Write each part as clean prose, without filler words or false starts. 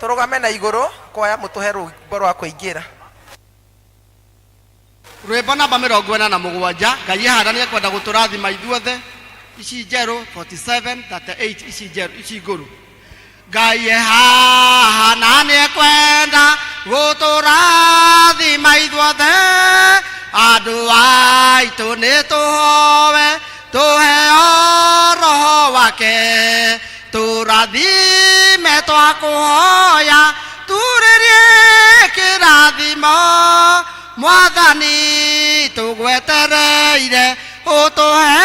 Tũrũgame na igũrũ kwaya mũtũhe rwĩmbo rwa kũingĩra. Rwĩmbo namba 47, Ngai ehanda nĩ ekwenda gũtũrathima ithuothe. Ici njerũ 47 38, ici njerũ, ici ngũrũ. Ngai ehaha na nĩ ekwenda gũtũrathima ithuothe, andũ aitũ nĩ tũhoe tũheo roho wake, tũrathime twakũhoya turĩrie kĩrathimo, Mwathani tũgwetereire ũtũhe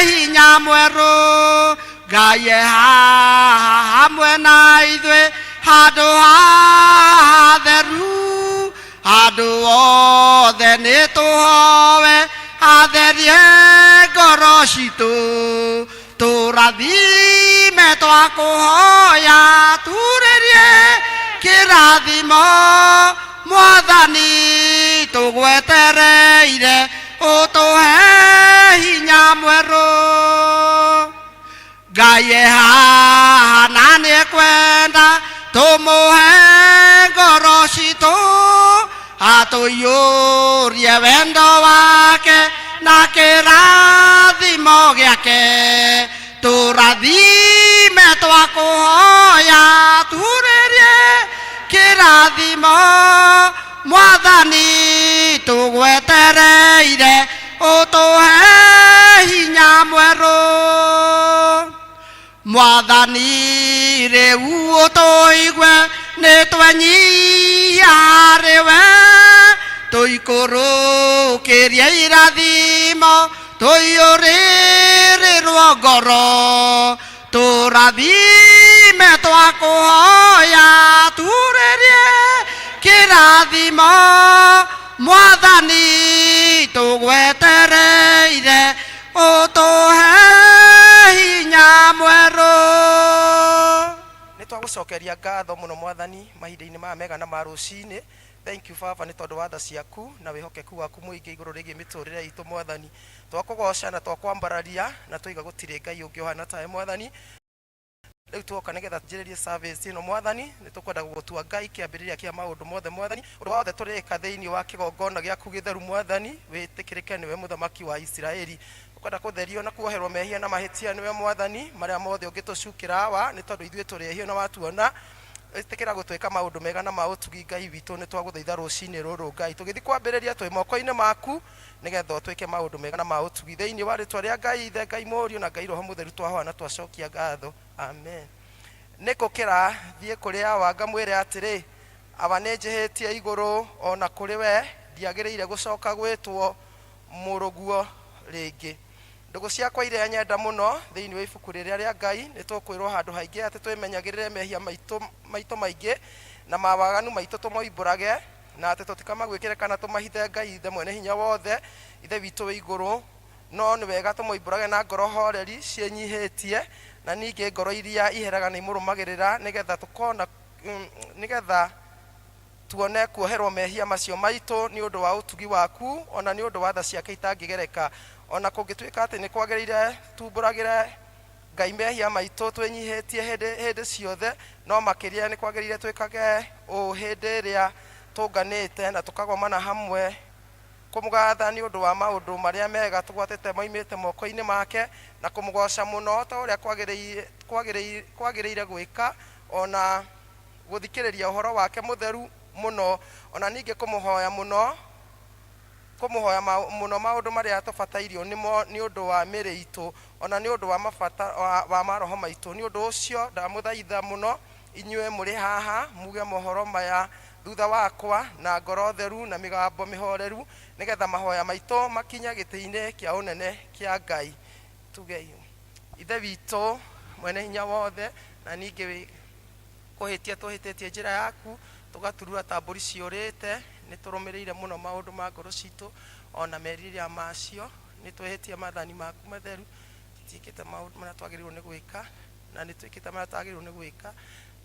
hinya mwerũ. Ngai e haha hamwe na ithuĩ handũ hatheru, andũ othe nĩ tũhoe atherie ngoro citũ, tũrathime twakũhoya turĩrie kĩrathimo, Mwathani tũgwetereire ũtũhe hinya mwerũ. Ngai e haha na nĩ ekwenda tũmũhe ngoro citũ, atũiyũrie wendo wake na kĩrathimo gĩake, tũrathime twakũhoya turĩrie kĩrathimo, Mwathani tũgwetereire ũtũhe hinya mwerũ. Mwathani rĩu ũtũigue nĩ twenyihia harĩ we, tũikũrũkĩrie irathimo tũiyũrĩrĩrwo ngoro, tũrathime twakũhoya turĩrie kĩrathimo, Mwathani tũgwetereire ũtũhe hinya mwerũ. Nĩ twagũcokeria ngatho mũno Mwathani mahinda-inĩ maya mega na ma rũcinĩ. Thank you Baba nĩ tondũ wa tha ciaku na wĩhokeku waku mũingĩ igũrũ rĩgiĩ mĩtũrĩre itũ Mwathani. Twakũgoca na twakwambararia na twoiga gũtirĩ Ngai ũngĩ ũhana tawe Mwathani. Rĩu twoka nĩgetha tũnjĩrĩrie service ĩno Mwathani, nĩ tũkwenda gũgũtua Ngai kĩambĩrĩria kĩa maũndũ mothe Mwathani. Ũndũ wothe tũrĩka thĩinĩ wa kĩgongona gĩaku gĩtheru Mwathani, wĩtĩkĩrĩke nĩwe Mũthamaki wa Isiraeli. Tũkwenda kũtherio na kuoherwo mehia na mahĩtia nĩwe Mwathani, marĩa mothe ũngĩtũcukĩra Awa, nĩ tondũ ithuĩ tũrĩ ehia na watuona. Ĩtĩkĩra gũtwĩka maũndũ mega na ma ũtugi Ngai witũ, nĩ twagũthaitha rũcinĩ rũrũ Ngai. Tũgĩthiĩ kwambĩrĩria twĩ moko-inĩ maku, nĩgetha ũtwĩke maũndũ mega na ma ũtugi. Thĩinĩ wa rĩtwa rĩa Ngai Ithe, Ngai Mũriũ na Ngai Roho Mũtheru twahoya na twacokia ngatho. Amen. Nĩ ngũkĩra thiĩ kũrĩ Awa ngamwĩre atĩrĩ, Awa nĩ njĩhĩtie igũrũ o na kũrĩ we, ndiagĩrĩire gũcoka gwĩtwo mũrũguo rĩngĩ. Ndũgũ ciakwa iria nyenda mũno, thĩinĩ wa ibuku rĩrĩa rĩa Ngai nĩ tũkwĩrwo handũ haingĩ atĩ twĩmenyagĩrĩre mehia maitũ, maitũ maingĩ na mawaganu maitũ tũmoimbũrage, na atĩ tũtikamaguĩkĩre kana tũmahithe Ngai Ithe Mwene Hinya Wothe, Ithe witũ wĩ igũrũ. No nĩ wega tũmoimbũrage na ngoro horeri ciĩnyihĩtie, na ningĩ ngoro iria iheraga nĩ imũrũmagĩrĩra, nĩ getha tũkona, nĩ getha tuone kuoherwo mehia macio maitũ nĩ ũndũ wa ũtugi waku, o na nĩ ũndũ wa tha ciake itangĩgereka. O na kũngĩtuĩka atĩ nĩ kwagĩrĩire tuumbũragĩre Ngai mehia maitũ twĩnyihĩtie hĩndĩ, hĩndĩ ciothe, no makĩria nĩ kwagĩrĩire twĩkage ũũ hĩndĩ ĩrĩa tũnganĩte na tũkagomana hamwe kũmũgatha nĩ ũndũ wa maũndũ marĩa mega tũgwatĩte moimĩte moko-inĩ make, na kũmũgooca mũno ta ũrĩa kwagĩrĩire, kwagĩrĩire, kwagĩrĩire gwĩka, o na gũthikĩrĩria ũhoro wake mũtheru mũno, o na ningĩ kũmũhoya mũno, kũmũhoya mũno maũndũ marĩa tũbatairio nĩmo nĩ ũndũ wa mĩĩrĩ itũ, o na nĩ ũndũ wa mabata wa maroho maitũ. Nĩ ũndũ ũcio ndamũthaitha mũno inyuĩ mũrĩ haha, muge mohoro maya thutha wakwa na ngoro theru na mĩgambo mĩhoreru, nĩ getha mahoya maitũ makinye gĩtĩ-inĩ kĩa ũnene kĩa Ngai. Tugei. Ithe witũ mwene hinya wothe, na ningĩ kũhĩtia tũhĩtĩtie njĩra yaku, tũgaturura ta mbũri ciũrĩte, nĩ tũrũmĩrĩire mũno maũndũ ma ngoro citũ o na merirĩria macio, nĩ twĩhĩtie maathani maku matheru, tũtiĩkĩte maũndũ marĩa twagĩrĩirwo nĩ gwĩka, na nĩ twĩkĩte marĩa twagĩrĩirwo nĩ gwĩka,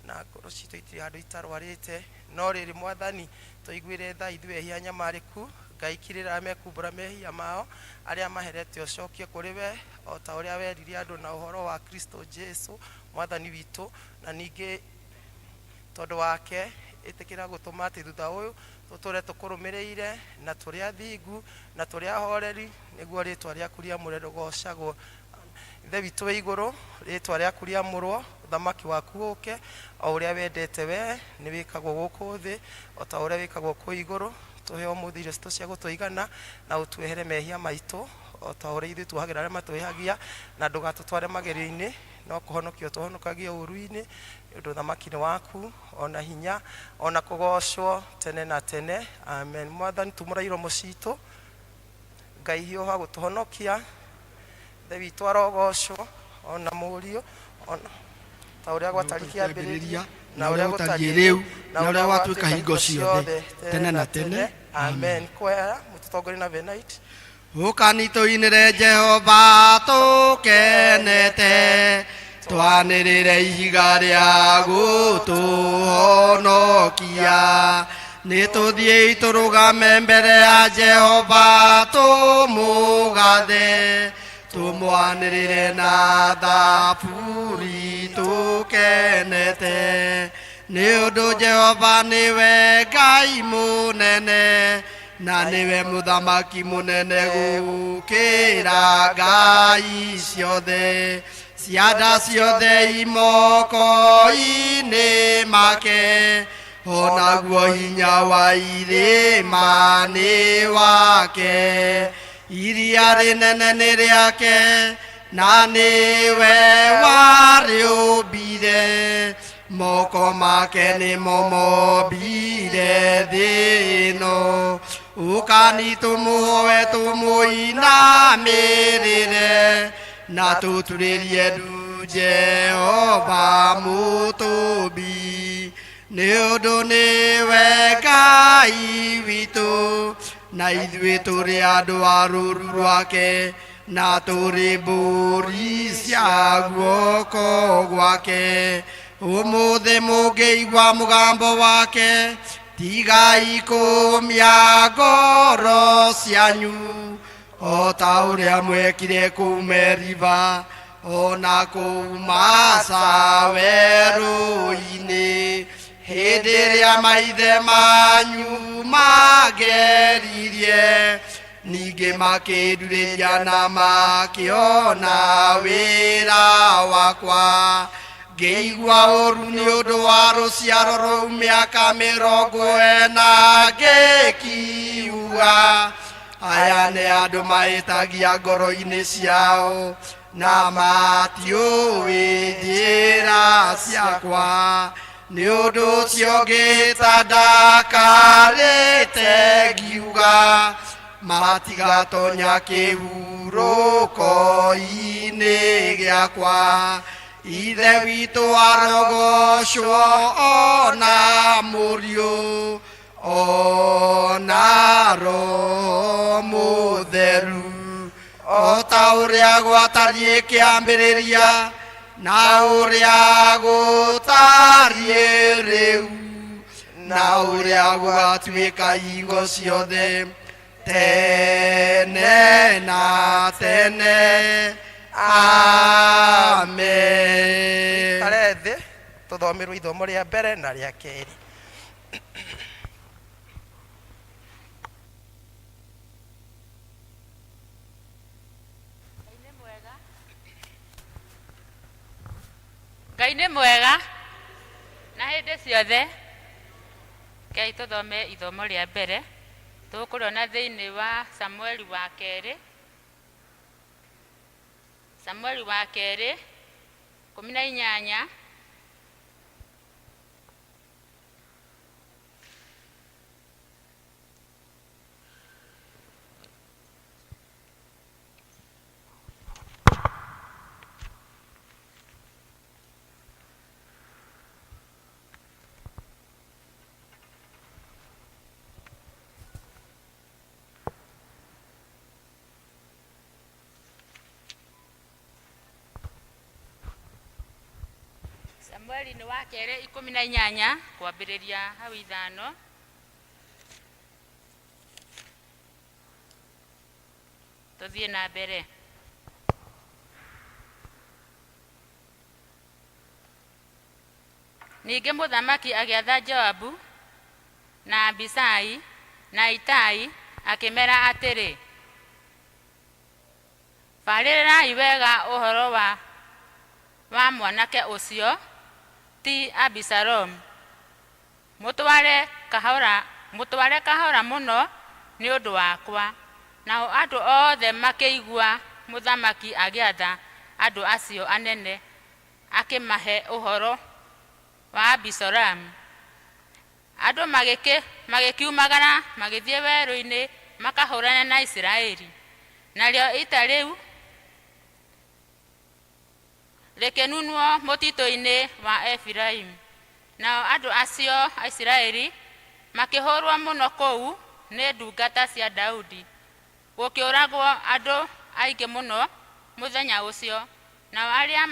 na ngoro citũ itirĩ handũ itarwarĩte. No rĩrĩ Mwathani, tũiguĩre tha ithuĩ ehia anyamarĩku, Ngai kirĩra arĩa mekumbũra mehia mao, arĩa maherete ũcokie kũrĩ we, o ta ũrĩa werire andũ na ũhoro wa Kristo Jesu Mwathani witũ, na ningĩ Tondũ wake ĩtĩkĩra gũtũma atĩ thutha ũyũ tũtũre tũkũrũmĩrĩire na tũrĩ athingu na tũrĩ ahoreri, nĩguo rĩtwa rĩaku rĩamũre rũgocagwo. Ithe witũ wĩ igũrũ, rĩtwa rĩaku rĩamũrwo, ũthamaki waku ũke, o ũrĩa wendete we nĩ wĩkagwo gũkũ thĩ o ta ũrĩa wĩkagwo kũu igũrũ. Tũhe ũmũthĩ irio citũ cia gũtũigana, na ũtuohere mehia maitũ o ta ũrĩa ithuĩ tuohagĩra arĩa matwĩhagia, na ndũgatũtware magerio-inĩ, no kũhonokia ũtũhonokagie ũũru-inĩ, nĩ ũndũ ũthamaki nĩ waku, o na hinya, o na kũgoocwo tene na tene. Amen. Mwathani, tumũra iromo citũ, Ngai hiũha gũtũhonokia. Ithe witũ arogocwo, o na Mũriũ, o na ta ũrĩa gwatariĩ kĩambĩrĩria, na ũrĩa gũtariĩ rĩu, na ũrĩa gwatuĩka hingo ciothe, tene na tene. Amen. Kwaya, mũtũtongorie na Venite. Ũkani tũinĩre Jehova tũkenete, twanĩrĩre ihiga rĩa gũtũhonokia. Nĩ tũthiĩi tũrũgame mbere ya Jehova tũmũgathe, tũmwanĩrĩre na thaburi tũkenete. Nĩ ũndũ Jehova nĩwe Ngai mũnene, na nĩwe mũthamaki mũnene gũkĩra ngai ciothe. Cianda ciothe imoko-inĩ make, onaguo hinya wa irĩma nĩ wake. Iria rĩnene nĩ rĩake, na nĩwe warĩũmbire. Moko make nĩmo mombire thĩ ĩno. Ũkani tũmũhoe tũmũinamĩrĩre, na tũturĩrie ndu Jehova mũtũmbi. Nĩ ũndũ nĩwe Ngai witũ, na ithuĩ tũrĩ andũ a rũũru rwake, na tũrĩ mbũri cia guoko gwake. Ũmũthĩ mũngĩigua mũgambo wake, tigai kũmia ngoro cianyu, o ta ũrĩa mwekire kũu Meriba, o na kũu Masa werũ-inĩ, hĩndĩ ĩrĩa maithe manyu mangeririe, ningĩ makĩndurĩria na makĩona wĩra wakwa. Ngĩigua ũũru nĩ ũndũ wa rũciaro rũu mĩaka mĩrongo ĩna, ngĩkiuga, aya nĩ andũ mahĩtagia ngoro-inĩ ciao, na matiũĩ njĩra ciakwa. Nĩ ũndũ ũcio ngĩĩta ndakarĩte, ngiuga, matigatonya kĩhurũko-inĩ gĩakwa. Ithe witũ arogocwo, o na Mũriũ, o na Roho Mũtheru, o ta ũrĩa gwatariĩ kĩambĩrĩria, na ũrĩa gũtariĩ rĩu, na ũrĩa gwatuĩka hingo ciothe, tene na tene. Amen. Ikare thĩ tũthomerwo ithomo rĩa mbere na rĩa kerĩ. Ngai nĩ mwega na hĩndĩ ciothe. Rekei tũthome ithomo rĩa mbere tũkũrĩona thĩinĩ wa Samueli wa kerĩ, Samueli wa kerĩ 18. Samueli nĩ wa kerĩ 18 kwambĩrĩria hau 5. Tũthiĩ na mbere. Ningĩ mũthamaki agĩatha Joabu na Abishai na Itai akĩmeera atĩrĩ, Barĩrĩrai wega ũhoro wa wa mwanake ũcio, ti Abisalomu, mũtware kahora, mũtware kahora mũno nĩ ũndũ wakwa. Nao andũ othe makĩigua mũthamaki agĩatha andũ acio anene akĩmahe ũhoro wa Abisalomu. Andũ magĩkiumagara magĩthiĩ werũ-inĩ makahũrane na Isiraeli. Narĩo ita rĩu rĩkĩnunwo mũtitũ-inĩ wa Efiraimu. Nao andũ acio a Isiraeli makĩhũrwo mũno kũu nĩ ndungata cia Daudi, gũkĩũragwo andũ aingĩ mũno mũthenya ũcio, nao arĩa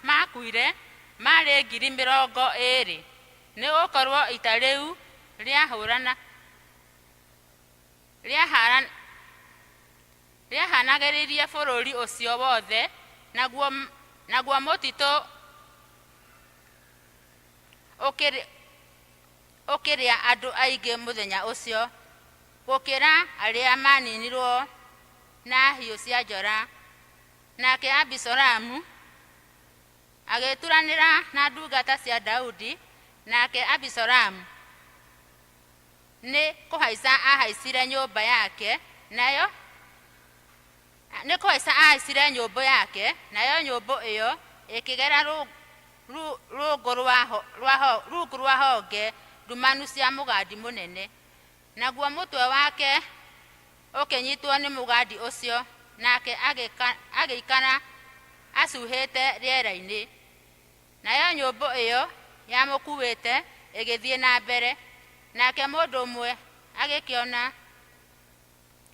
maakuire maarĩ 20,000, nĩ gũkorwo ita rĩu rĩahaanagĩrĩria bũrũri ũcio wothe, naguo mũtitũ ũkĩrĩa andũ aingĩ mũthenya ũcio, gũkĩra arĩa maaninirwo na hiũ cia njora. Nake Abisalomu agĩturanĩra na ndungata cia Daudi, nake Abisalomu nĩ kũhaica ahaicire nyũmba yake, nayo nĩ kũhaica ahaicire nyũmbũ yake, nayo nyũmbũ ĩyo ĩkĩgera rungu rwa honge ndumanu cia mũgandi mũnene, naguo mũtwe wake ũkĩnyitwo nĩ mũgandi ũcio, nake agĩikara acuhĩte rĩera-inĩ. Nayo nyũmbũ ĩyo yamũkuĩte ĩgĩthiĩ na mbere. Nake mũndũ ũmwe agĩkĩona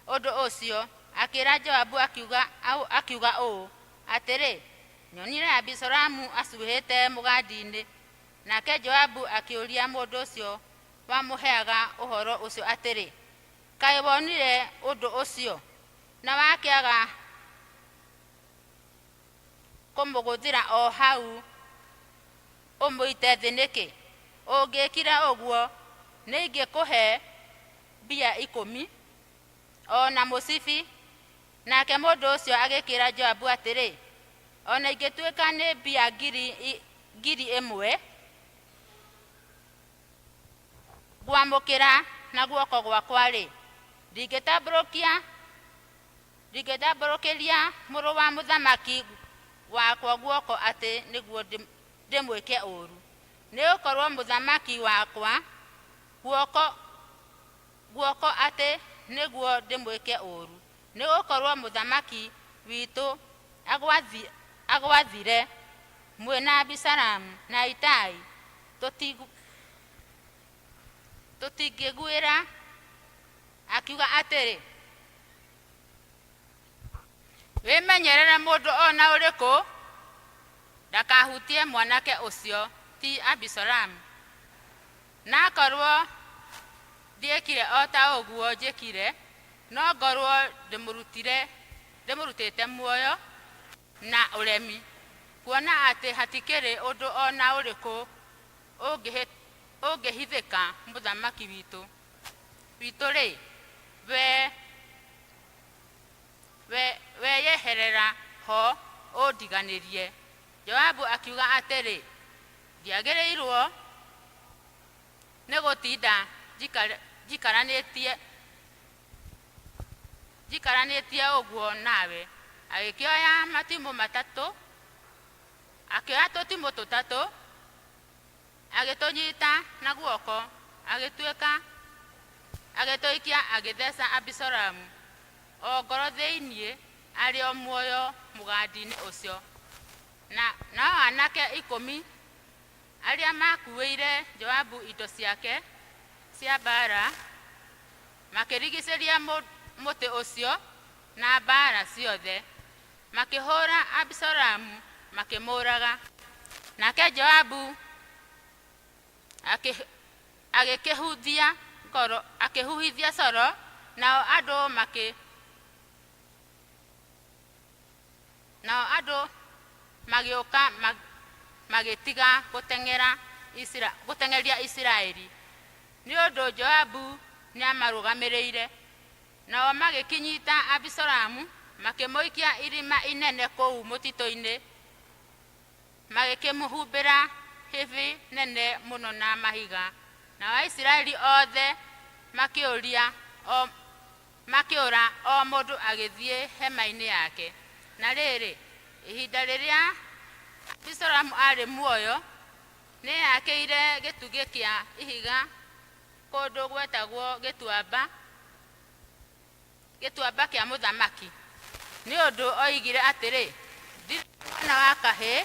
ũndũ ũcio, akĩĩra Joabu akiuga ũũ, Atĩrĩ, nyonire Abisalomu acuhĩte mũgandi-inĩ. Nake Joabu akĩũria mũndũ ũcio wamũheaga ũhoro ũcio atĩrĩ, Kaĩ wonire ũndũ ũcio, na wakĩaga kũmũgũthĩra o hau ũmũite thĩ nĩkĩ? Ũngĩĩkire ũguo, nĩingĩkũhe mbia 10, o na mũcibi. Nake mũndũ ũcio agĩkĩĩra Joabu atĩrĩ, O na ingĩtuĩka nĩ mbia 1,000 ngwamũkĩra na guoko gwakwa-rĩ, ndingĩtambũrũkĩria mũrũ wa mũthamaki wakwa guoko atĩ nĩguo ndĩmwĩke ũũru, nĩ gũkorũo mũthamaki wakwa guoko guoko atĩ nĩguo ndĩmwĩke ũũru, nĩ gũkorũo mũthamaki witũ agwathire, mwĩ na Abisalomu na Itai, tũtingĩguĩra, akiuga atĩrĩ, Wĩmenyerere mũndũ o na ũrĩkũ ndakahutie mwanake ũcio, ti Abisalomu. Na akorwo ndiĩkire o ta ũguo njĩkire, no ngorwo ndĩmũrutire ndĩmũrutĩte muoyo na ũremi, kuona atĩ hatikĩrĩ ũndũ o na ũrĩkũ ũngĩhithĩka mũthamaki witũ witũ-rĩ, we weyeherera ho ũndiganĩrie. Joabu akiuga atĩrĩ, Ndiagĩrĩirwo nĩ gũtinda njikaranĩtie njikaranĩtie ũguo nawe. Agĩkĩoya matimũ matatũ, akĩoya tũtimũ tũtatũ, agĩtũnyita na guoko, agĩtuĩka agĩtũikia agĩtheca Abisalomu o ngoro thĩinĩ arĩ o muoyo mũgandi-inĩ ũcio. Na nao anake 10 arĩa maakuuĩire Joabu indo ciake cia mbaara makĩrigicĩria mũtĩ ũcio na mbaara ciothe, makĩhũũra Abisalomu makĩmũũraga. Nake Joabu agĩkĩhuhithia coro, nao andũ makĩ nao andũ magĩũka magĩtiga gũteng'era. Gũteng'eria Isiraeli, nĩ ũndũ Joabu nĩamarũgamĩrĩire. Nao magĩkĩnyita Abisalomu, makĩmũikia irima inene kũu mũtitũ-inĩ, magĩkĩmũhumbĩra hĩbĩ nene mũno na mahiga. Nao Aisiraeli othe makĩũria o, makĩũra o mũndũ agĩthiĩ hema-inĩ yake. Na rĩrĩ, ihinda rĩrĩa Abisalomu aarĩ muoyo, nĩeyakĩire gĩtugĩ kĩa ihiga kũndũ gwetagwo Gĩtuamba, Gĩtuamba kĩa Mũthamaki, nĩ ũndũ oigire atĩrĩ, Ndirĩ mwana wa kahĩĩ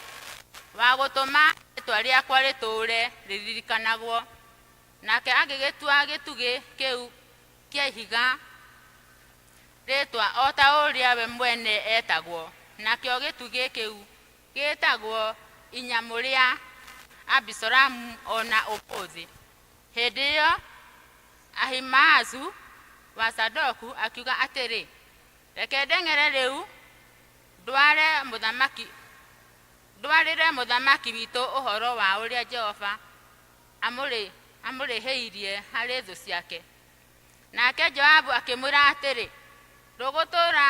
wa gũtũma rĩĩtwa rĩakwa rĩtũũre rĩririkanagwo. Nake agĩgĩtua gĩtugĩ kĩu kĩa ihiga rĩĩtwa o ta ũrĩa we mwene etagwo, nakĩo gĩtugĩ kĩu gĩĩtagwo Inyamũ rĩa Abisalomu o na ũmũthĩ. Hĩndĩ ĩyo Ahimaazu wa Zadoku akiuga atĩrĩ, Reke ndeng'ere rĩu ndware mũthamaki, ndwarĩre mũthamaki witũ ũhoro wa ũrĩa Jehova amũrĩhĩirie harĩ thũ ciake. Nake Joabu akĩmwĩra atĩrĩ, Ndũgũtũũra,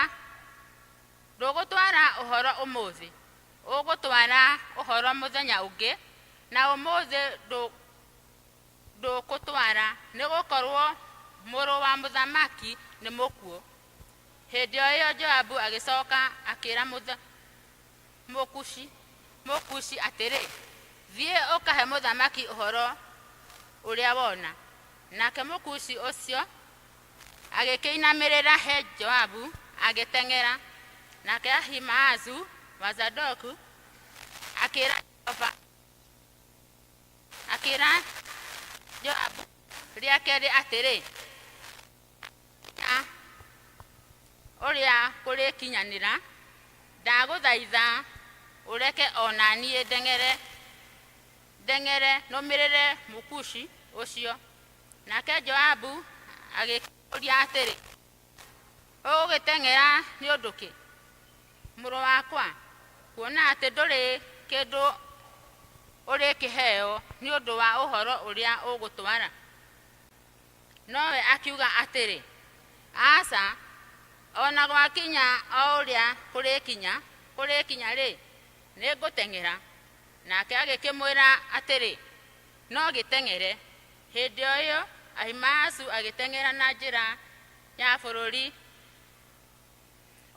ndũgũtwara ũhoro ũmũthĩ, ũgũtwara ũhoro mũthenya ũngĩ, na ũmũthĩ ndũkũtwara, nĩ gũkorũo mũrũ wa mũthamaki nĩ mũkuũ. Hĩndĩ o ĩyo Joabu agĩcoka akĩra Mũkushi atĩrĩ, Thiĩ ũkahe mũthamaki ũhoro ũrĩa wona. Nake Mũkushi ũcio agĩkĩinamĩrĩra he Joabu, agĩteng'era. Nake Ahimaazu wa Zadoku akĩra Jehova akĩra Joabu rĩa kerĩ atĩrĩ, Kinya ũrĩa kũrĩkinyanĩra, ndagũthaitha ũreke o na niĩ ndeng'ere, ndeng'ere nũmĩrĩre Mũkushi ũcio. Nake Joabu agĩkĩmũũria atĩrĩ, Ũgũgĩteng'era nĩ ũndũ kĩ, mũrũ wakwa, kuona atĩ ndũrĩ kĩndũ ũrĩkĩheo nĩ ũndũ wa ũhoro ũrĩa ũgũtwara? Nowe akiuga atĩrĩ, Aca, o na gwakinya o ũrĩa kũrĩkinya, kũrĩkinya-rĩ, nĩngũteng'era. Nake agĩkĩmwĩra atĩrĩ, No gĩteng'ere. Hĩndĩ o ĩyo Ahimaazu agĩteng'era na njĩra ya bũrũri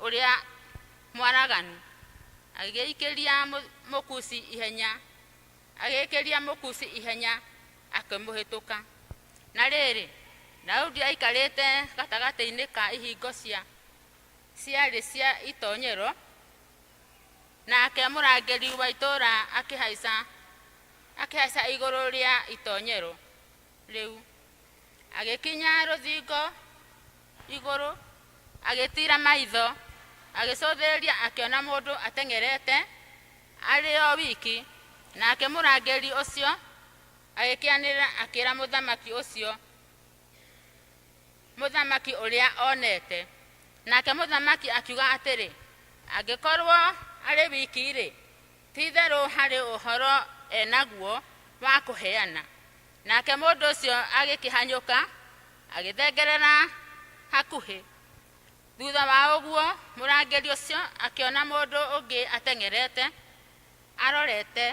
ũrĩa mwaraganu, agĩikĩria Mũkushi ihenya, agĩkĩria Mũkushi ihenya akĩmũhĩtũka. Na rĩrĩ, Daudi aikarĩte gatagatĩ-inĩ ka ihingo cia ciarĩ cia itonyero, nake mũrangĩri wa itũũra akĩhaica akĩhaica igũrũ rĩa itonyero rĩu, agĩkinya rũthingo igũrũ, agĩtiira maitho, agĩcũthĩrĩria akĩona mũndũ ateng'erete arĩ o wiki, nake mũrangĩri ũcio agĩkĩanĩrĩra akĩra mũthamaki ũcio mũthamaki ũrĩa onete. Nake mũthamaki akiuga atĩrĩ, Angĩkorwo arĩ wiki-rĩ, ti-itherũ harĩ ũhoro e naguo wa kũheana. Nake mũndũ ũcio agĩkĩhanyũka, agĩthengerera hakuhĩ. Thutha wa ũguo mũrangĩri ũcio akĩona mũndũ ũngĩ ateng'erete arorete,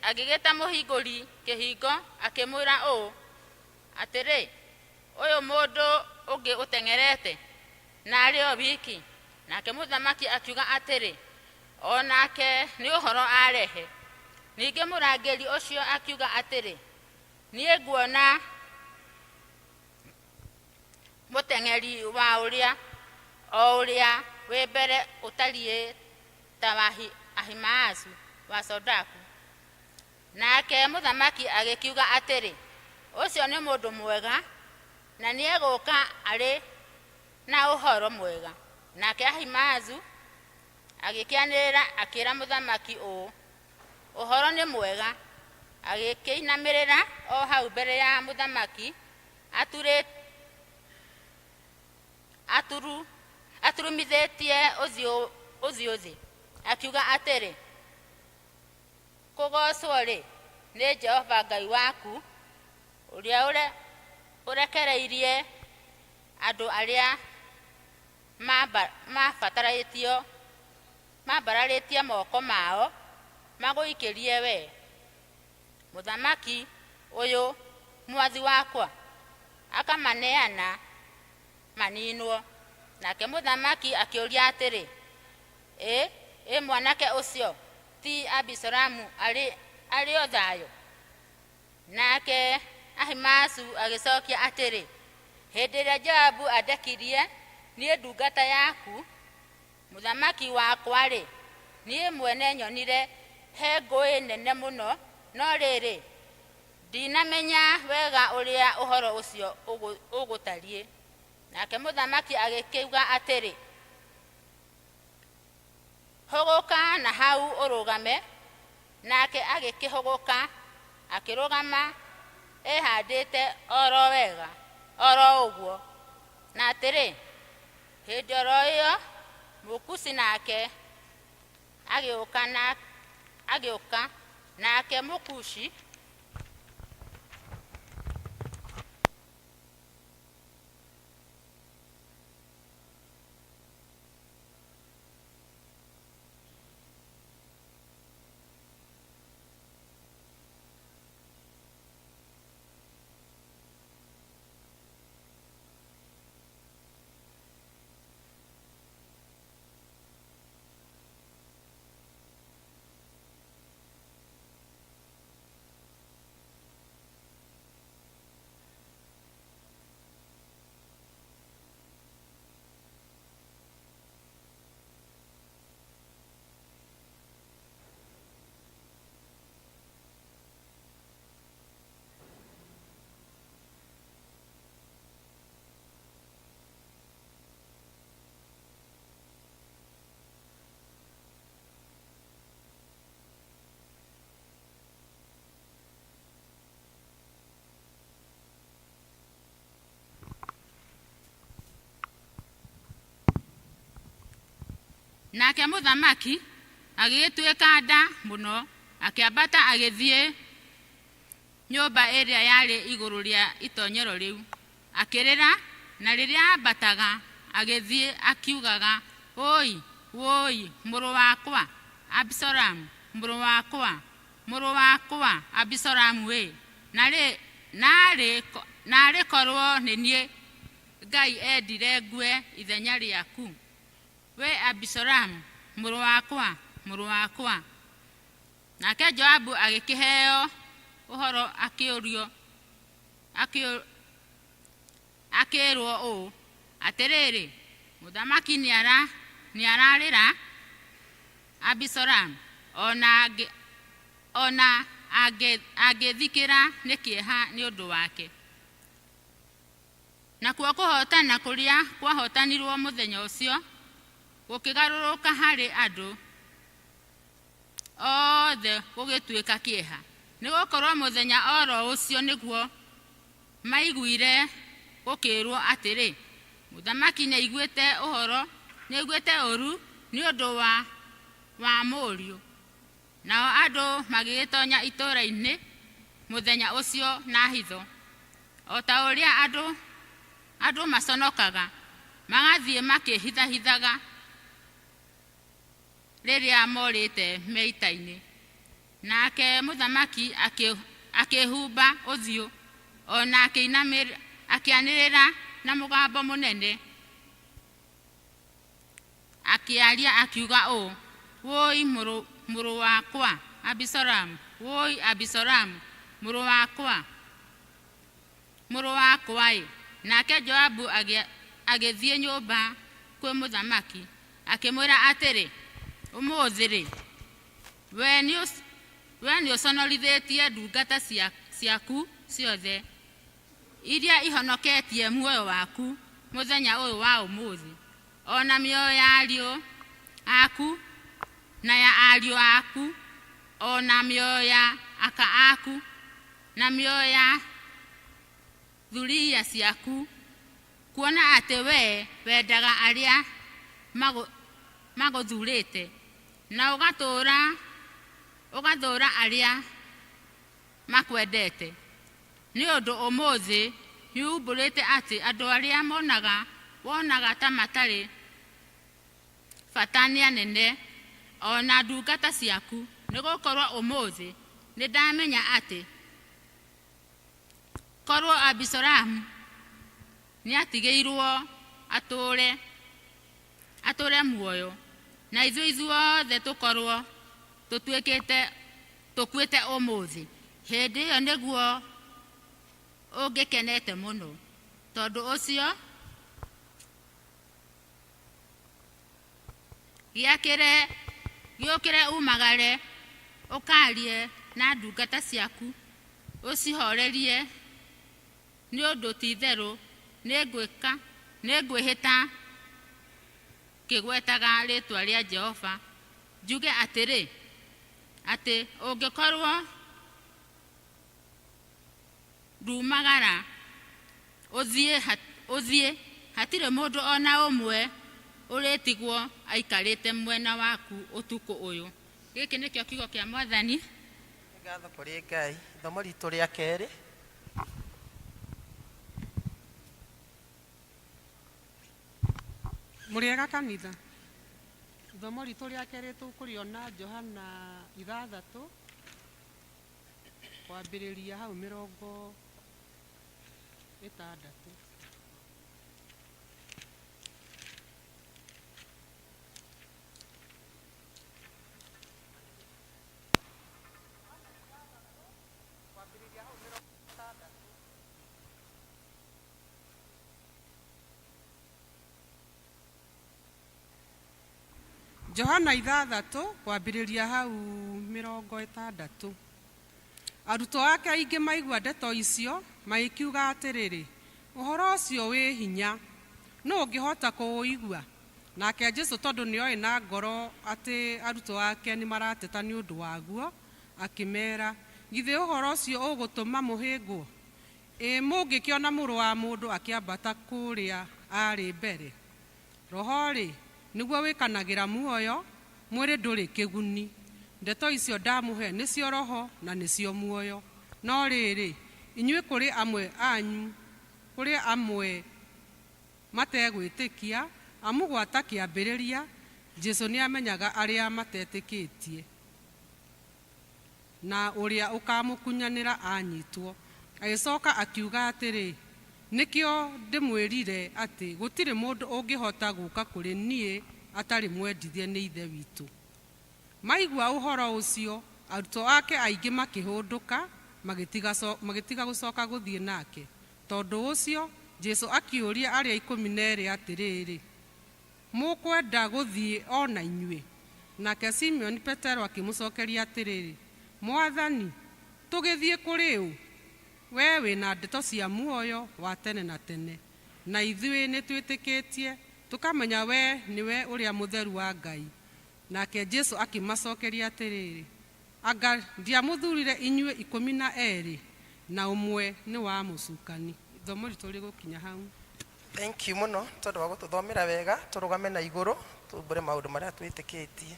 agĩgĩta mũhingũri kĩhingo akĩmwĩra ũũ, Atĩrĩ, ũyũ mũndũ ũngĩ ũteng'erete, na arĩ o wiki? Nake mũthamaki akiuga atĩrĩ, O nake nĩ ũhoro arehe. Ningĩ mũrangĩri ũcio akiuga atĩrĩ, Niĩ nguona mũteng'eri wa ũrĩa o ũrĩa wĩ mbere ũtariĩ ta wa Ahimaazu wa Zodoku. Nake mũthamaki agĩkiuga atĩrĩ, Ũcio nĩ mũndũ mwega, na nĩegũũka arĩ na ũhoro mwega. Nake Ahimaazu agĩkĩanĩrĩra akĩĩra mũthamaki ũũ, Ũhoro nĩ mwega. Agĩkĩinamĩrĩra o hau mbere ya mũthamaki aturumithĩtie ũthiũ thĩ, akiuga atĩrĩ, Kũgoocwo-rĩ, Nĩ Jehova Ngai waku ũrĩa ũrekereirie andũ arĩa mabatarĩtio mambararĩtie moko mao magũikĩrie wee, mũthamaki ũyũ mwathi wakwa, akamaneana maninwo. Nake mũthamaki akĩũria atĩrĩ, Ĩ, ĩ mwanake ũcio ti Abisalomu arĩ, arĩ o thayũ? Nake Ahimaazu agĩcokia atĩrĩ, Hĩndĩ ĩrĩa Joabu andekirie niĩ ndungata yaku, mũthamaki wakwa-rĩ, niĩ mwene nyonire he ngũĩ nene mũno, no rĩrĩ, ndinamenya wega ũrĩa ũhoro ũcio ũgũtariĩ. Nake mũthamaki agĩkiuga atĩrĩ, Hũgũka na hau ũrũgame. Nake agĩkĩhũgũka, akĩrũgama ehandĩte o ro wega, o ro ũguo. Na atĩrĩ, hĩndĩ o ro ĩyo Mũkushi nake agĩũka, na agĩũka, nake Mũkushi Nake mũthamaki agĩgĩtuĩka nda mũno, akĩambata agĩthiĩ nyũmba ĩrĩa yarĩ igũrũ rĩa itonyero rĩu, akĩrĩra, na rĩrĩa aambataga agĩthiĩ akiugaga, Ũi, wũi, mũrũ wakwa Abisalomu, mũrũ wakwa, mũrũ wakwa Abisalomu-ĩ! Naarĩ korwo nĩ niĩ Ngai endire ngue ithenya rĩaku, wee Abisalomu, mũrũ wakwa, mũrũ wakwa! Nake Joabu agĩkĩheo ũhoro akĩũrio, akĩĩrwo ũũ, Atĩrĩrĩ, mũthamaki nĩararĩra Abisalomu, o na angĩthikĩra nĩ kĩeha nĩ ũndũ wake. Nakuo kũhootana kũrĩa kwahootanirũo mũthenya ũcio gũkĩgarũrũka harĩ andũ othe gũgĩtuĩka kĩeha, nĩ gũkorũo mũthenya o ro ũcio nĩguo maiguire gũkĩĩrũo atĩrĩ, Mũthamaki nĩaiguĩte ũhoro, nĩaiguĩte ũũru nĩ ũndũ wa mũriũ. Nao andũ magĩgĩtonya itũũra-inĩ mũthenya ũcio na hitho, o ta ũrĩa andũ, andũ maconokaga, magathiĩ makĩhithahithaga rĩrĩa morĩte me ita-inĩ. Nake mũthamaki akĩĩhumba ũthiũ, o na akĩanĩrĩra na mũgambo mũnene, akĩaria akiuga ũũ, Wũi mũrũ wakwa Abisalomu! Wũi Abisalomu, mũrũ wakwa, mũrũ wakwa-ĩ! Nake Joabu agĩthiĩ nyũmba kwĩ mũthamaki, akĩmwĩra atĩrĩ, Ũmũthĩ-rĩ, wee nĩũconorithĩtie ndungata ciaku ciothe, iria ihonoketie muoyo waku mũthenya ũyũ wa ũmũthĩ, o na mĩoyo ya ariũ aku na ya ariũ aku, o na mĩoyo ya aka aku, na mĩoyo ya thuriya ciaku, kuona atĩ wee wendaga arĩa magũthuurĩte, na ũgathũũra arĩa makwendete. Nĩ ũndũ ũmũthĩ nĩumbũrĩte atĩ andũ arĩa monaga wonaga ta matarĩ bata nĩ anene, o na ndungata ciaku, nĩgũkorwo ũmũthĩ nĩndamenya atĩ korwo Abisalomu nĩatigĩirwo atũũre atũũre muoyo, na ithuĩ ithuothe tũkorwo tũtuĩkĩte tũkuĩte ũmũthĩ, hĩndĩ ĩyo nĩguo ũngĩkenete mũno. Tondũ ũcio gĩakĩre gĩũkĩre umagare ũkaarie na ndungata ciaku ũcihorerie, nĩ ũndũ ti-itherũ nĩngwĩka nĩngwĩhĩta ngĩgwetaga rĩĩtwa rĩa Jehova njuge atĩrĩ, atĩ ũngĩkorwo ndumagara ũthiĩ, hatirĩ mũndũ o na ũmwe ũrĩtigwo aikarĩte mwena waku ũtukũ ũyũ. Gĩkĩ nĩkĩo kiugo kĩa Mwathani. Ngatho kũrĩ Ngai. Ithomo ritũ rĩa kerĩ. Mũrĩega kanitha. Ithomo ritũ rĩa kerĩ tũkũrĩona Johana 6 kwambĩrĩria hau 60. Johana 6 kwambĩrĩria hau 60. Arutwo ake aingĩ maigua ndeto icio magĩkiuga atĩrĩrĩ, ũhoro ũcio wĩ hinya, nũ ũngĩhota kũũigua? Nake Jesũ tondũ nĩoĩ na ngoro atĩ arutwo ake nĩmarateta nĩ ũndũ waguo, akĩmeera, githĩ ũhoro ũcio ũgũtũma mũhĩngwo? Ĩ mũngĩkĩona Mũrũ wa Mũndũ akĩambata kũrĩa aarĩ mbere? Roho-rĩ, nĩguo wĩkanagĩra muoyo, mwĩrĩ ndũrĩ kĩguni. Ndeto icio ndamũhe nĩcio roho na nĩcio muoyo. No rĩrĩ, inyuĩ kũrĩ amwe anyu, kũrĩ amwe mategwĩtĩkia, amu gwata kĩambĩrĩria Jesũ nĩamenyaga arĩa matetĩkĩtie, na ũrĩa ũkamũkunyanĩra anyitwo. Agĩcoka akiuga atĩrĩ, nĩkĩo ndĩmwĩrire atĩ gũtirĩ mũndũ ũngĩhota gũka kũrĩ niĩ atarĩ mwendithie nĩ Ithe witũ. Maigua ũhoro ũcio, arutwo ake aingĩ makĩhũndũka, magĩtiga gũcoka gũthiĩ nake. Tondũ ũcio Jesũ akĩũria arĩa 12 atĩrĩrĩ, mũkwenda gũthiĩ o na inyuĩ? Nake Simeoni Petero akĩmũcokeria atĩrĩrĩ, Mwathani, tũgĩthiĩ kũrĩ ũ? We wĩna ndeto cia muoyo wa tene na tene, na ithuĩ nĩtwĩtĩkĩtie, tũkamenya we nĩwe ũrĩa mũtheru wa Ngai. Nake Jesũ akĩmacokeria atĩrĩrĩ, anga ndiamũthurire inyuĩ 12, na ũmwe nĩ wa mũcukani. Ithomo ritũ rĩgũkinya hau. Thank you mũno tondũ wa gũtũthomera wega. Tũrũgame na igũrũ tumbũre maũndũ marĩa twĩtĩkĩtie.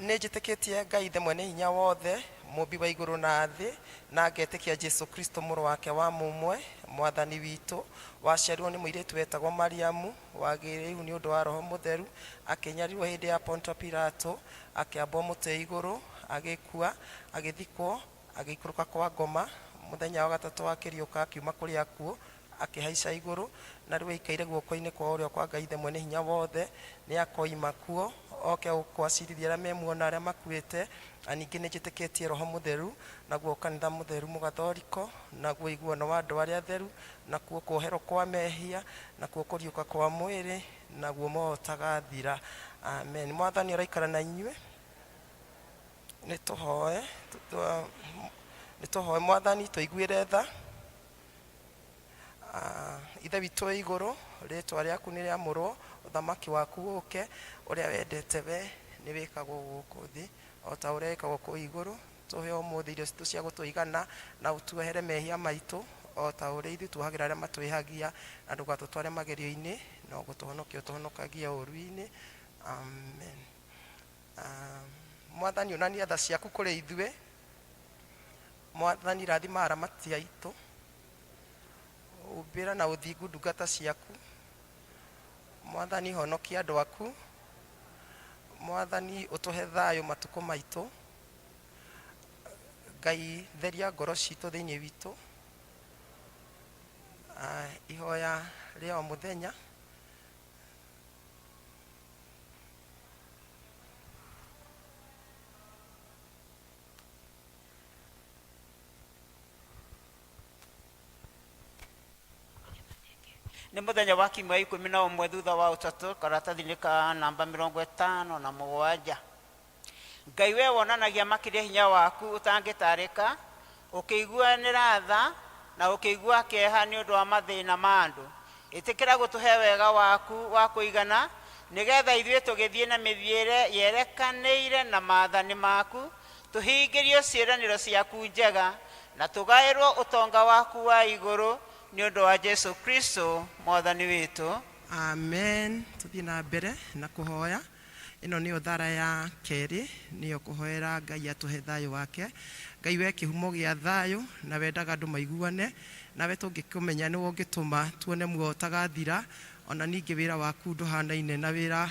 Nĩ njĩtĩkĩtie Ngai Ithe mwene hinya wothe, mũmbi wa igũrũ na thĩ, na ngetĩkia Jesu Kristo mũrũ wake wa mũmwe, Mwathani witũ, waciarirwo nĩ mũirĩtu wetagwo Mariamu, wagĩrĩirwo nĩ ũndũ wa Roho Mũtheru, akĩnyarirwo hĩndĩ ya Ponto Pilato, akĩambwo mũtĩ igũrũ, agĩkua, agĩthikwo, agĩikũrũka kwa ngoma, mũthenya wa gatatũ akĩriũka akiuma kũrĩ akuũ, akĩhaica igũrũ, na rĩu aikaire guoko-inĩ kwa ũrĩo kwa Ngai Ithe mwene hinya wothe. Nĩ akoima kuo oke gũkũ acirithie arĩa me muoyo na arĩa makuĩte. Na ningĩ nĩ njĩtĩkĩtie Roho Mũtheru, naguo kanitha mũtheru mũgathoriko, naguo ũiguano wa andũ arĩa atheru, nakuo kuoherwo kwa mehia, nakuo kũriũka kwa mwĩrĩ, naguo muoyo ũtagathira. Amen. Mwathani araikara na inyuĩ. Nĩ tũhoe, nĩ tũhoe Mwathani tũiguĩre tha. Ithe witũ wĩ igũrũ, rĩtwa rĩaku nĩ rĩamũrwo, ũthamaki waku ũke, ũrĩa wendete we nĩ wĩkagwo gũkũ thĩ o ta ũrĩa wĩkagwo kũu igũrũ. Tũhe ũmũthĩ irio citũ cia gũtũigana, na ũtuohere mehia maitũ o ta ũrĩa ithuĩ tuohagĩra arĩa matwĩhagia, na ndũgatũtware magerio-inĩ, no gũtũhonokia ũtũhonokagie ũũru-inĩ. Amen. Mwathani, onania tha ciaku kũrĩ ithuĩ. Mwathani rathima aramati aitũ, humbĩra na ũthingu ndungata ciaku. Mwathani honokia andũ aku. Mwathani ũtũhe thayũ matukũ maitũ. Ngai theria ngoro citũ thĩinĩ witũ. Ihoya rĩa o mũthenya. Nĩ mũthenya wa kiumia wa 11 thutha wa ũtatũ, karatathi-inĩ ka namba 57. Ngai we wonanagia makĩria hinya waku ũtangĩtarĩka, ũkĩiguanĩra tha na ũkĩigua kĩeha nĩ ũndũ wa mathĩna ma andũ. Ĩtĩkĩra gũtũhe wega waku wa kũigana, nĩgetha ithuĩ tũgĩthiĩ na mĩthiĩre yerekanĩire na maathani maku, tũhingĩrio ciĩranĩro ciaku njega, na tũgaĩrwo ũtonga waku wa igũrũ, nĩ ũndũ wa Jesu Kristo Mwathani witũ. Amen. Tũthiĩ na mbere na kũhoya. Ĩno nĩyo thara ya kerĩ, nĩyo kũhoera Ngai atũhe thayũ wake. Ngai we kĩhumo gĩa thayũ na wendaga andũ maiguane, nawe tũngĩkũmenya nĩwe ũngĩtũma tuone muoyo ũtagathira, ona ningĩ wĩra waku ndũhanaine na wĩra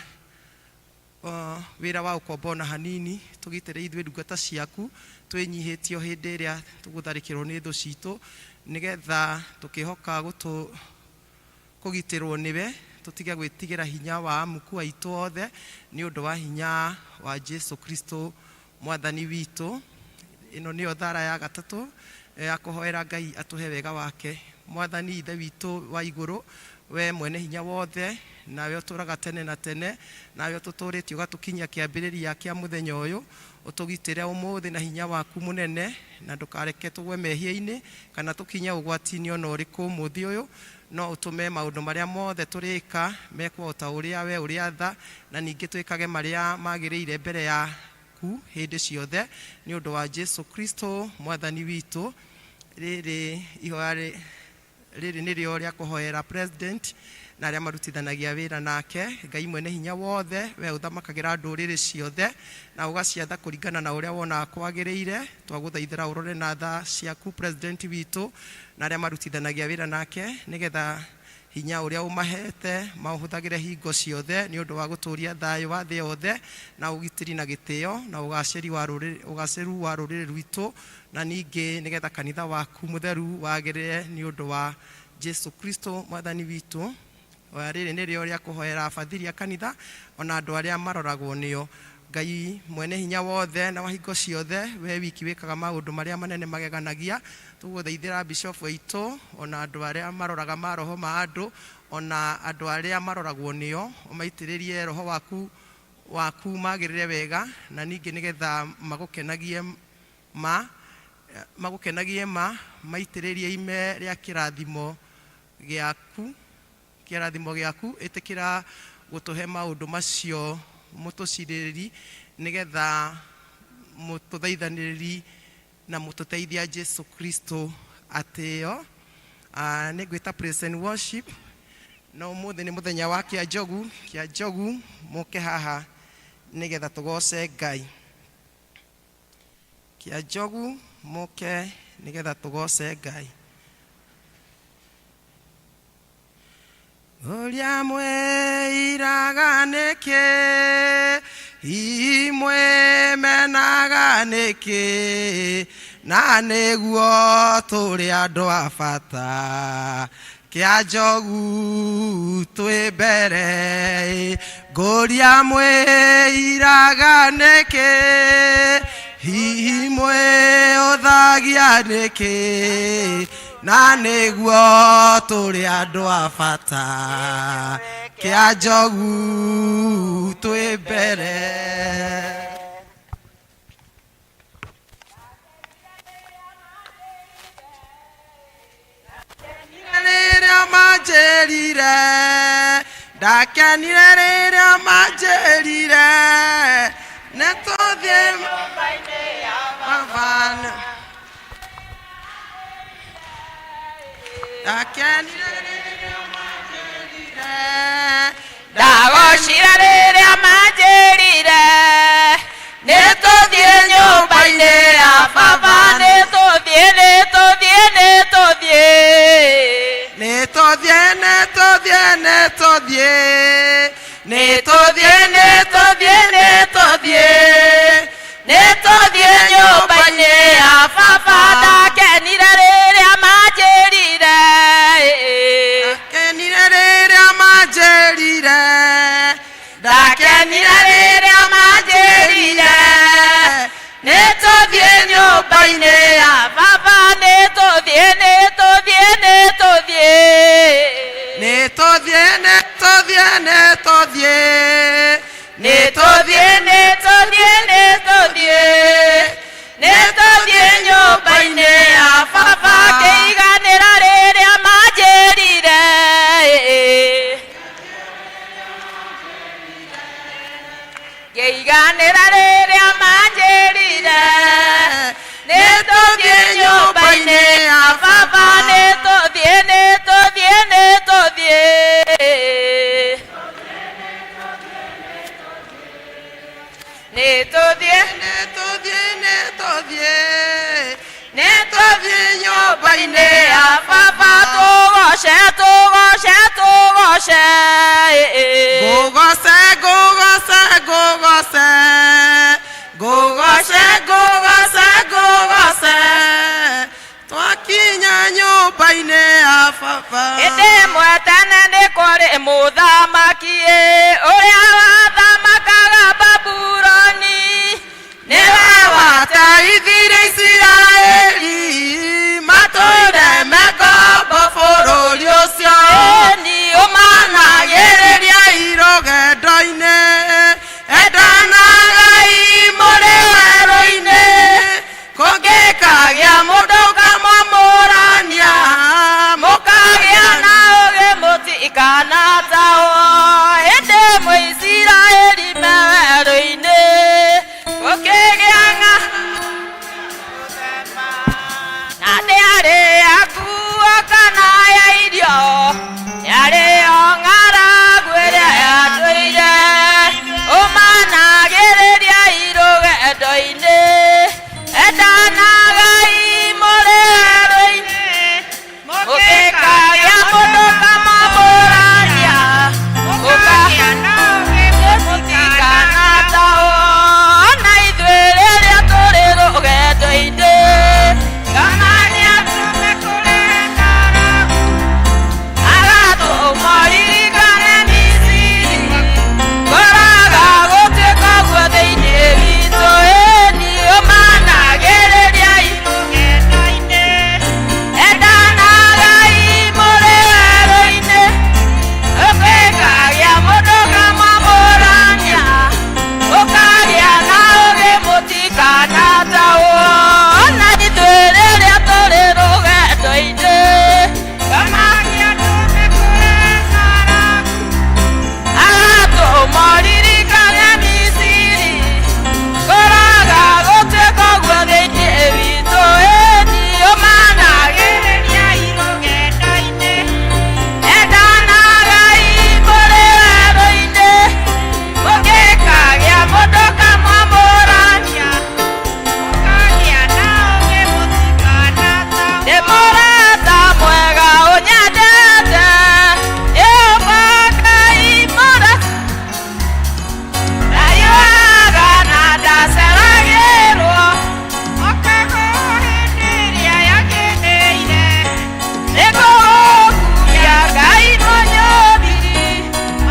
wĩra wa ũkombo ona hanini. Tũgitĩre ithuĩ ndungata ciaku twĩnyihĩtie o hĩndĩ ĩrĩa tũgũtharĩkĩrwo nĩ thũ citũ, nĩgetha tũkĩhoka gũtũ kũgitĩrwo nĩwe, tũtige gwĩtigĩra hinya wa amuku aitũ othe, nĩ ũndũ wa hinya wa Jesu Kristo Mwathani witũ. Ĩno nĩyo thara ya gatatũ ya kũhoera Ngai atũhe wega wake. Mwathani Ithe witũ wa igũrũ, we mwene hinya wothe, nawe ũtũraga tene na tene, nawe ũtũtũrĩtie ũgatũkinyia kĩambĩrĩria kĩa mũthenya ũyũ, ũtũgitĩre ũmũthĩ na hinya waku mũnene, na ndũkareke tũgwe mehia-inĩ kana tũkinye ũgwati-inĩ ona ũrĩkũ ũmũthĩ ũyũ, no ũtũme maũndũ marĩa mothe tũrĩka mekwo o ta ũrĩa we ũrĩatha, na ningĩ twĩkage marĩa magĩrĩire mbere yaku hĩndĩ ciothe, nĩ ũndũ wa Jesu Kristo Mwathani witũ. Rĩrĩ ihoya rĩrĩ nĩrĩo rĩa kũhoera president na arĩa marutithanagia wĩra nake. Ngai mwene hinya wothe, we ũthamakagĩra ndũrĩrĩ ciothe na ũgaciatha kũringana na ũrĩa wonaga kwagĩrĩire, twagũthaithĩra ũrore na tha ciaku president witũ na arĩa marutithanagia wĩra nake, nĩgetha hinya ũrĩa ũmahete maũhũthagĩre hingo ciothe nĩ ũndũ wa gũtũria thayũ wa thĩ yothe na ũgitĩri na gĩtĩo na ũgacĩru wa rũrĩrĩ rwitũ, na ningĩ nĩgetha kanitha waku mũtheru wagĩrĩre nĩ ũndũ wa Jesu Kristo Mwathani witũ. Oya rĩrĩ nĩrĩo rĩa kũhoera abathiri a kanitha ona andũ arĩa maroragwo nĩo. Ngai mwene hinya wothe na wa hingo ciothe, we wiki wĩkaga maũndũ marĩa manene mageganagia, tũgũthaithĩra bishofu aitũ ona andũ arĩa maroraga maroho ma andũ ona andũ arĩa maroragwo nĩo, ũmaitĩrĩrie roho waku waku magĩrĩre wega, na ningĩ nĩgetha magũkenagie ma magũkenagie ma maitĩrĩrie ime rĩa kĩrathimo gĩaku kĩrathimo gĩaku. Ĩtĩkĩra gũtũhe maũndũ macio mũtũcirĩrĩri, nĩgetha mũtũthaithanĩrĩri na mũtũteithia Jesu Kristo atĩo. Nĩ ngwĩta praise and worship, no ũmũthĩ nĩ mũthenya wa kĩa njogu kĩa njogu, mũke haha nĩgetha tũgoce Ngai. Kĩa njogu mũke nĩgetha tũgoce Ngai. Ũrĩa mwĩiraga nĩkĩ, hihi mwĩmenaga nĩkĩ, na nĩguo tũrĩ andũ a bata, kĩa njogu twĩ mbere. Ngũria mwĩiraga nĩkĩ, hihi mwĩũthagia nĩkĩ, na nĩguo tũrĩ andũ a bata, kĩa njogu twĩ mbere. Rĩrĩa manjĩrire, ndakenire rĩrĩa manjĩrire nĩ tũthiĩ baba. Ndakenire rĩrĩa manjĩrire. Ndagocira rĩrĩa manjĩrire nĩ tũthiĩ nyũmba-inĩ ya baba, nĩ tũthiĩ. tũthiĩ, nĩ tũthiĩ, nĩ tũthiĩ, nĩ tũthiĩ, nĩ tũthiĩ, nĩ tũthiĩ, nĩ tũthiĩ nyũmba-inĩ ya baba. Ndakenire rĩrĩa manjĩrire. Ndakenire rĩrĩa manjĩrire, ndakenire rĩrĩa manjĩrire, nĩ tũthiĩ nyũmba-inĩ ya baba. Nĩ tũthiĩ, nĩ tũthiĩ, nĩ tũthiĩ, nĩ tũthiĩ, nĩ tũthiĩ, nĩ tũthiĩ, nĩ tũthiĩ, nĩ tũthiĩ, nĩ tũthiĩ, nĩ tũthiĩ nyũmba-inĩ ya baba. Ngĩiganĩra rĩrĩa manjĩrire. Ngĩiganĩra rĩrĩa manjĩrire, nĩ tũthiĩ nyũmba-inĩ ya baba. Nĩ tũthiĩ, nĩ tũthiĩ, nĩ tũthiĩ, nĩ tũthiĩ, nĩ tũthiĩ, nĩ tũthiĩ, nĩ tũthiĩ nyũmba-inĩ ya baba. Tũgoce, tũgoce, tũgoce. Ngũgoce, ngũgoce, ngũgoce, ngũgoce, ngũgoce, ngũgoce, twakinya nyũmba-inĩ ya baba. Hĩndĩ ĩmwe tene nĩ kwarĩ mũthamaki ũrĩa wathamakaga Babuloni. Nĩwe wateithirie Isiraeli matũire me ngombo bũrũri ũcio. Ĩni ũmanagĩrĩria Managĩrĩria irũgendo-inĩ, endanagai mũrĩ werũ-inĩ, kũngĩkagĩa mũndũ ũkamwamũrania, mũkagĩa na ũgĩ mũtikanatahwo. Hĩndĩ ĩmwe Isiraeli me werũ-inĩ gũkĩgĩa ng'a na ndĩarĩ ya nguo kana ya irio, yarĩ o ng'aragu ĩrĩa yatũire. Ũmanagĩrĩria irũgendo-inĩ, endanagai mũrĩ werũ-inĩ, mũngĩkagĩa mũndũ ũkamwamũrania, mũkagĩa na ũgĩ mũtikanatahwo. Na ithuĩ rĩrĩa tũrĩ rũgendo-inĩ, ngama nĩatũme kũrĩ ng'aragu, agatũma ririkane Misiri, ngũraga gũtuĩka guo thĩinĩ witũ. Ĩni ũmanagĩrĩria irũgendo-inĩ, endanagai mũrĩ werũ-inĩ, ũngĩkagĩa mũndũ ũkamwamũrania, ũkagĩa na ũgĩ mũtikanatahwo. Na ithuĩ rĩrĩa tũrĩ rũgendo-inĩ, ngama nĩatũme kũrĩ ng'aragu, agatũma ririkane Misiri, ngũraga gũtuĩka guo thĩinĩ witũ. Ĩni ũmanagĩrĩria irũgendo-inĩ, endanagai mũrĩ werũ-inĩ, mũngĩkagĩa mũndũ ũkamwamũrania, mũkagĩa na ũgĩ mũtikanatahwo. Nĩ mũrata mwega ũnyendete, Jehova Ngai mũrata, ndariũaga na ndaceragĩrwo, nĩngũgũkuia Ngai mũnyũmbi,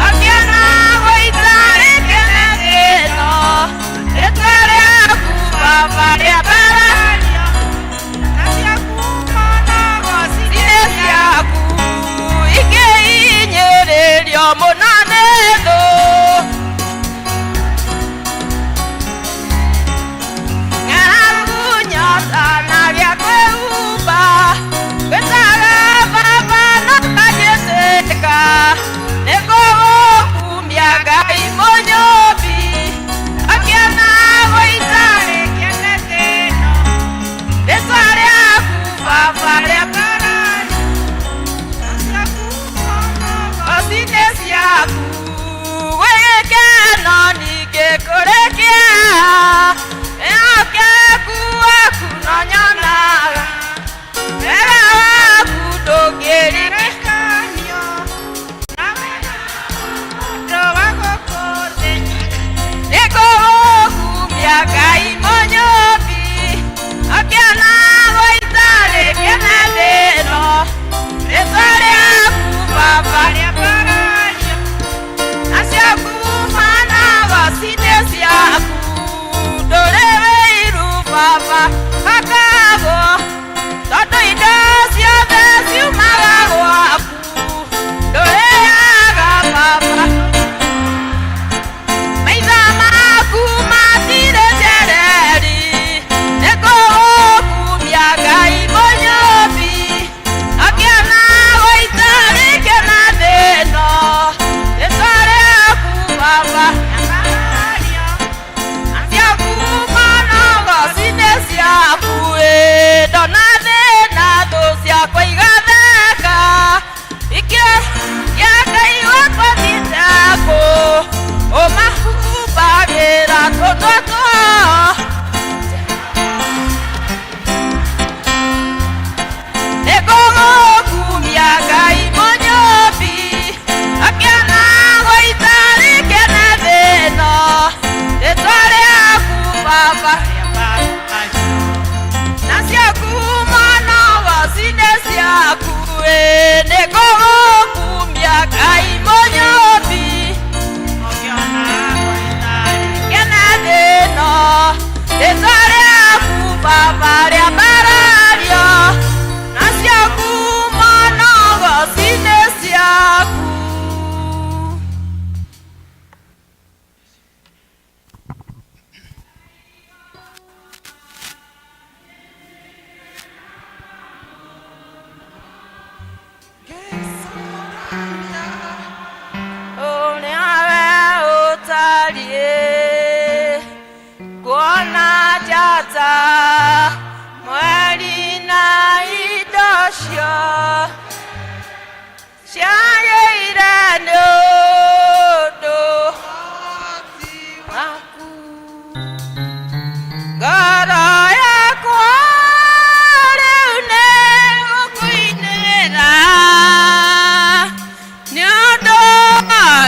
akĩona gũita rĩkene thĩno, rĩtwa rĩaku Baba rĩa mbere cirĩ ciaku ikĩhinyĩrĩrio mũno nĩ thũ. Ng'aragu, nyota na gĩa kwĩhumba, ngwĩtaga Baba na ngagĩtĩka, nĩngũgũkumia Ngai mũnyũmbi, akĩona gũita rĩkene thĩno, rĩtwa rĩaku Baba rĩa mbere ocinĩ ciaku gwĩgĩkeno ningĩ kũrĩ kĩeha, wĩhokeku waku no nyonaga, wega waku ndũngĩririkana.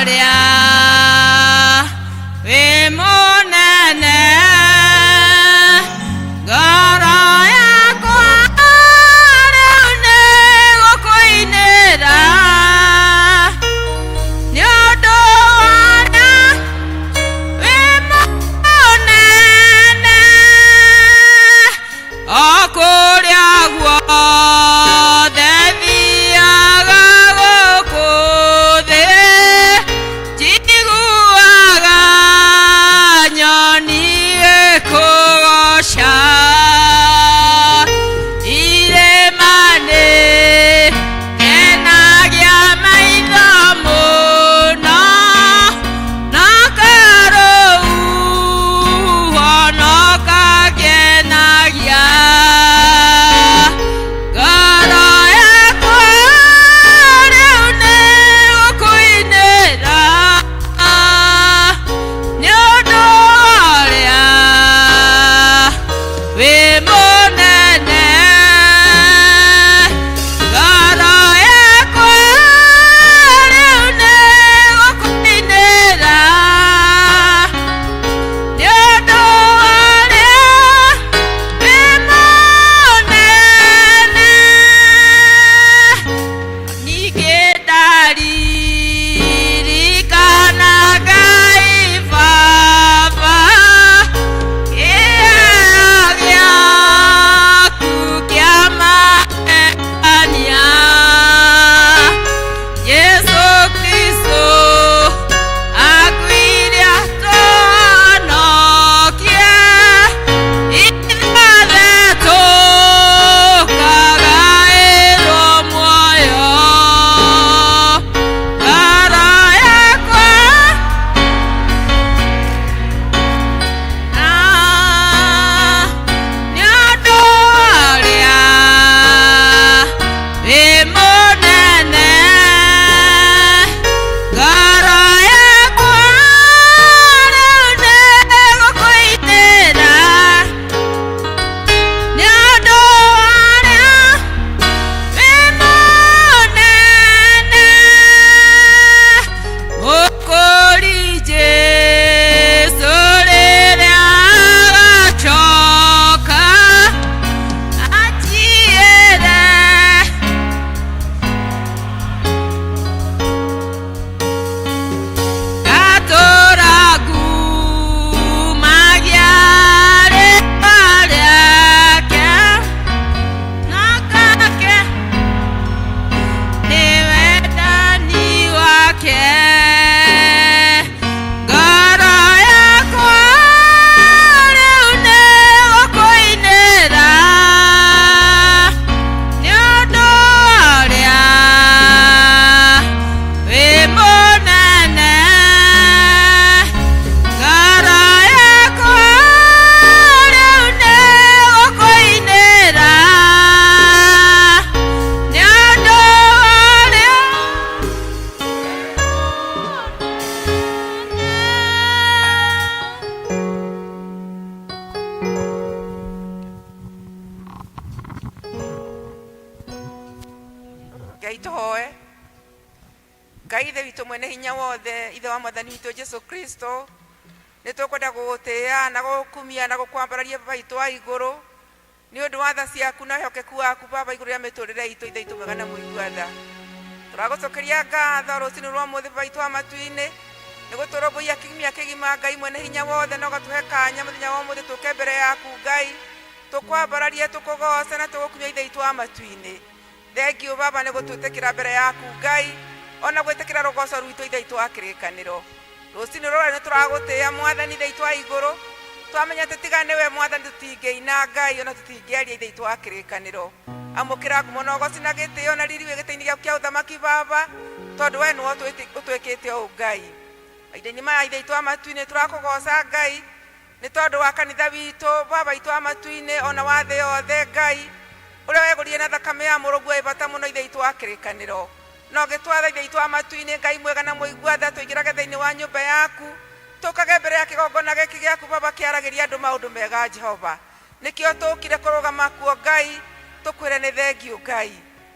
Ũrĩa wĩ mũnene. Ngoro yakwa rĩu nĩgũkũinĩra, nĩ ũndũ wa ũrĩa wĩ mũnene. O kũrĩa guothe thiaga gũkũ thĩ, njiguaga nyoni ĩkũgoca. Irĩma-inĩ kenagia maitho mũno, na karũhuho no kakenagia ngoro yakwa. Rĩu nĩgũkũinĩra, nĩ ũndũ wa ũrĩa wĩ mũnene. Ngoro yakwa rĩu nĩgũkũinĩra, nĩ ũndũ wa ũrĩa wĩ mũnene. Ningĩ ndaririkana Ngai Baba, kĩheo gĩaku kĩa magegania. Jesũ Kristo akuire atũhonokie, ithuothe tũkagaĩrwo muoyo. Ngoro yakwa nĩ ũndũ wa ũrĩa wĩ mũnene. Ngoro yakwa rĩu nĩgũkũinĩra, nĩ ũndũ wa ũrĩa wĩ mũnene. Mũkũri Jesũ rĩrĩa agacoka anjiyĩre. Ngatũra ngumagia rĩĩtwa rĩake, na ngake nĩ wendani wake. Ngoro yakwa rĩu nĩgũkũinĩra, nĩ ũndũ wa ũrĩa wĩ mũnene. Ngoro yakwa rĩu nĩgũkũinĩra, nĩ ũndũ wa ũrĩa Ngai tũhoe. Ngai Ithe witũ mwene hinya wothe, Ithe wa Mwathani witũ Jesu Kristo, nĩ tũkwenda gũgũtĩĩa na gũgũkumia na gũkwambararia, Baba witũ wa igũrũ, nĩ ũndũ wa tha ciaku na wĩhokeku waku, Baba, igũrũ rĩa mĩtũrĩre itũ. Ithe witũ mwega na mũigua tha, tũragũcokeria ngatho rũcinĩ rwa ũmũthĩ, Baba witũ wa matu-inĩ, nĩ gũtũrũmbũiya kiumia kĩgima, Ngai mwene hinya wothe, na ũgatũhe kanya mũthenya wa ũmũthĩ tũke mbere yaku, Ngai, tũkwambararie, tũkũgoce na tũgũkumia, Ithe witũ wa matu-inĩ. Thengiũ, Baba, nĩ gũtwĩtĩkĩra mbere yaku, Ngai, ona gwĩtĩkĩra rũgoco rwitũ, Ithe witũ wa kĩrĩkanĩro. Rũcinĩ rũrĩa nĩ tũragũtĩĩa, Mwathani Ithe witũ wa igũrũ, twamenya atĩ tiga nĩwe, Mwathani, tũtingĩina, Ngai, ona tũtingĩaria, Ithe witũ wa kĩrĩkanĩro. Amũkĩra ngumo na ũgoci na gĩtĩo na riri wĩ gĩtĩ-inĩ gĩaku kĩa ũthamaki, Baba, tondũ we nĩwe ũtwĩkĩte ũũ, Ngai. Mahinda-inĩ maya, Ithe witũ wa matu-inĩ, tũrakũgoca, Ngai, nĩ tondũ wa kanitha witũ, Baba witũ wa matu-inĩ, ona wa thĩ yothe, Ngai, ũrĩa wegũrire na thakame ya mũrũguo ĩ bata mũno, Ithe witũ wa kĩrĩkanĩro, na ũgĩtwatha, Ithe witũ wa matu-inĩ, Ngai mwega na mũigua tha, tũingĩrage thĩinĩ wa nyũmba yaku, tũkage mbere ya kĩgongona gĩkĩ gĩaku, Baba, kĩaragĩria andũ maũndũ mega, Jehova. Nĩkĩo tũkire kũrũgama kuo, Ngai, tũkwĩre nĩ thengiũ, Ngai.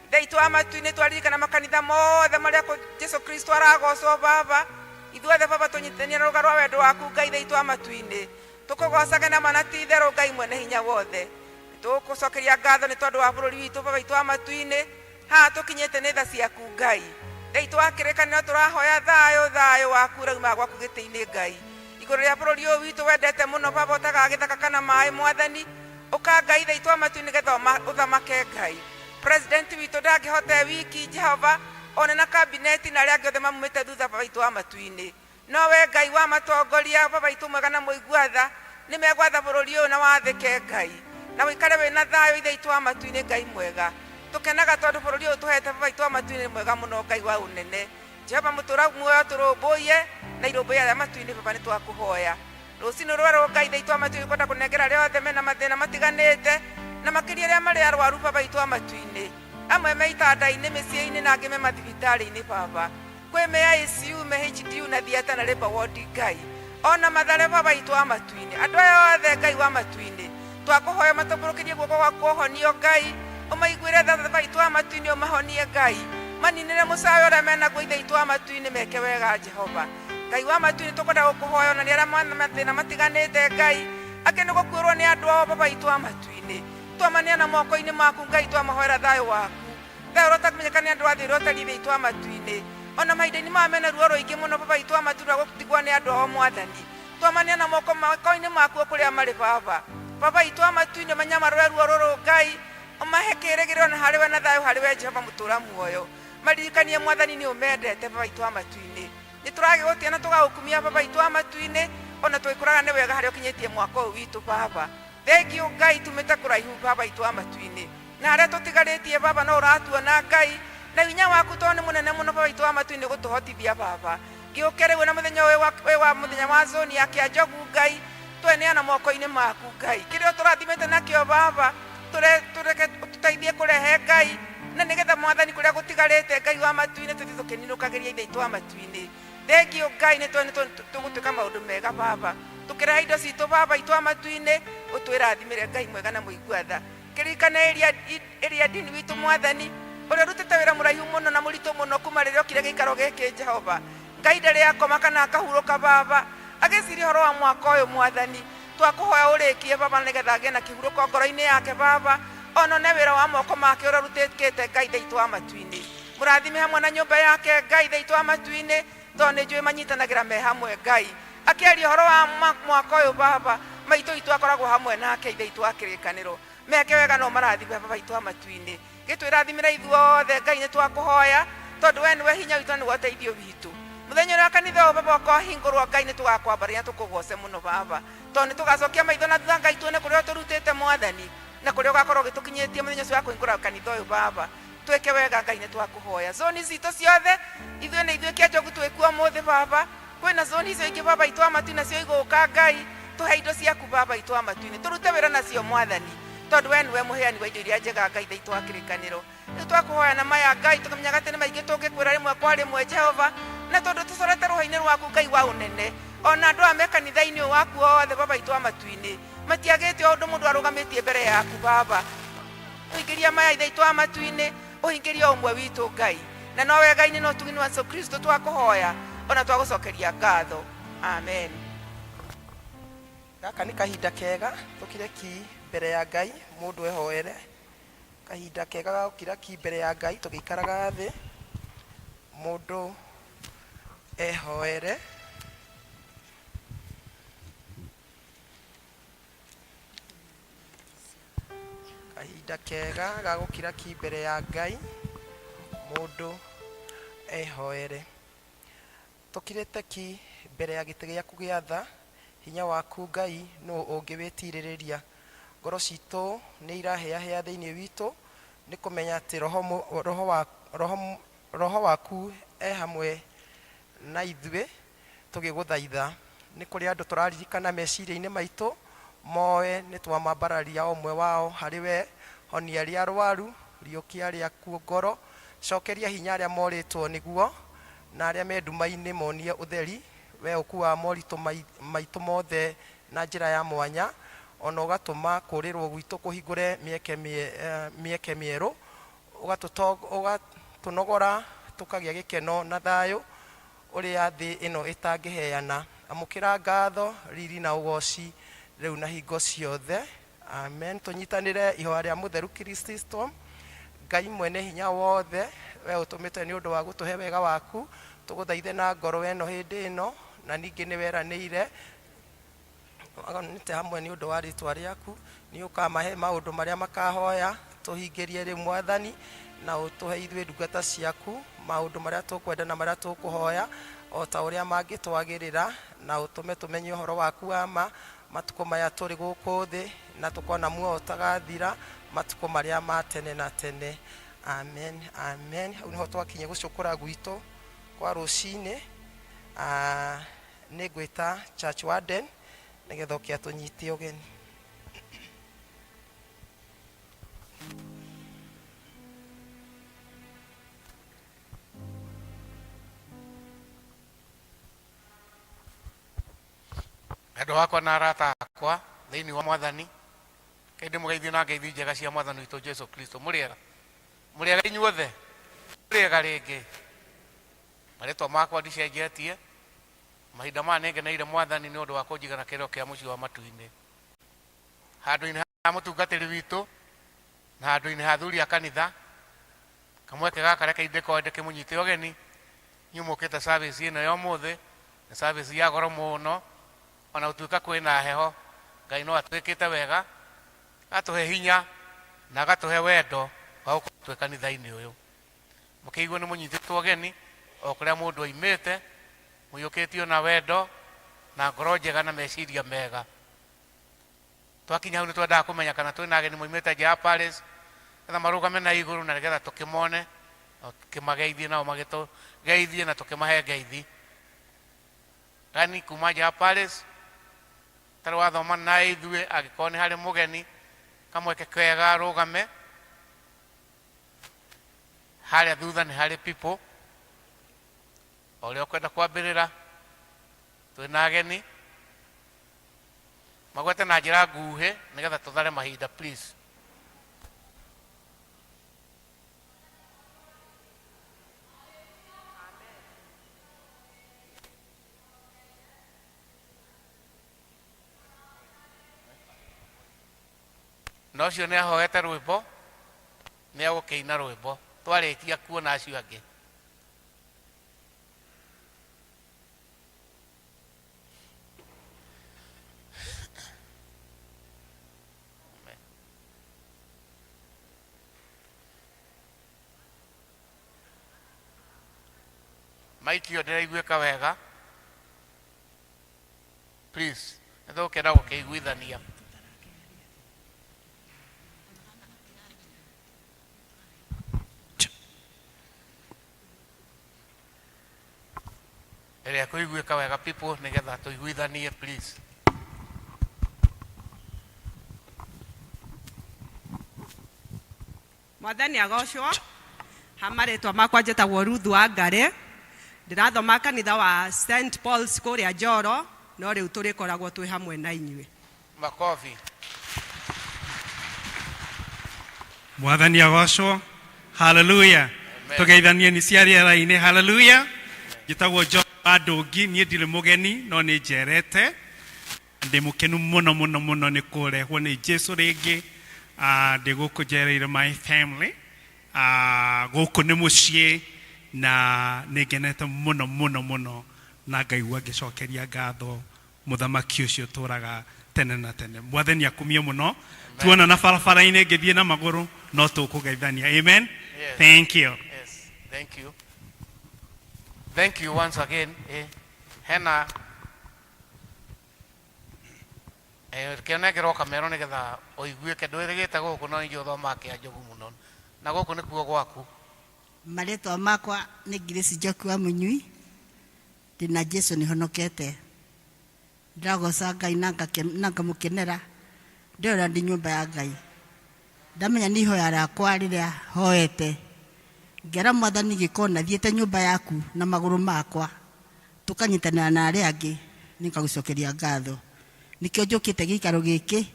Ithe witũ wa matu-inĩ, twaririkana makanitha mothe marĩa Jesu Kristo aragocwo, Baba. Ithuothe Baba tũnyitithania na rũga rwa wendo waku Ngai ithe witũ wa matu-inĩ. Tũkũgocage na ma na ti itherũ Ngai mwene hinya wothe. Nĩtũgũgũcokeria ngatho nĩ tondũ wa bũrũri witũ Baba witũ wa matu-inĩ. Haha tũkinyĩte nĩ tha ciaku Ngai. Ithe witũ wa kĩrĩkanĩro tũrahoya thayũ, thayũ waku ũrĩa umaga gwaku gĩtĩ-inĩ Ngai. Igũrũ rĩa bũrũri ũyũ witũ wendete mũno Baba ũtagaga gĩthaka kana maĩ Mwathani. Ũka Ngai Ithe witũ wa matu-inĩ nĩgetha ũthamake Ngai. President witũ ndangĩhota e wiki Jehova, one na kabineti na arĩa angĩ othe mamumĩte thutha Baba witũ wa matu-inĩ. No we Ngai wamatongoria, Baba witũ mwega na mũigua tha, nĩ megwatha bũrũri ũyũ na wathĩke Ngai, na ũikare wĩ na thayũ Ithe witũ wa matu-inĩ Ngai mwega. Tũkenaga tondũ bũrũri ũyũ ũtũhete Baba witũ wa matu-inĩ nĩ mwega mũno Ngai wa ũnene. Jehova mũtũra muoyo tũrũmbũiye na irũmbũiya rĩa matu-inĩ Baba nĩ twakũhoya. Rũcinĩ rwerũ Ngai Ithe witũ wa matu-inĩ kwenda kũnengera arĩa othe mena mathĩna matiganĩte na makĩria arĩa marĩ arwaru Baba witũ wa matu-inĩ. Amwe me itanda-inĩ mĩciĩ-inĩ na angĩ me mathibitarĩ-inĩ Baba. Kwĩ me ICU, me HDU na theatre na labour ward Ngai. Ona Mathare Baba witũ wa matu-inĩ. Andũ aya othe Ngai wa matu-inĩ. Twakũhoya ũmatambũrũkĩrie guoko gwaku ũhonio Ngai. Ũmaiguĩre tha Baba witũ wa matu-inĩ ũmahonie Ngai. Maninĩre mũcayo ũrĩa menaguo Ithe witũ wa matu-inĩ meke wega Jehova. Ngai wa matu-inĩ tũkwenda gũkũhoya ona nĩ arĩa mena mathĩna matiganĩte Ngai. Angĩ nĩ gũkuĩrwo nĩ andũ ao Baba witũ wa matu-inĩ. Twamaneana moko-inĩ maku Ngai twamahoera thayũ waku. Thayũ ũrĩa ũtangĩmenyeka nĩ andũ a thĩ ũrĩa ũtariĩ Ithe witũ wa matu-inĩ. O na mahinda-inĩ maya mena ruo rũingĩ mũno Baba witũ wa matu rwa gũtigwo nĩ andũ ao Mwathani. Twamaneana moko moko-inĩ maku o kũrĩa marĩ Baba. Baba witũ wa matu-inĩ ũmanyamarũre ruo rũrũ Ngai, ũmahe kĩrĩgĩrĩro na harĩ we na thayũ harĩ we Jehova mũtũra muoyo. Maririkanie Mwathani nĩ ũmendete Baba witũ wa matu-inĩ. Nĩ tũragĩgũtĩa na tũgagũkumia Baba witũ wa matu-inĩ ona tũgĩkũraga nĩ wega harĩa ũkinyĩtie mwaka ũyũ witũ Baba. Thengiũ Ngai tumĩte kũraihu Baba witũ wa matu-inĩ. Na harĩa tũtigarĩtie Baba no ũratuona Ngai, na hinya waku tondũ nĩ mũnene mũno Baba witũ wa matu-inĩ gũtũhotithia Baba. Ngĩũke rĩu na mũthenya ũyũ wĩ wa mũthenya wa zoni ya Kĩanjogu Ngai, tweneana moko-inĩ maku Ngai. Kĩrĩa ũtũrathimĩte nakĩo Baba, tũreke ũtũteithie kũrehe Ngai, na nĩgetha Mwathani kũrĩa gũtigarĩte Ngai wa matu-inĩ tũthiĩ tũkĩninũkagĩria Ithe witũ wa matu-inĩ. Thengiũ Ngai nĩ tũĩ nĩ tũgũtuĩka maũndũ mega Baba. Tũkĩrehe indo citũ Baba witũ wa matu-inĩ, ũtwĩrathimĩre Ngai mwega na mũigua tha. Kĩririkane ĩrĩa ndini witũ Mwathani, ũrĩa ũrutĩte wĩra mũraihu mũno na mũritũ mũno kuma rĩrĩa okire gĩikaro gĩkĩ Jehova. Ngai ndarĩ akoma kana akahurũka Baba, agĩciria ũhoro wa mwaka ũyũ Mwathani. Twakũhoya ũrĩkie Baba nĩgetha agĩe na kĩhurũko ngoro-inĩ yake Baba, ona one wĩra wa moko make ũrĩa ũrutĩkĩte Ngai Ithe witũ wa matu-inĩ. Mũrathime hamwe na nyũmba yake Ngai Ithe witũ wa matu-inĩ, tondũ nĩ njũĩ manyitanagĩra me hamwe Ngai. Akĩaria ũhoro wa mwaka ũyũ Baba, maitũ witũ akoragwo hamwe nake Ithe witũ wa kĩrĩkanĩro. Meke wega no marathime Baba witũ wa matu-inĩ. Gĩtwĩrathimĩre ithuothe Ngai nĩ twakũhoya, tondũ we nĩwe hinya witũ na nĩwe ũteithio witũ. Mũthenya ũrĩa kanitha ũyũ Baba ũkahingũrwo Ngai nĩ tũgakwambararia na tũkũgoce mũno Baba, tondũ nĩ tũgacokia maitho na thutha Ngai tuone kũrĩa ũtũrutĩte Mwathani, na kũrĩa ũgakorwo ũgĩtũkinyĩtie mũthenya ũcio wa kũhingũra kanitha ũyũ Baba. Twĩke wega Ngai nĩ twakũhoya. Zoni citũ ciothe, ithuĩ nĩ ithuĩ Kĩanjogu twĩkuo ũmũthĩ Baba, kwĩna zoni icio ingĩ Baba witũ wa matu-inĩ nacio igũka Ngai, tũhe indo ciaku Baba witũ wa matu-inĩ, tũrute wĩra nacio Mwathani, tondũ we nĩwe mũheani wa indo iria njega Ngai Ithe witũ wa kĩrĩkanĩro. Rĩu twakũhoya na maya Ngai, tũkĩmenyaga atĩ nĩ maingĩ tũngĩkwĩra rĩmwe kwa rĩmwe Jehova, na tondũ tũcorete rũhĩ-inĩ rwaku Ngai wa ũnene, ona andũ aya me kanitha-inĩ ũyũ waku othe Baba witũ wa matu-inĩ, matiagĩte o ũndũ mũndũ arũgamĩtie mbere yaku Baba. Ũhingĩria maya Ithe witũ wa matu-inĩ, ũhingĩrie o ũmwe witũ Ngai. Na no wega-inĩ na ũtugi-inĩ wa Jesu Kristo twakũhoya, ona twagũcokeria ngatho. Amen. Gaka nĩ kahinda kega tũkire ki mbere ya Ngai mũndũ ehoere. Kahinda kega ga gũkira ki mbere ya Ngai tũgĩikaraga thĩ mũndũ ehoere. Kahinda kega ga gũkira ki mbere ya Ngai mũndũ ehoere. Tũkirĩte ki mbere ya gĩtĩ gĩaku gĩa tha, hinya waku Ngai nũ ũngĩwĩtirĩrĩria? Ngoro citũ nĩ irahĩahĩa thĩinĩ witũ nĩ kũmenya atĩ roho, roho, wa, roho, roho waku e hamwe na ithuĩ tũgĩgũthaitha. Nĩ kũrĩ andũ tũraririkana meciria-inĩ maitũ, moe nĩ twamambararia o ũmwe wao harĩ we. Honia arĩa arwaru, riũkia arĩa akuũ ngoro, cokeria hinya arĩa morĩtwo nĩguo, na arĩa me nduma-inĩ monie ũtheri. We ũkuaga moritũ maitũ mothe na njĩra ya mwanya, o na ũgatũma kũũrĩrwo gwitũ kũhingũre mĩeke mĩerũ, ũgatũnogora tũkagĩa gĩkeno na thayũ. Ũrĩa thĩ ĩno ĩtangĩheana. Amũkĩra ngatho, riri na ũgoci rĩu na hingo ciothe. Amen. Tũnyitanĩre ihoya rĩa mũtheru Kristo. Ngai mwene hinya wothe, we ũtũmĩte nĩ ũndũ wa gũtũhe wega waku, tũgũthaithe na ngoro ĩno hĩndĩ ĩno, na ningĩ nĩ weranĩire nĩte hamwe nĩ ũndũ wa rĩtwa rĩaku, nĩ ũkamahe maũndũ marĩa makahoya, tũhingĩrie rĩu Mwathani, na ũtũhe ithuĩ ndungata ciaku maũndũ marĩa tũkwenda na marĩa tũkũhoya, o ta ũrĩa mangĩtwagĩrĩra, na ũtũme tũmenye ũhoro waku wa ma matukũ maya tũrĩ gũkũ thĩ, na tũkona muoyo ũtagathira matukũ marĩa ma tene na tene. Amen, amen. Hau nĩho twakinya gũcũkũra gwitũ kwa rũcinĩ. Ah, nĩ ngwĩta church warden nĩgetha oke atũnyite ũgeni. Endwa wakwa na arata akwa thĩinĩ wa Mwathani, kei ndĩmũgeithie na ngeithi njega cia Mwathani witũ Jesu Kristo. Mũrĩega? Mũrĩega inyuothe? Mũrĩega rĩngĩ? Marĩtwa makwa ndicenjetie. Mahinda maya nĩngeneire Mwathani nĩ ũndũ wa kũnjiga na kĩrĩro kĩa mũciĩ wa matu-inĩ. Handũ-inĩ ha mũtungatĩri witũ na handũ-inĩ ha athuri a kanitha, kamweke gaka reke ndĩkoe ndĩkĩmũnyite ũgeni inyuĩ mũkĩte service ĩno ya ũmũthĩ. Nĩ service ya goro mũno, ona gũtuĩka kwĩna heho, Ngai no atwĩkĩte wega, agatũhe hinya na agatũhe wendo wa gũkorwo twĩ kanitha-inĩ ũyũ. Mũkĩigue nĩ mũnyitĩtwo ũgeni o kũrĩa mũndũ oimĩte, mũiyũkĩtio na wendo na ngoro njega na meciria mega. Twakinya hau nĩ twendaga kũmenya kana twĩna ageni moimĩte nja ya Paris, nĩgetha marũgame na igũrũ na nĩgetha tũkĩmone, na tũkĩmageithie nao magĩtũgeithie na tũkĩmahe ngeithi. Ageni kuma nja ya Paris, ũtarĩ wathoma na ithuĩ, angĩkorwo nĩ harĩ mũgeni, kamweke kega arũgame. Harĩa thutha nĩ harĩ people, o ũrĩa ũkwenda kwambĩrĩra, twĩna ageni. Magwete na njĩra nguhĩ nĩgetha tũthare mahinda please. Na ũcio nĩ ahoete rwĩmbo, nĩ egũkĩina rwĩmbo twarĩkia kuona acio angĩ. Maiki ĩyo ndĩraiguĩka wega, please nĩ tũgũkĩenda gũkĩiguithania. Ĩrĩa ĩkũiguĩka wega people nĩgetha tũiguithanie please. Mwathani agocwo. Ha marĩtwa makwa njĩtagwo Ruth wa Ngarĩ. Ndĩrathoma kanitha wa St Paul's kũrĩa Njoro, no rĩu tũrĩkoragwo twĩ hamwe na inyuĩ. Makobi. Mwathani agocwo. Haleluya. Tũgeithanie ni cia rĩera-inĩ. Haleluya. Njĩtagwo John wa Ndũngi, niĩ ndirĩ mũgeni no nĩ njerete. Ndĩ mũkenu mũno mũno mũno nĩ kũrehwo nĩ Jesu rĩngĩ. Ndĩ gũkũ njereire my family. Gũkũ nĩ mũciĩ na nĩ ngenete mũno mũno mũno na ngaigua ngĩcokeria ngatho mũthamaki ũcio ũtũraga tene na tene. Mwathani akumio mũno. Tuonana barabara-inĩ ngĩthiĩ na magũrũ no tũkũgeithania. Amen. Yes. Thank you. Yes. Thank you. Thank you once again. Hena kĩonengerwo kamero nĩgetha ũiguĩke ndwĩrĩgĩte gũkũ no ningĩ ũthomaga kĩa njogu mũno na gũkũ nĩkuo gwaku. Marĩtwa makwa nĩ Grace Njoki wa Mũnyui, ndĩna Jesu nĩhonokete. Ndĩragoca Ngai na ngamũkenera ndĩrona ndĩ nyũmba ya Ngai. Ndamenya nĩ ihoya rĩakwa rĩrĩa hoete, ngera Mwathani gĩkorwo na thiĩte nyũmba yaku na magũrũ makwa, tũkanyitanĩra na arĩa angĩ, nĩngagũcokeria ngatho. Nĩkĩo njũkĩte gĩikaro gĩkĩ,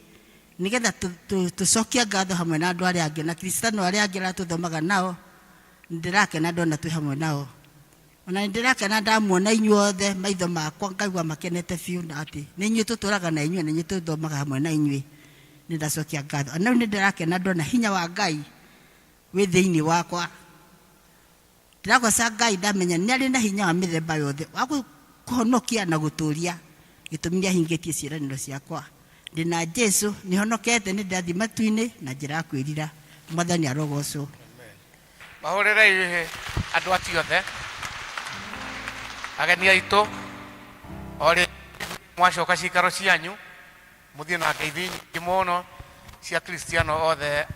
nĩgetha tũcokie ngatho hamwe na andũ arĩa angĩ, na Kristano arĩa angĩ arĩa tũthomaga nao, ndĩrakena ndona twĩ hamwe nao. Ona nĩ ndĩrakena ndamuona inyuothe, maitho makwa ngaigua makenete biũ, na atĩ nĩ inyuĩ tũtũraga na inyuĩ, na inyuĩ tũthomaga hamwe na inyuĩ. Nĩ ndacokia ngatho. Ona rĩu nĩ ndĩrakena ndona hinya wa Ngai wĩ thĩinĩ wakwa. Ndĩragoca Ngai ndamenya nĩ arĩ na hinya wa mĩthemba yothe wa kũhonokia na gũtũria, gĩtũmi nĩ ahingĩtie ciĩranĩro ciakwa. Ndĩ na Jesu, nĩ honokete, nĩ ndĩrathiĩ matu-inĩ na njĩra ya kwĩrira. Mwathani arogocwo. Mahũrĩrei andũ acio othe ageni aitũ o rĩ mwacoka cikaro cianyu mũthiĩ na ngeithi nyingĩ mũno cia kristiano othe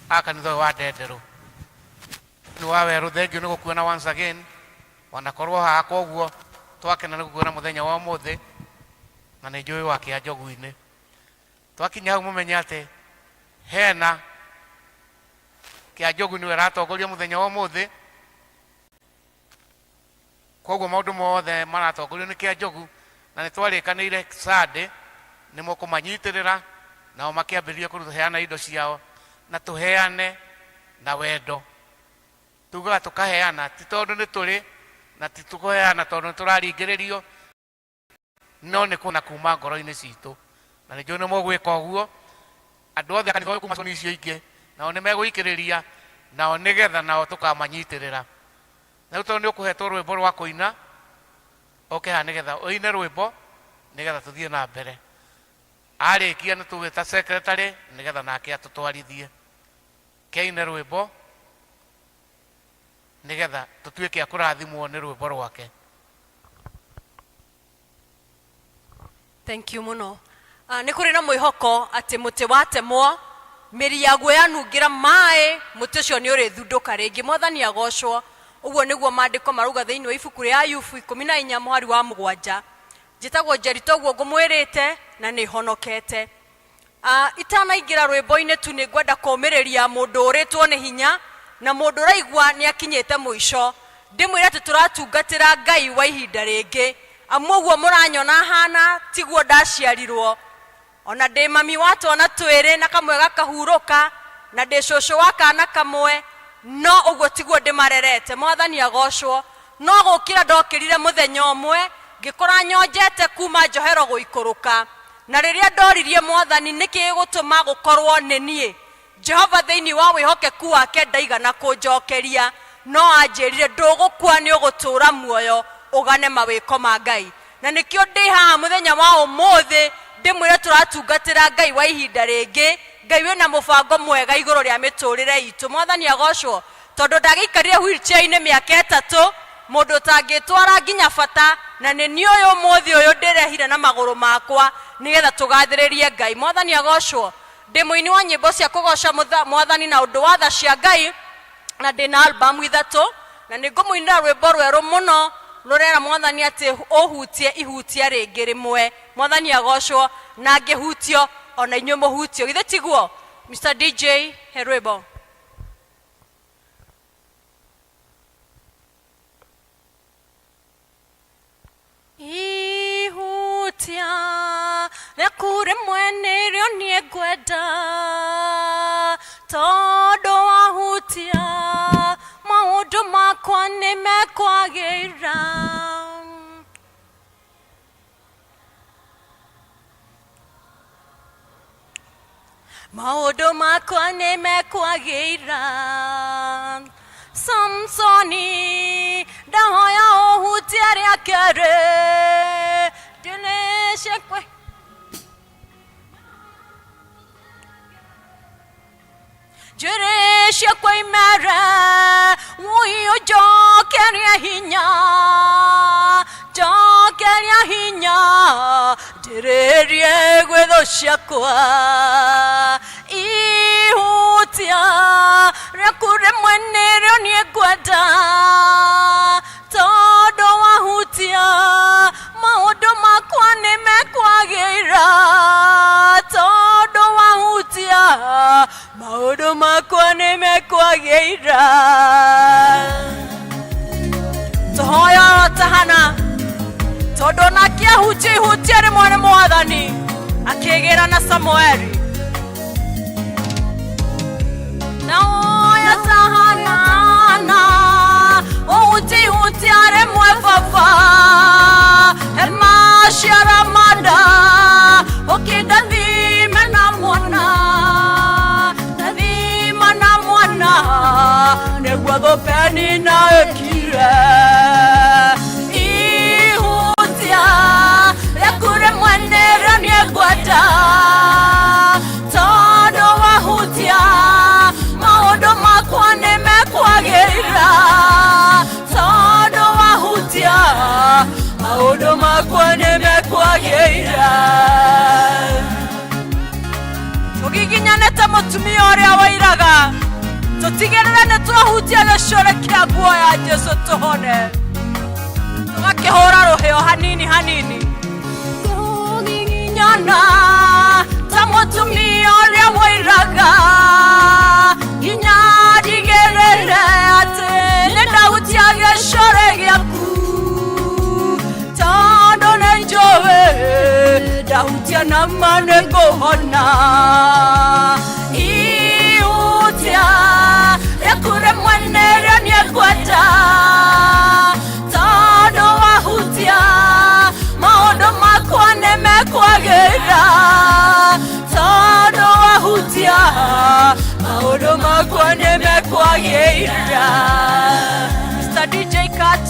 a kanitha ũyũ wa ndenderũ nĩ wa werũ. Thengiũ nĩ gũkuona once again, wanakorwo haha, koguo twakena nĩ gũkuona mũthenya wa ũmũthĩ, na nĩ njũĩ wa kĩa njogu-inĩ. Twakinya hau mũmenye atĩ hena kĩa njogu nĩwe ĩratongoria mũthenya wa ũmũthĩ, koguo maũndũ mothe maratongorio nĩ kĩa njogu, na nĩ twarĩkanĩire Sunday nĩ mũkũmanyitĩrĩra, nao makĩambĩrĩria kũheana indo ciao, na tũheane na wendo. Tugaga tũkaheana ti tondũ nĩ tũrĩ na ti tũkũheana tondũ nĩ tũraringĩrĩrio, no nĩ kuona kuma ngoro-inĩ citũ, na nĩ njũĩ nĩ mũgwĩka ũguo. Andũ othe a kanitha ũyũ kuma coni icio ingĩ nao nĩ megũikĩrĩria nao nĩgetha nao tũkamanyitĩrĩra. Na rĩu tondũ nĩ ũkũhetwo rwĩmbo rwa kũina, ũke haha nĩgetha ũine rwĩmbo nĩgetha tũthiĩ na mbere. Arĩkia nĩ tũgwĩta secretary nĩgetha nake atũtwarithie. Kĩaine rwĩmbo nĩgetha tũtuĩke a kũrathimwo nĩ rwĩmbo rwake. Thank you mũno. Nĩ kũrĩ na mwĩhoko atĩ mũtĩ watemwo, mĩri yaguo yanungĩra maĩ, mũtĩ ũcio nĩ ũrĩthundũka rĩngĩ. Mwathani agocwo. Ũguo nĩguo maandĩko marauga thĩinĩ wa ibuku rĩa Ayubu 14 mũhari wa 7. Njĩtagwo Njerita ũguo ngũmwĩrĩte na nĩ honokete. Itanaingĩra rwĩmbo-inĩ tu nĩ ngwenda kũũmĩrĩria mũndũ ũrĩtwo nĩ hinya na mũndũ ũraigua nĩ akinyĩte mũico. Ndĩmwĩre atĩ tũratungatĩra Ngai wa ihinda rĩngĩ. Amu ũguo mũranyona hana tiguo ndaciarirwo. Ona ndĩ mami wa twana twĩrĩ na kamwe gakahurũka na ndĩ cũcũ wa kana kamwe, no ũguo tiguo ndĩmarerete. Mwathani agocwo. No gũkĩra ndokĩrire mũthenya ũmwe ngĩkora nyonjete kuma njohero gũikũrũka. Na rĩrĩa ndoririe Mwathani nĩkĩ gĩgũtũma gũkorwo nĩ niĩ, Jehova thĩinĩ wa wĩhokeku wake ndaigana kũnjokeria, no anjĩrire, ndũgũkua, nĩ ũgũtũũra muoyo ũgane mawĩko ma Ngai. Na nĩkĩo ndĩ haha mũthenya wa ũmũthĩ ndĩmwĩre tũratungatĩra Ngai wa ihinda rĩngĩ, Ngai wĩna mũbango mwega igũrũ rĩa mĩtũrĩre itũ. Mwathani agocwo. Tondũ ndagĩikarire wheelchair-inĩ mĩaka 3, mũndũ ũtangĩtwara nginya bata, na nĩ niĩ ũyũ ũmũthĩ ũyũ ndĩrehire na magũrũ makwa nĩgetha tũgathĩrĩrie Ngai. Mwathani agocwo. Ndĩ mũini wa nyĩmbo cia kũgoca Mwathani na ũndũ wa tha cia Ngai, na ndĩ na albamu 3, na nĩ ngũmũinĩra rwĩmbo rwerũ mũno rũrera Mwathani atĩ ũhutie ihutia rĩngĩ rĩmwe. Mwathani agocwo, na ngĩhutio ona inyuĩ mũhutio. Githĩ tiguo? Mr DJ, he rwĩmbo. Ihutia rĩaku rĩmwe nĩrĩo niĩ ngwenda, tondũ wahutia maũndũ makwa nĩ mekwagĩra. Maũndũ makwa nĩ mekwagĩra. Samsoni ndahoya ũhutie rĩa kerĩ ndĩrĩcie kwĩ njuĩrĩ ciakwa imere, ũyũ njokerie hinya, njokeria hinya, njĩrĩrie gwĩ thũ ciakwa. Ihutia rĩaku rĩmwe nĩrĩo niĩ ngwenda, tondũ wahutia maũndũ makwa nĩ mekwagĩra, tondũ wahutia maũndũ makwa nĩ mekwagĩra. Tũhoya tahana, tondũ onake ahutia ihutia rĩmwe nĩ Mwathani akĩgĩra na Samueli. Naoya tahana. Ũhutihutia rĩmwe baba emaciara manda ũkĩndathime na mwana ndathima na mwana nĩguo thũpeni na ĩkire ihutia rĩaku rĩmwe nĩrĩo niĩ ngwenda tondũ wahutia maũndũ makwa nĩ mekwagĩra tondũ wahutia maũndũ makwa nĩ mekwagĩra tũgiginyane ta mũtumia ũrĩa wairaga tũtigĩrĩre nĩ twahutia gĩcore kĩa nguo ya Jesũ tũhone tũgakĩhũra rũhĩo hanini hanini tũgiginyana ta mũtumia ũrĩa wairaga nginya ndigĩrĩre atĩ nĩ ndahutia gĩcore gĩaku tondũ nĩ njũĩ ndahutia nama nĩ ngũhona ihutia rĩaku rĩmwe nĩrĩo niĩ ngwenda tondũ wahutia maũndũ makwa nĩ mekwagĩra tondũ wahutia maũndũ makwa nĩ mekwagĩra Mr. DJ Cat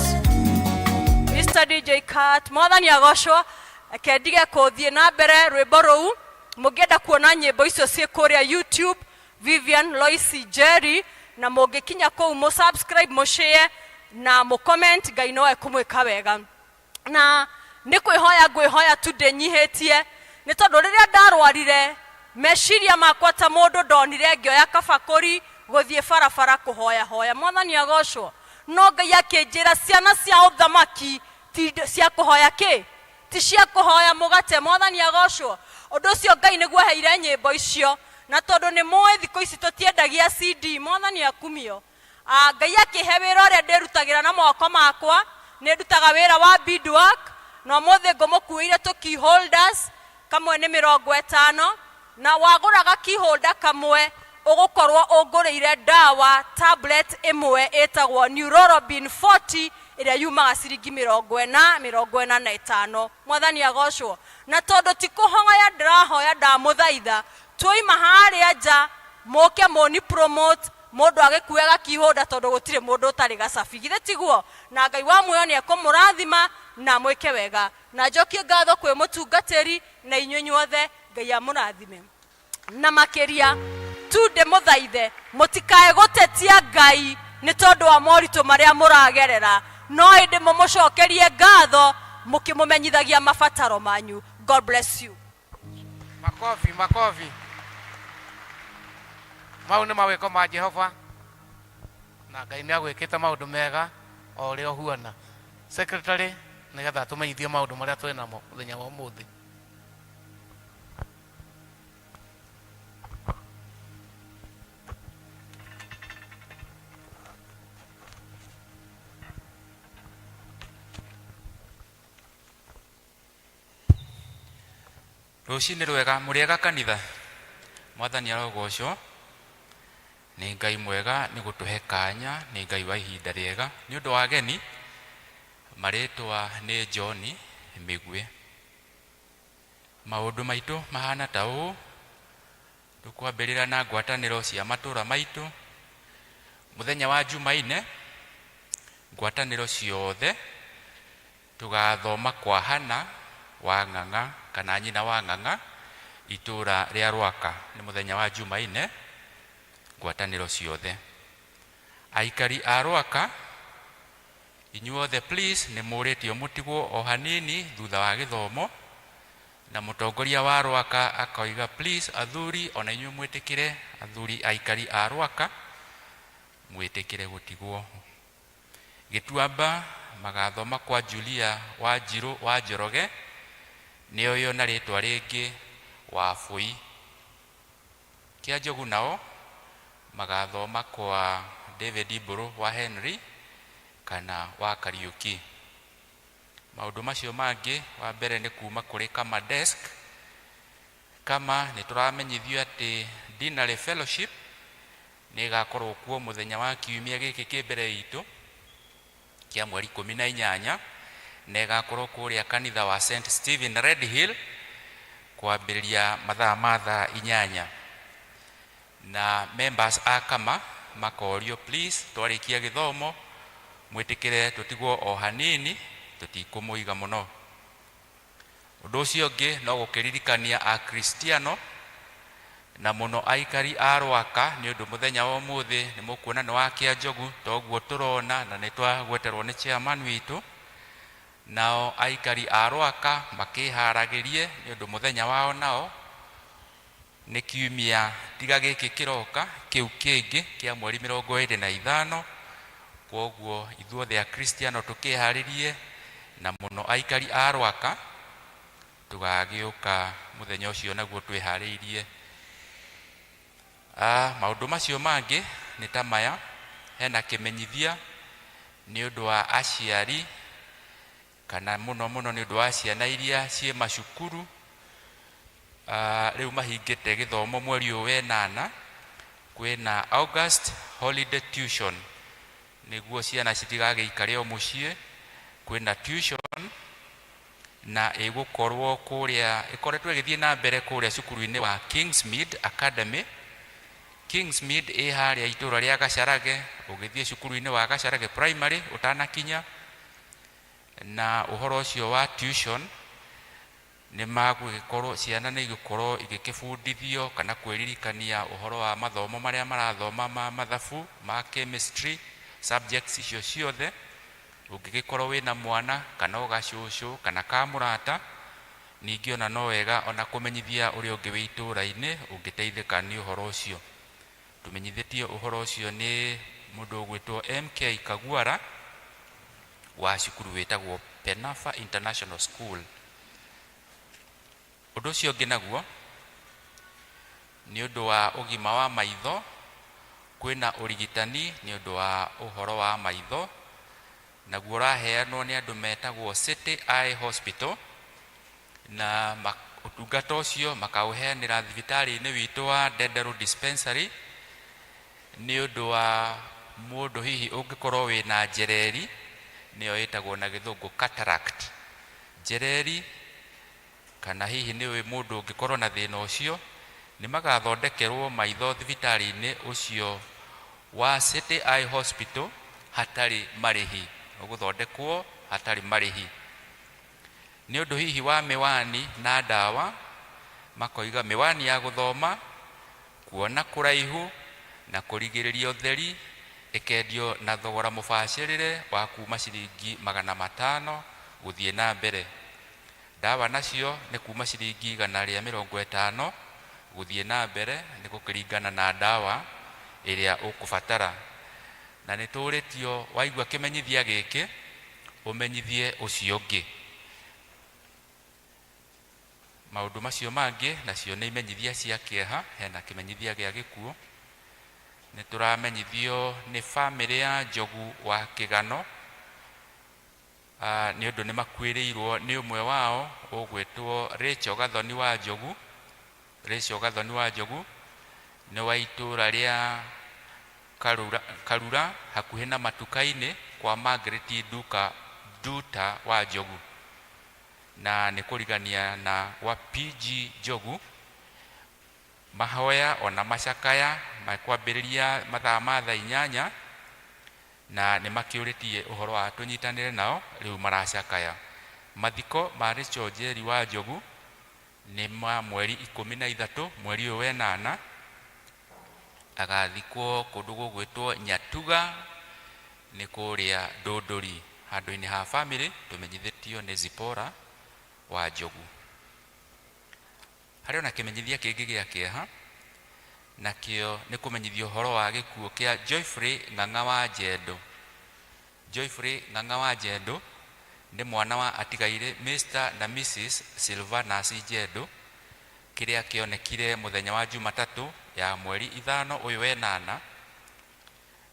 Mr. DJ Cat mwathani agocwo reke ndige kũthiĩ na mbere rwĩmbo rũu mũngĩenda kuona nyĩmbo icio ciĩ kũrĩa YouTube Vivian Loisi Jerry na mũngĩkinya kũu mũ subscribe mũ share na mũ comment Ngai no ekũmwĩka wega na nĩ kwĩhoya ngwĩhoya tu ndĩnyihĩtie nĩ tondũ rĩrĩa ndarwarire meciria makwa ta mũndũ ndonire ngĩoya kabakũri gũthiĩ barabara kũhoya hoya mwathani agocwo no Ngai akĩnjĩra ciana cia ũthamaki ti cia kũhoya kĩ ti cia kũhoya mũgate mwathani agocwo ũndũ ũcio Ngai nĩguo aheire nyĩmbo icio na tondũ nĩ mũĩ thikũ ici tũtiendagia CD mwathani akumio Ah, Ngai akĩhe wĩra ũrĩa ndĩrutagĩra na moko makwa nĩ ndutaga wĩra wa beadwork na ũmũthĩ ngũmũkuĩire tũ key holders kamwe nĩ mĩrongo ĩtano na wagũraga key holder kamwe ũgũkorwo ũngũrĩire ndawa tablet ĩmwe ĩtagwo Neurorobin 40 ĩrĩa yumaga ciringi 45 mwathani agocwo na tondũ ti kũhoya ndĩrahoya ndamũthaitha tuoima harĩa nja mũke mũni promote mũndũ agĩkue gakihũnda tondũ gũtirĩ mũndũ ũtarĩ gacabi githĩ tiguo na Ngai wa muoyo nĩ ekũmũrathima na mwĩke wega na njokie ngatho kwĩ mũtungatĩri na inyuĩ inyuothe Ngai amũrathime na makĩria tu ndĩmũthaithe mũtikae gũtetia Ngai nĩ tondũ wa moritũ marĩa mũragerera no ĩndĩ mũmũcokerie ngatho mũkĩmũmenyithagia mabataro manyu God bless you. Makobi, makobi. Mau nĩ mawĩko ma Jehova na Ngai nĩ agwĩkĩte maũndũ mega o ũrĩa ũhuana. Secretary nĩgetha atũmenyithie maũndũ marĩa twĩ namo mũthenya wa ũmũthĩ. Rũcinĩ rwega mũrĩega kanitha mwathani arogocwo nĩ Ngai mwega nĩ gũtũhe kanya nĩ Ngai wa ihinda rĩega nĩ ũndũ wa ageni marĩtwa nĩ John Mĩgwe maũndũ maitũ mahana ta ũũ tũkwambĩrĩra na ngwatanĩro cia matũra maitũ mũthenya wa Jumaine ngwatanĩro ciothe tũgathoma kwa Hana wa Ng'ang'a kana nyina wa Ng'ang'a itũra rĩa Rwaka nĩ mũthenya wa Jumaine ngwatanĩro ciothe aikari a Rwaka inyuothe please nĩ mũrĩtio mũtigwo o hanini thutha wa gĩthomo na mũtongoria wa Rwaka akoiga please athuri ona inyuĩ mwĩtĩkĩre athuri aikari a Rwaka mwĩtĩkĩre gũtigwo Gĩtuamba magathoma kwa Julia Wanjirũ wa Njoroge nĩoĩo na rĩtwa rĩngĩ Wabũi. Kĩanjogu nao magathoma kwa David Mbũrũ wa Henry kana wa Kariũki. Maũndũ macio mangĩ wa mbere nĩ kuma kũrĩ Kama Desk. Kama nĩ tũramenyithio atĩ Dinary Fellowship nĩ ĩgakorwo kuo mũthenya wa kiumia gĩkĩ kĩ mbere itũ. Kĩa mweri 18, na ĩgakorwo kũrĩa kanitha wa St Stephen Red Hill kwambĩrĩria mathaa ma thaa 8. Na members a kama makorio, please, twarĩkia gĩthomo mwĩtĩkĩre tũtigwo o hanini, tũtikũmũiga mũno. Ũndũ ũcio ũngĩ no gũkĩririkania Akristiano na mũno aikari a Rwaka, nĩ ũndũ mũthenya wa ũmũthĩ nĩ mũkuona nĩ wa Kĩanjogu, toguo tũrona na nĩ twagweterwo nĩ chairman witũ. Nao aikari a Rwaka makĩharagĩrie nĩ ũndũ mũthenya wao nao nĩ kiumia tiga gĩkĩ kĩroka, kĩu kĩngĩ kĩa mweri 25. Kwoguo ithuothe Akristiano tũkĩharĩrie, na mũno aikari a Rwaka tũgagĩũka mũthenya ũcio naguo twĩharĩirie. Maũndũ macio mangĩ nĩ ta maya: hena kĩmenyithia nĩ ũndũ wa aciari, kana mũno mũno nĩ ũndũ wa ciana iria ciĩ macukuru rĩu mahingĩte gĩthomo mweri ũyũ wenana. Kwĩna August holiday tuition, nĩguo ciana citigagĩikare o mũciĩ. Kwĩna tuition na ĩgũkorwo kũrĩa ĩkoretwo ĩgĩthiĩ na mbere kũrĩa cukuru-inĩ wa Kingsmead Academy. Kingsmead ĩ harĩa itũũra rĩa Gacarage, ũgĩthiĩ cukuru-inĩ wa Gacarage Primary ũtanakinya. Na ũhoro ũcio wa tuition nĩ magũgĩkorwo ciana nĩ igũkorwo igĩkĩbundithio kana kwĩririkania ũhoro wa mathomo marĩa marathoma ma mathabu, ma chemistry, subjects icio ciothe. Ũngĩgĩkorwo wĩna mwana kana ũgacũcũ kana kamũrata, ningĩ ona no wega ona kũmenyithia ũrĩa ũngĩ wĩ itũũra-inĩ ũngĩteithĩka nĩ ũhoro ũcio. Tũmenyithĩtio ũhoro ũcio nĩ mũndũ ũgwĩtwo MK Kaguara wa cukuru wĩtagwo Penafa International School. Ũndũ ũcio ũngĩ naguo nĩ ũndũ wa ũgima wa maitho. Kwĩna ũrigitani nĩ ũndũ wa ũhoro wa maitho, naguo ũraheanwo nĩ andũ metagwo City Eye Hospital, na ũtungata ũcio makaũheanĩra thibitarĩ-inĩ witũ wa Ndenderũ Dispensary, nĩ ũndũ wa mũndũ hihi ũngĩkorwo wĩna njereri, nĩyo ĩtagwo na gĩthũngũ cataract, njereri, kana hihi nĩ ũĩ mũndũ ũngĩkorwo na thĩna ũcio, nĩ magathondekerwo maitho thibitarĩ-inĩ ũcio wa City Eye Hospital hatarĩ marĩhi. Ũgũthondekwo hatarĩ marĩhi. Nĩ ũndũ hihi wa mĩwani na ndawa, makoiga mĩwani ya gũthoma, kuona kũraihu na kũrigĩrĩria ũtheri ĩkendio na thogora mũbacĩrĩre wa kuma ciringi 500 gũthiĩ na mbere. Ndawa nacio nĩ kuma ciringi 150 gũthiĩ na mbere, nĩ gũkĩringana na ndawa ĩrĩa ũkũbatara. Na nĩ tũrĩtio waigua kĩmenyithia gĩkĩ ũmenyithie ũcio ũngĩ. Maũndũ macio mangĩ nacio nĩ imenyithia cia kĩeha. Hena kĩmenyithia gĩa gĩkuũ. Nĩ tũramenyithio nĩ bamĩrĩ ya Njogu wa Kĩgano, nĩ ũndũ nĩ makuĩrĩirwo nĩ ũmwe wao ũgwĩtwo Rachel Gathoni wa Njogu. Rachel Gathoni wa Njogu nĩ wa itũũra rĩa Karura, Karura hakuhĩ na Matuka-inĩ kwa Margaret Nduka Nduta wa Njogu, na nĩ kũrigania na gwa PG Njogu. Mahoya ona macakaya mekwambĩrĩria mathaa ma thaa 8, na nĩ makĩũrĩtie ũhoro wa tũnyitanĩre nao rĩu maracakaya. Mathiko ma Rachel Njeri wa Njogu nĩ ma mweri 13 mweri ũyũ wenana. Agathikwo kũndũ gũgwĩtwo Nyatuga, nĩ kũrĩa Ndũndũri, handũ-inĩ ha famĩlĩ. Tũmenyithĩtio nĩ Zipora wa Njogu. Harĩ ona kĩmenyithia kĩngĩ gĩa kĩeha, nakĩo nĩ kũmenyithia ũhoro wa gĩkuũ kĩa Joyfrey Ng'ang'a wa Njendo. Joyfrey Ng'ang'a wa Njendo nĩ mwana wa atigaire Mr na Mrs Silvanus Njendo, kĩrĩa kĩonekire mũthenya wa Jumatatũ ya mweri 5 ũyũ wenana.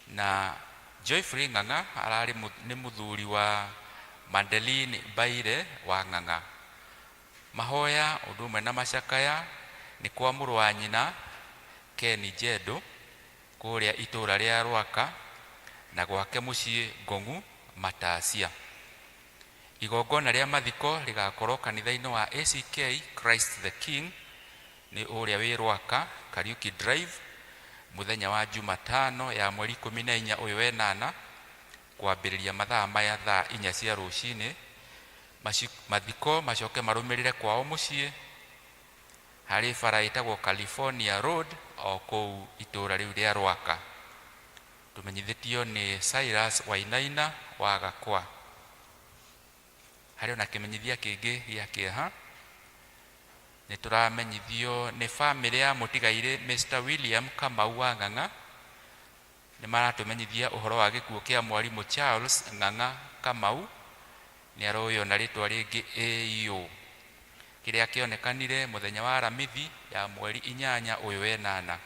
Na Joyfrey Ng'ang'a ararĩ nĩ mũthuri wa Mandeline Mbaire wa Ng'ang'a. Mahoya ũndũ ũmwe na macakaya nĩ kwa mũrũ wa nyina Ken Njendo kũrĩa itũũra rĩa Rwaka, na gwake mũciĩ Ngong'u. Matasia. Igongona rĩa mathiko rĩgakorwo kanitha-inĩ wa ACK Christ the King nĩ ũrĩa wĩ Rwaka, Kariuki Drive, mũthenya wa Jumatano ya mweri 14 ũyũ wenana, kwambĩrĩria mathaa maya thaa 4 cia rũcinĩ. Mathiko macoke marũmĩrĩre kwao mũciĩ harĩ bara ĩtagwo California Road o kũu itũũra rĩu rĩa Rwaka. Tũmenyithĩtio nĩ Cyrus Wainaina wa Gakwa. Harĩ ona kĩmenyithia kĩngĩ gĩa kĩeha, nĩ tũramenyithio nĩ bamĩrĩ ya mũtigairĩ Mr. William Kamau wa Ng'ang'a. Nĩ maratũmenyithia ũhoro wa gĩkuũ kĩa mwarimũ Charles Ng'ang'a Kamau, nĩ aroywo na rĩtwa rĩngĩ AU, kĩrĩa kĩonekanire mũthenya wa Aramithi ya mweri 8 ũyũ wenana.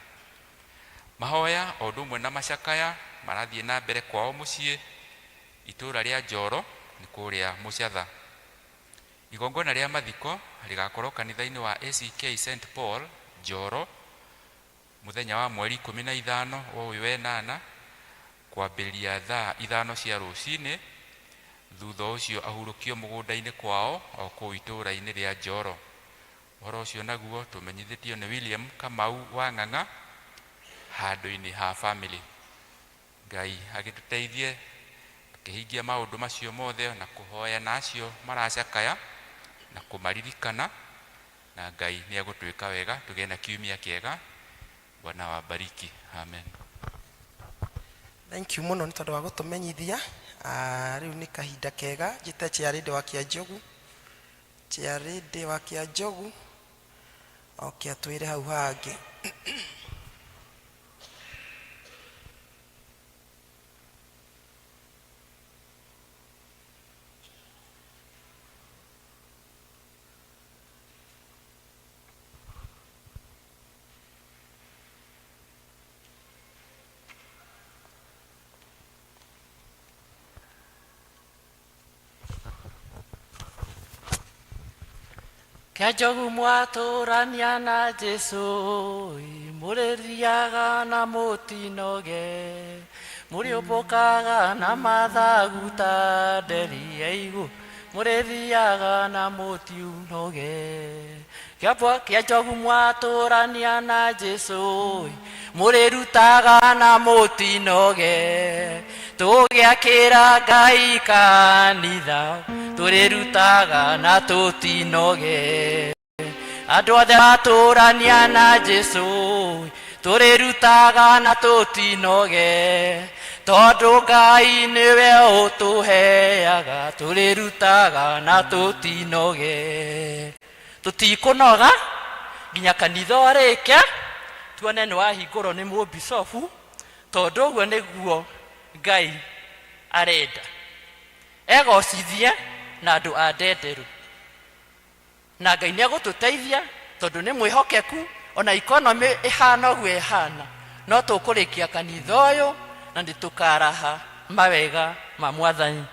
Mahoya o ũndũ ũmwe na macakaya marathiĩ na mbere kwao mũciĩ itũũra rĩa Njoro nĩ kũrĩa Mũcatha. Igongona rĩa mathiko rĩgakorwo kanitha-inĩ wa ACK St Paul Njoro mũthenya wa mweri 15 wa ũyũ wenana kwambĩrĩria thaa 5 cia rũcinĩ, thutha ũcio ahurũkio mũgũnda-inĩ kwao o kũu itũũra-inĩ rĩa Njoro. Ũhoro ũcio naguo tũmenyithĩtio nĩ William Kamau wa Ng'ang'a handũ-inĩ ha family. Ngai agĩtũteithie tũkĩhingia maũndũ macio mothe na kũhoya na acio maracakaya na kũmaririkana, na Ngai nĩ egũtwĩka wega tũgĩe na kiumia kĩega. Bwana awabariki. Amen. Thank you mũno nĩ tondũ wa gũtũmenyithia. Rĩu nĩ kahinda kega njĩte Chairlady wa Kĩanjogu, Chairlady wa Kĩanjogu oke atwĩre hau hangĩ. Kĩa Njogu mwatũrania na Jesu, mũrĩthiaga na mũtinoge, mũrĩũmbũkaga na mathagu ta nderi ya igũ, mũrĩthiaga na mũtiunoge. Kĩa Njogu mwatũrania na Jesu, mũrĩrutaga na mũtinoge, tũgĩakĩra Ngai kanitha, tũrĩrutaga na tũtinoge. Andũ othe matũrania na Jesu, tũrĩrutaga na tũtinoge, tondũ Ngai nĩwe ũtũheaga, tũrĩrutaga na tũtinoge. Tũtikũnoga nginya kanitha ũrĩke, tuone nĩ wahingũrwo nĩ mũbicobu, tondũ ũguo nĩguo Ngai arenda. Egocithie na andũ a Ndenderũ. Na Ngai nĩ egũtũteithia tondũ nĩ mwĩhokeku, ona economy ĩhana ũguo ĩhana, no tũkũrĩkia kanitha ũyũ na nĩ tũkaraha mawega ma Mwathani.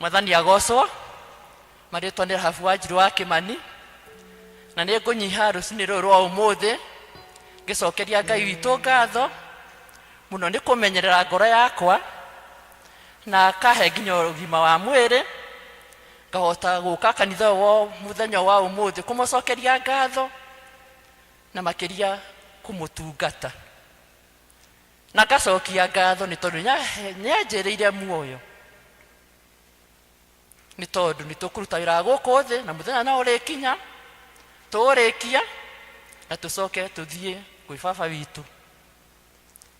Mwathani agocwo. Marĩtwa nĩ Rahabu Wanjirũ wa Kĩmani, na nĩ ngũnyiha rũcinĩ rũrũ rwa ũmũthĩ ngĩcokeria Ngai witũ ngatho mũno nĩ kũmenyerera ngoro yakwa na akahe nginya ũgima wa mwĩrĩ, ngahota gũka kanitha ũyũ wa mũthenya wa ũmũthĩ kũmũcokeria ngatho na makĩria kũmũtungata. Na ngacokia ngatho nĩ tondũ nĩanjĩrĩire muoyo, nĩ tondũ nĩ tũkũruta wĩra wa gũkũ thĩ na mũthenya no ũrĩkinya tũũrĩkia na tũcoke tũthiĩ kwĩ baba witũ.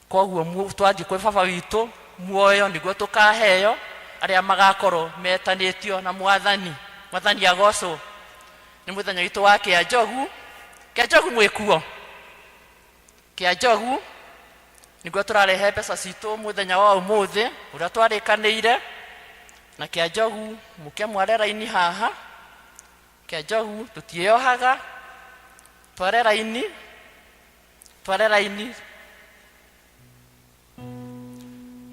Koguo twathiĩ kwĩ baba witũ, muoyo nĩguo tũkaheo arĩa magakorwo metanĩtio na Mwathani. Mwathani agocwo. Nĩ mũthenya witũ wa Kĩanjogu. Kĩanjogu mwĩkuo? Kĩanjogu nĩguo tũrarehe mbeca citũ mũthenya wa ũmũthĩ ũrĩa twarĩkanĩire na Kĩanjogu. Mũke mware raini haha. Kĩanjogu tũtiĩyohaga, tware raini, tware raini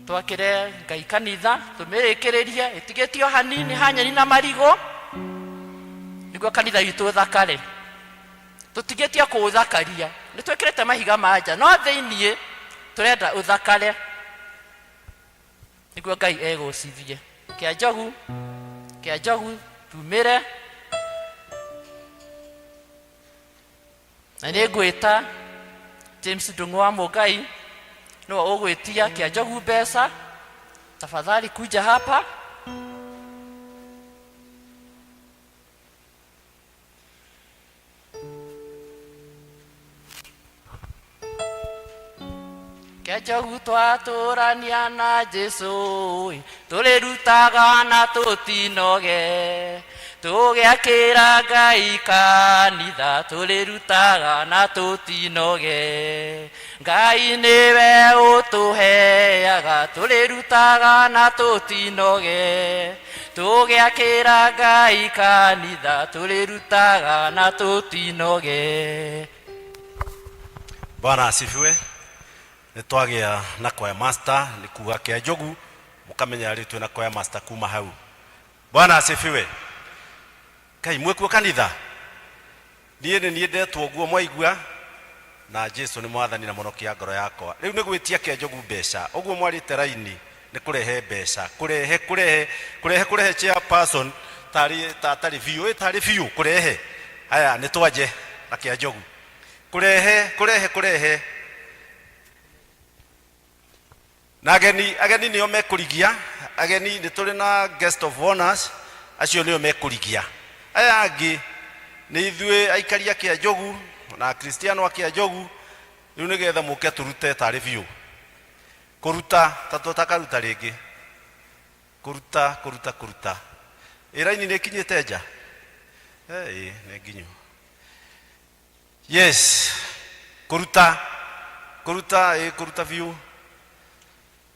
twakĩre Ngai kanitha, tũmĩrĩkĩrĩrie ĩtigĩtio hanini ha nyeni na marigũ, nĩguo kanitha witũ ũthakare. Tũtigĩtie kũũthakaria, nĩ twĩkĩrĩte mahiga ma nja, no thĩiniĩ tũrenda ũthakare. Nĩguo Ngai egocithie. Kĩa Njogu, kĩa Njogu tumĩre. Na nĩ ngwĩta James Ndung'u wa Mũngai nĩwe ũgwĩtia kĩa Njogu mbeca. Tafadhali kuja hapa. Kĩa Njogu twatũrania na Jesu ĩ, tũrĩrutaga na tũtinoge, tũgĩakĩra Ngai kanitha, tũrĩrutaga na tũtinoge. Ngai nĩwe ũtũheaga, tũrĩrutaga na tũtinoge, tũgĩakĩra Ngai kanitha, tũrĩrutaga na tũtinoge. Bwana asifiwe. Nĩ twagĩa na choir master, nĩ kuga kĩa Njogu mũkamenya rĩu twĩna choir master kuma hau. Bwana asifiwe. Kai mwĩkuo kanitha? Niĩ nĩ niĩ ndetwo ũguo mwaigua, na Jesu nĩ mwathani na mũnokia ngoro yakwa. Rĩu nĩ gwĩtia kĩa Njogu mbeca. Ũguo mwarĩte raini nĩ kũrehe mbeca, kũrehe kũrehe kũrehe kũrehe chairperson tarĩ tarĩ biũ, ĩ tarĩ biũ kũrehe. Haya nĩ twanje na kĩa Njogu. Kũrehe kũrehe kũrehe. Na ageni, ageni nĩo mekũrigia. Ageni nĩ tũrĩ na guest of honors, acio nĩo mekũrigia. Aya angĩ nĩ ithuĩ aikari a Kĩa Njogu na Akristiano a Kĩa Njogu, rĩu nĩgetha mũke tũrute tarĩ biũ. Kũruta ta tũtakaruta rĩngĩ. Kũruta, kũruta, kũruta. Ĩ raini nĩ ĩkinyĩte nja? Ĩ, nĩ nginyu. Yes, kũruta, kũruta, ĩ kũruta biũ.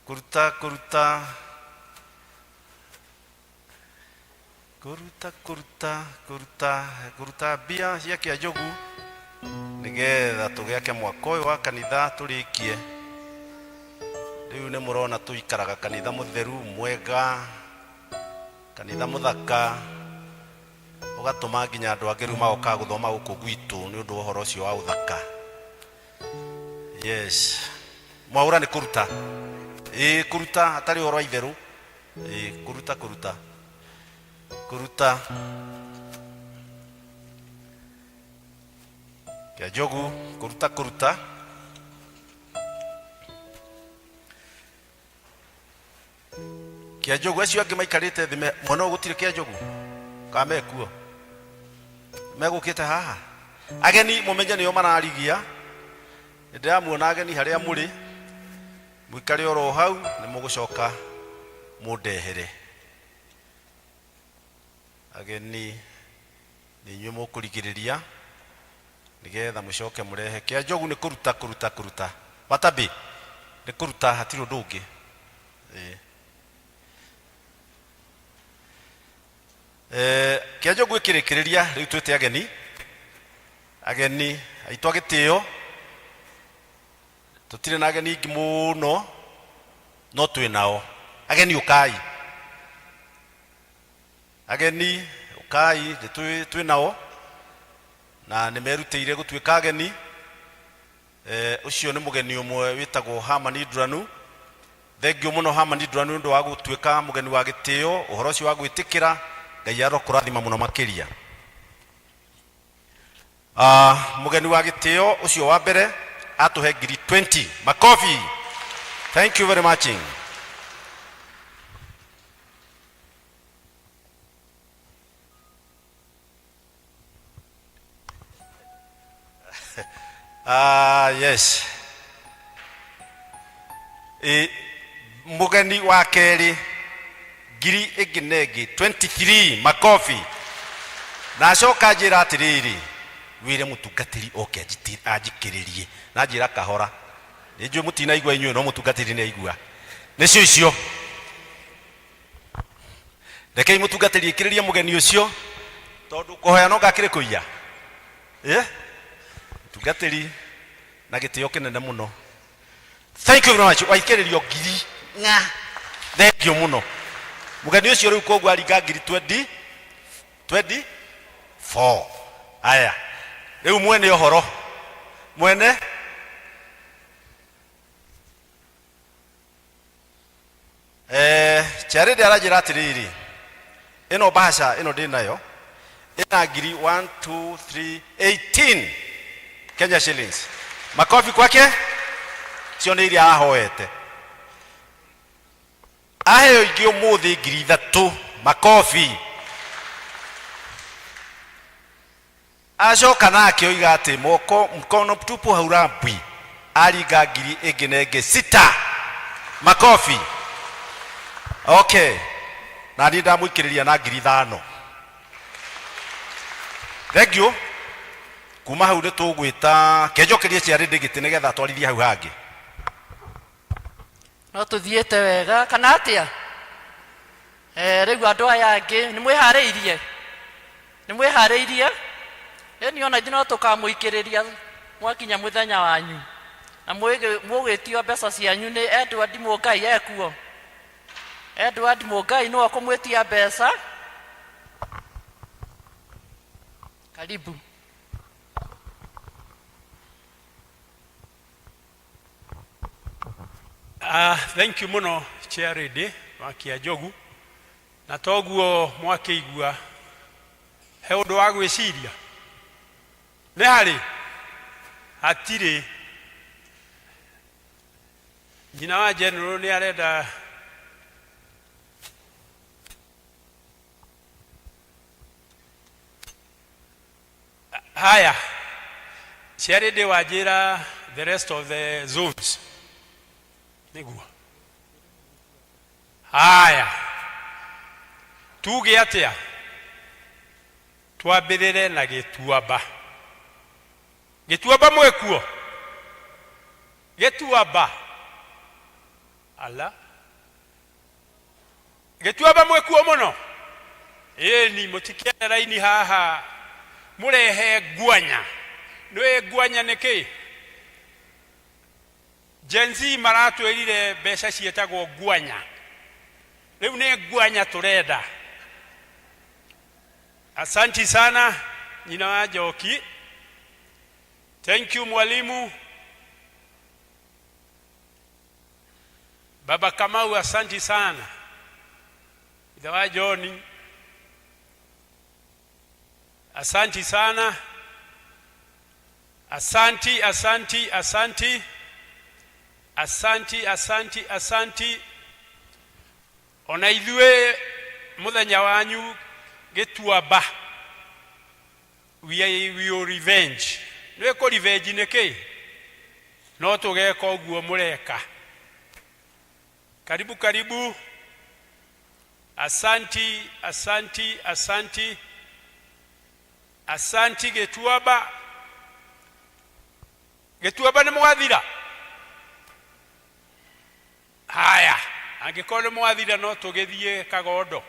Kũruta, kũruta. Kũruta, kũruta, kũruta, kũruta mbia cia Kĩa Njogu nĩgetha tũgĩake mwaka ũyũ wa kanitha tũrĩkie. Rĩu nĩ mũrona tũikaraga kanitha mũtheru mwega, kanitha mũthaka. Ũgatũma nginya andũ angĩ rĩu magokaga gũthoma gũkũ gwitũ nĩ ũndũ wa ũhoro ũcio wa ũthaka. Yes. Mwaũra nĩ kũruta. Ĩĩ kũruta hatarĩ ũhoro wa itherũ. Ĩĩ kũruta kũruta. Kũruta. Kĩa Njogu kũruta kũruta. Kĩa Njogu acio angĩ maikarĩte thĩ mwena ũyũ gũtirĩ Kĩa Njogu kana mekuo megũkĩte haha. Ageni mũmenye nĩo mararigia, nĩ ndĩramuona ageni harĩa mũrĩ, mũikare oro hau nĩ mũgũcoka mũndehere. Ageni nĩ inyuĩ mũkũrigĩrĩria nĩgetha mũcoke mũrehe. Kĩa Njogu nĩ kũruta kũruta kũruta. Watabi nĩ kũruta hatirĩ ũndũ ũngĩ. Ĩĩ. Eh, Kĩa Njogu ĩkĩrĩkĩrĩria rĩu twĩte ageni, ageni aitũ a gĩtĩo. Tũtirĩ na ageni aingĩ mũno no twĩ nao. Ageni ũkai. Ageni ũkai, nĩ twĩ nao na nĩ merutĩire gũtuĩka ageni. Eh, ũcio nĩ mũgeni ũmwe wĩtagwo Hamani Nduranu. Thengiũ mũno Hamani Nduranu nĩ ũndũ wa gũtuĩka mũgeni wa gĩtĩo, ũhoro ũcio wa gwĩtĩkĩra, Ngai arokũrathima mũno makĩria. Mũgeni wa gĩtĩo ũcio wa mbere atũhe ngiri 20. Makofi. Thank you very much. Yes. E, mũgeni wa kerĩ ngiri ĩngĩ na ĩngĩ 23 makobi. Na acoka njĩra atĩrĩrĩ, wĩre mũtungatĩri oke anjikĩrĩrie. Na njĩra kahora, nĩ njũĩ mũtinaigua inyuĩ, no mũtungatĩri nĩ aigua. Nĩcio icio. Rekei mũtungatĩri ĩkĩrĩrie mũgeni ũcio, tondũ kũhoya no ngakĩrĩ kũiya. Ĩ? Mũtungatĩri na gĩtĩo kĩnene mũno. Thank you very much. Waikĩrĩrio ngiri ng'a. Thank you mũno. Mũgeni ũcio rĩu koguo aringa ngiri 20, 24. Aya. Rĩu mwene ũhoro. Mwene Eh, Charity aranjĩra atĩrĩrĩ, ĩno bahasha ĩno ndĩ nayo ĩna ngiri 1 2 3 18 Kenya shillings. Makofi kwake, cio nĩ iria ahoete. Aheo ingĩ ũmũthĩ 3,000. Makofi. Acoka nake oiga atĩ moko mkono mtupu haurambwi, aringa ngiri ĩngĩ na ĩngĩ sita. Makofi. Okay, na niĩ ndamũikĩrĩria na 5,000. Thank you. Kuma hau nĩ tũgwĩta kenjokerie ciarĩ gĩtĩ nĩgetha atwarithie hau hangĩ. No tũthiĩte wega kana atĩa? Eh, rĩu andũ aya angĩ nĩ mwĩharĩirie? Nĩ mwĩharĩirie? Ĩni ona ithuĩ no tũkamũikĩrĩria mwakinya mũthenya wanyu. Na mũgwĩtio mbeca cianyu nĩ Edward Mũngai ekuo. Edward Mũngai nĩwe ũkũmwĩtia mbeca. Karibu. Thank you mũno chair lady wa Kĩanjogu, na toguo mwakĩigua he ũndũ wa gwĩciria nĩ harĩ hatirĩ. Nyina wa general nĩ arenda Haya, Charity wanjĩra the rest of the zones nĩguo. Haya, tuge atĩa? Twambĩrĩre na Gĩtuamba. Gĩtuamba mwĩkuo? Gĩtuamba ala Gĩtuamba mwĩkuo mũno? Ĩni, mũtikĩare raini haha mũrehe ngwanya. Nĩũĩ ngwanya nĩ kĩ? Gen Z maratwĩrire mbeca ciĩtagwo ngwanya. Rĩu nĩ ngwanya tũrenda. Asanti sana nyina wa Njoki. Thank you mwalimu. Baba Kamau, asanti sana. Ithe wa John, asanti sana. Asanti, asanti, asanti. Asanti, asanti, asanti. Ona ithuĩ mũthenya wanyu Gĩtuamba, we will revenge. Nĩ kũ revenge nĩ kĩ? No tũgeka ũguo mũreka. Karibu, karibu. Asanti, asanti, asanti. Asanti Gĩtuamba. Gĩtuamba nĩ mwathira? Haya, angĩkorwo nĩ mwathira no tũgĩthiĩ Kagondo.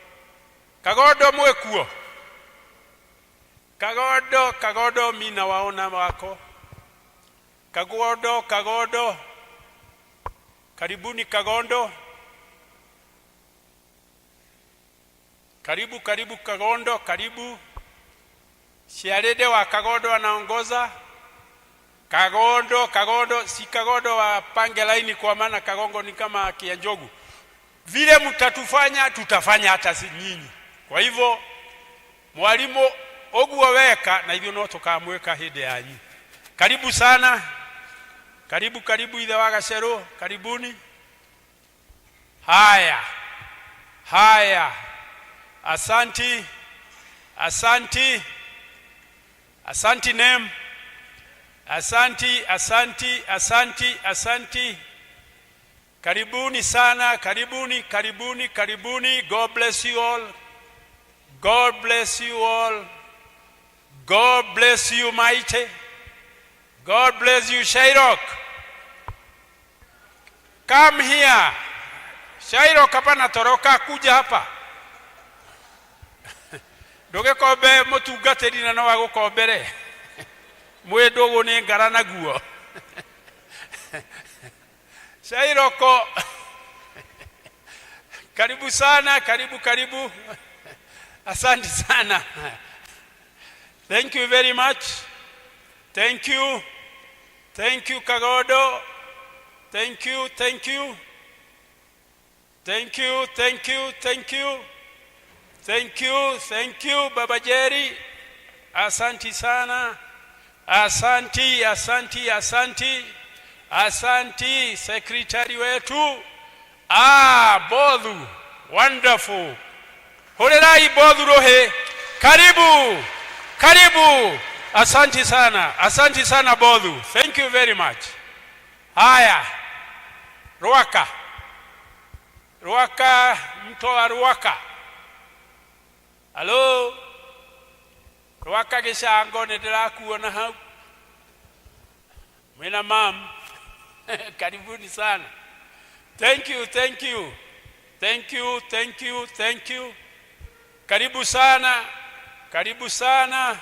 Kagondo mwĩkuo? Kagondo, Kagondo mina waona wako. Kagondo, Kagondo. Karibuni Kagondo. Karibu, karibu Kagondo, karibu. Siarede wa Kagondo anaongoza. Kagondo, Kagondo, si Kagondo wapange laini kwa maana Kagongo ni kama Kianjogu. Vile mtatufanya tutafanya hata si nyinyi. Kwa hivyo mwalimu oguo weka na ithuĩ no tũkamwĩka hĩndĩ yanyu. Karibu sana. Karibu, karibu ithe wa Gacerũ, karibuni. Haya, haya, asanti, asanti, asanti nem, asanti, asanti, asanti, asanti. Karibuni sana, karibuni, karibuni, karibuni. God bless you all. God bless you all. God bless you mighty. God bless you, Shairok. Come here. Shairok, hapana toroka, kuja hapa. Ndũgĩkombe mũtungatĩri na no agũkombere. Mwĩ ndũgũ nĩ ngara naguo. Shairoko. Karibu sana, karibu, karibu. Asante sana. Thank you very much. Thank you. Thank you, Kagodo. Thank you, thank you. Thank you, thank you, thank you. Thank you, thank you Baba Jerry. Asanti sana. Asanti, asanti, asanti. Asanti secretary wetu. Ah, Bodhu. Wonderful. Horerai Bodhu rohe. Karibu. Karibu. Asanti sana. Asanti sana Bodhu. Thank you very much. Haya. Ruaka. Ruaka, mto wa Ruaka. Halo. Ruaka gĩcango nĩ ndĩrakuona hau. Mwĩna mam. Karibuni sana. Thank you, thank you. Thank you, thank you, thank you. Karibu sana. Karibu sana.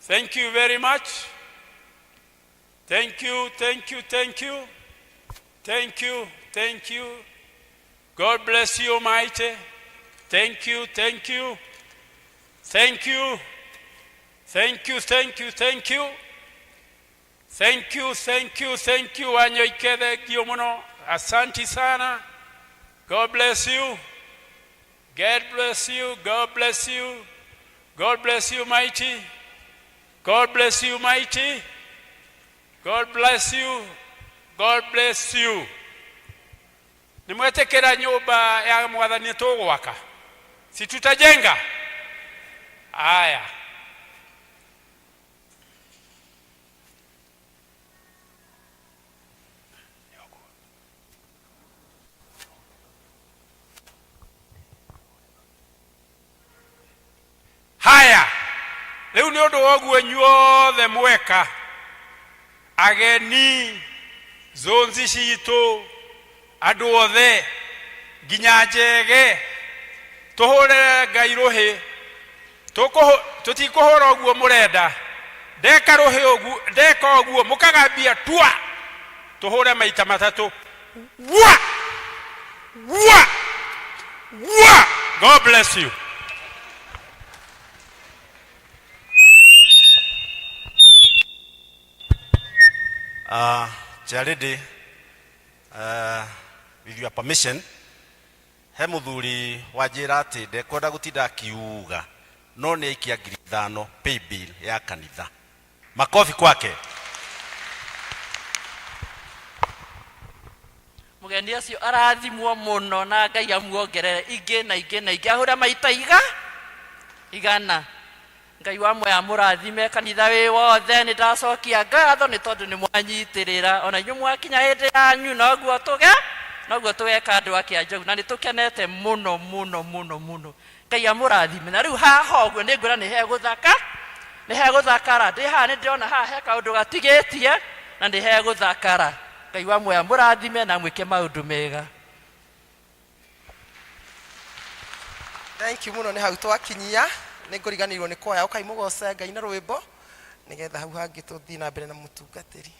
Thank you very much. Thank you, thank you, thank you. Thank you, thank you. God bless you, Almighty. Thank you, thank you. Thank you. Thank you, thank you, thank you. Thank you, thank you, thank you. Wanyoike thengio muno. Asanti sana. God bless you. God bless you. God bless you. God bless you, mighty. God bless you, mighty. God bless you. God bless you. Nĩ mwetĩkĩra nyũmba ya mwathani tũgwaka, si tutajenga? Aya, haya rĩu nĩ ũndũ wa ũguo inyuothe mweka ageni zonzi citũ andũ othe nginya njege tũhũrĩre Ngai rũhĩ. Tũtikũhũra ũguo mũrenda, ndeka rũhĩ ũguo, ndeka ũguo mũkagambia tua, tũhũre maita matatũ, wa wa wa. God bless you. Chairlady, with your permission, he muthuri wanjĩra atĩ ndekwenda gũtinda akiuga no nĩ aikia 5,000 pay bill ya kanitha. Makofi kwake. Mũgeni ũcio arathimwo mũno na Ngai amuongerere ingĩ na ingĩ na ingĩ, ahũre maita iga igana. Ngai wa muoyo amũrathime kanitha wĩ wothe. Nĩ ndacokia ngatho nĩ tondũ nĩ mwanyitĩrĩra, ona inyuĩ mwakinya hĩndĩ yanyu noguo tũge noguo tũgeka andũ a Kĩanjogu, na nĩ tũkenete mũno mũno mũno mũno. Ngai amũrathime. Na rĩu haha ũguo nĩ ngwĩra nĩ hegũthaka, nĩ hegũthakara. Ndĩ haha nĩ ndĩrona haha he kaũndũ gatigĩtie na nĩ hegũthakara. Ngai wa muoyo amũrathime na mwĩke maũndũ mega. Thank you muno. Nĩ hau twakinyia, nĩ ngũriganĩirwo nĩ kwaya. Ũkai mũgoce Ngai na rwĩmbo nĩgetha hau hangĩ tũthiĩ na mbere na mũtungatĩri.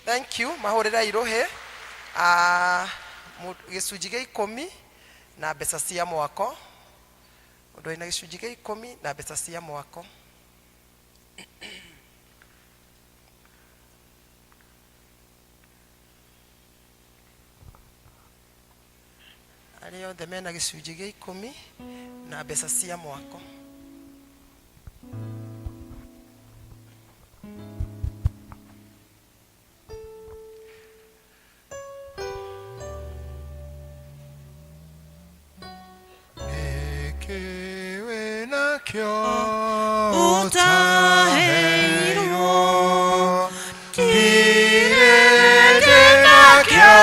Thank you, mahũrĩrei rũhĩ. Ah, gĩcunjĩ gĩa ikũmi na mbeca cia mwako. Mũndũ wĩna gĩcunjĩ gĩa ikũmi na mbeca cia mwako. Arĩa othe mena gĩcunjĩ gĩa ikũmi na mbeca cia mwako. Wĩnakĩo ũtaheirwo ndirĩ ndĩnakĩo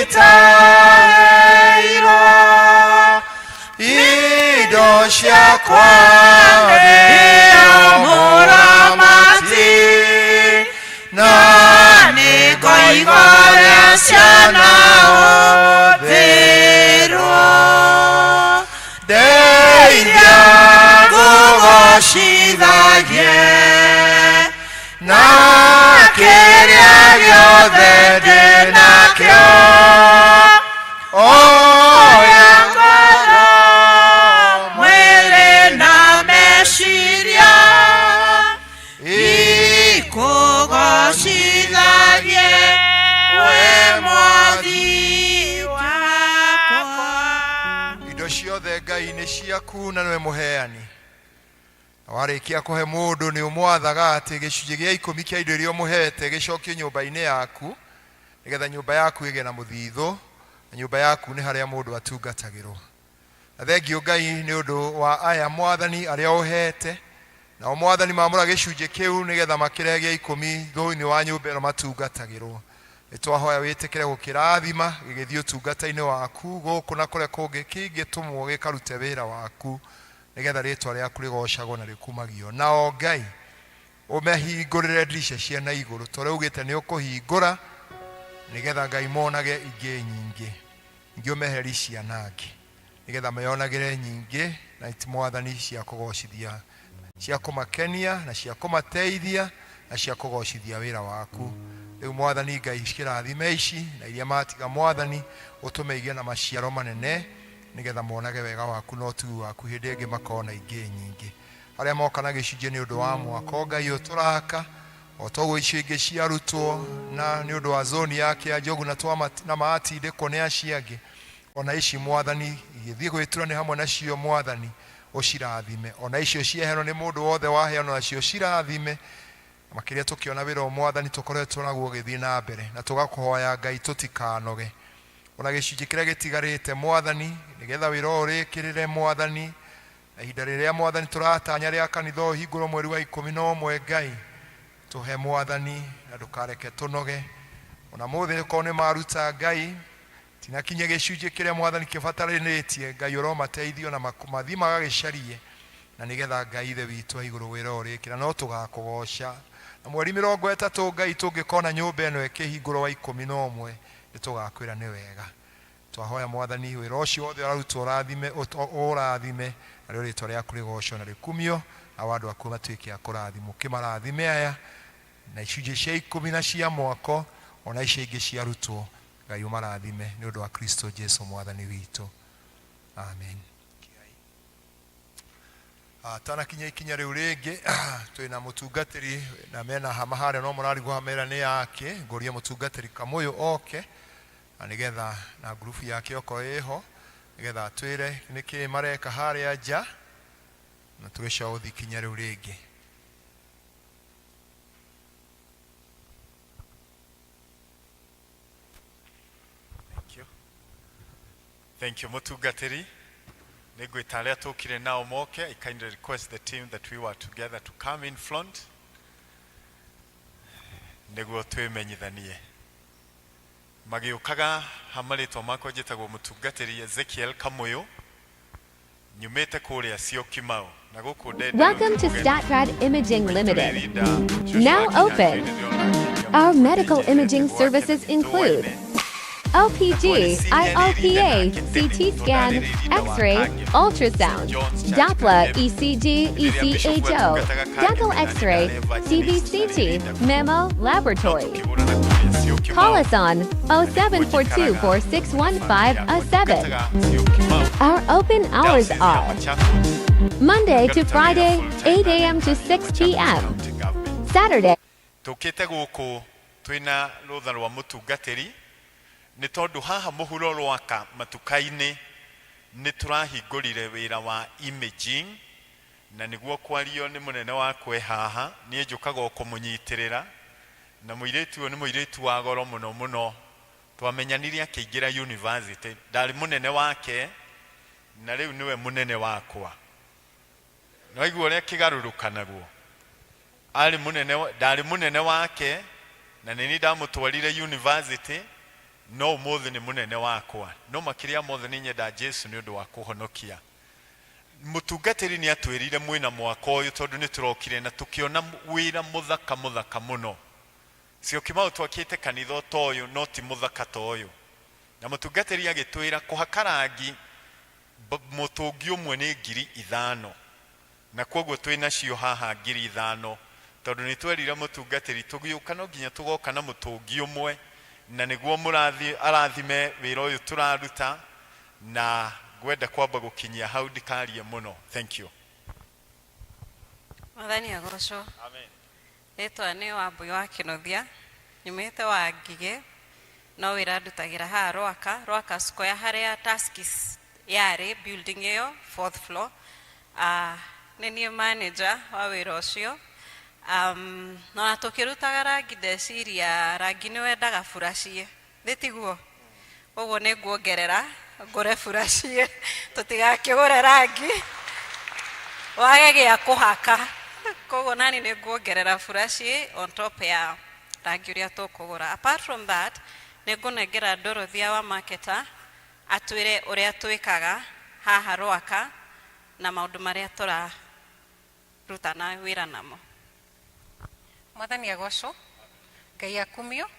itaheirwo indo ciakwa ndĩamũramati na nĩngoiga ciana ũthĩrwo ndeithia ngũgocithagie na kĩrĩa gĩothe ndĩnakĩo oya ngoro mwĩrĩ na meciria ikũgocithagie wĩ mwathi wakwa. Indo ciothe Ngai nĩ ciaku na nĩwe mũheani. Na warĩkia kũhe mũndũ nĩ ũmwathaga atĩ gĩcunjĩ gĩa ikũmi kĩa indo iria ũmũhete gĩcokio nyũmba-inĩ yaku, nĩgetha nyũmba yaku ĩgĩe na mũthithũ, na nyũmba yaku nĩ harĩa mũndũ atungatagĩrwo. Na thengiũ Ngai nĩ ũndũ wa aya Mwathani arĩa ũhete, nao Mwathani mamũra gĩcunjĩ kĩu nĩgetha makĩrehe gĩa ikũmi thĩinĩ wa nyũmba ĩno matungatagĩrwo. Nĩ twahoya wĩtĩkĩre gũkĩrathima gĩgĩthiĩ ũtungata-inĩ waku gũkũ na kũrĩa kũngĩ kĩngĩtũmwo gĩkarute wĩra waku nĩgetha rĩtwa rĩaku rĩgocagwo na rĩkumagio. Nao Ngai ũmehingũrĩre ndirica cia na igũrũ ta ũrĩa ugĩte nĩ ũkũhingũra nĩgetha Ngai monage ingĩ nyingĩ, ingĩ ũmeheri cianange nĩgetha meyonagĩre nyingĩ na iti Mwathani cia kũgocithia, cia kũmakenia na cia kũmateithia na cia kũgocithia wĩra waku. Rĩu Mwathani Ngai kĩrathime ici na iria matiga Mwathani ũtũme igĩe na maciaro manene nĩgetha monage wega waku na ũtugi waku hĩndĩ ĩngĩ makona ingĩ nyingĩ. Arĩa moka na gĩcunjĩ nĩ ũndũ wa mwako Ngai ũtũraka o toguo icio ingĩ ciarutwo na nĩ ũndũ wa zoni ya Kĩanjogu na na matindĩkwo nĩ acio angĩ ona ici Mwathani igĩthiĩ gwĩtura nĩ hamwe nacio Mwathani ũcirathime ona icio ciaheanwo nĩ mũndũ wothe waheanwo nacio cirathime makĩria tũkĩona wĩra ũyũ Mwathani tũkoretwo naguo ũgĩthiĩ na mbere na tũgakũhoya Ngai tũtikanoge ona gĩcunjĩ kĩrĩa gĩtigarĩte Mwathani nĩgetha wĩra ũyũ ũrĩkĩrĩre Mwathani na ihinda rĩrĩa Mwathani tũratanya rĩa kanitha ũhingũrwo mweri wa 11 Ngai tũhe Mwathani na ndũkareke tũnoge ona mũthĩ okorwo nĩ maruta Ngai tinakinyia gĩcunjĩ kĩrĩa Mwathani kĩbataranĩtie Ngai ũromateithio na mathiĩ magagĩcarie na nĩgetha Ngai ithe witũ wa igũrũ wĩra ũrĩkĩra no tũgakũgoca na mweri 30 Ngai tũngĩkona nyũmba ĩno ĩkĩhingũrwo wa 11 nĩ tũgakwĩra nĩ wega. Twahoya Mwathani wĩra ũcio wothe ũrarutwo ũrathime ũrathime narĩo rĩtwa rĩaku rĩgocwo na rĩkumio nao andũ aku matuĩke a kũrathimwo. Kĩmarathime aya na icunjĩ cia ikũmi na cia mwako ona icio ingĩ ciarutwo Ngai ũmarathime nĩ ũndũ wa Kristo Jesu Mwathani witũ. Amen. Tanakinya ikinya rĩu rĩngĩ twĩna mũtungatĩri na mena hama harĩa no mũrarigwo hama ĩrĩa nĩ yake ngũrie mũtungatĩri Kamũyũ oke na nĩgetha na ngurubu yake okorwo ĩho nĩgetha atwĩre nĩkĩ mareka harĩa nja na tũgĩcoka gũthiĩ ikinya rĩu rĩngĩ. Thank you. Thank you, Mutungatiri. Nĩngwĩta arĩa tũkire nao moke. I kindly request the team that we were together to come in front nĩguo twĩmenyithanie. Magĩũkaga ha marĩtwa makwa njĩtagwo Mũtungatĩri Ezekiel Kamũyũ, nyumĩte kũrĩa Syokimau na gũkũ Ndende. Welcome to StatRad Imaging Limited. Now open. Our medical imaging services include OPG, IOPA, CT scan, X-ray, ultrasound, Doppler, ECG, ECHO, dental X-ray, CBCT, mammo, laboratory. Call us on 0742461507. Our open hours are Monday to Friday, 8 a.m. to 6 p.m. Saturday. Tũkĩte gũkũ twĩna rũtha rwa mũtungatĩri nĩ tondũ haha mũhuro rwaka matuka-inĩ nĩ tũrahingũrire wĩra wa imaging, na nĩguo kwario nĩ mũnene wakwe haha. Niĩ njũkaga o kũmũnyitĩrĩra, na mũirĩtu ũyũ nĩ mũirĩtu wa goro mũno mũno. Twamenyanire akĩingĩra university, ndarĩ mũnene wake na rĩu nĩwe mũnene wakwa. Nĩwaigua ũrĩa kĩgarũrũkanaguo? Arĩ mũnene, ndarĩ mũnene wake na nĩ niĩ ndamũtwarire university, no ũmũthĩ nĩ mũnene wakwa. No makĩria mothe nĩ nyenda Jesu nĩ ũndũ wa kũhonokia. Mũtungatĩri nĩ atwĩrire mwĩna mwaka ũyũ, tondũ nĩ tũrokire na tũkĩona wĩra mũthaka mũthaka mũno. Syokimau twakĩte kanitha ta ũyũ, no ti mũthaka ta ũyũ. Na mũtungatĩri agĩtwĩra kũhaka rangi mũtũngi ũmwe nĩ 5,000, na koguo twĩ nacio haha 5,000, tondũ nĩ twerire mũtungatĩri tũgĩũka no nginya tũgoka na mũtũngi ũmwe, na nĩguo mũrathi arathime wĩra ũyũ tũraruta. Na ngwenda kwamba gũkinyia hau, ndikarie mũno. Thank you. Mwathani agocwo. Amen. Rĩtwa nĩ Wambui wa Kĩnuthia, nyumĩte wa Ngigĩ, no wĩra ndutagĩra haha Rwaka, Rwaka Square harĩa Tuskys yarĩ building ĩyo, fourth floor. Nĩ niĩ manager wa wĩra ũcio. Na tũkĩrutaga rangi ndeciria rangi nĩ wendaga buracie, nĩ tiguo? Ũguo nĩ nguongerera ngũre buracie, tũtigakĩgũre rangi wage gĩa kũhaka. Koguo nani nĩ nguongerera buraci on top ya rangi ũrĩa tũkũgũra. Apart from that, nĩ ngũnengera Dorothea wa marketer atwĩre ũrĩa twĩkaga haha Rwaka na maũndũ marĩa tũrarutana wĩra namo. Mwathani agocwo. Ngai akumio.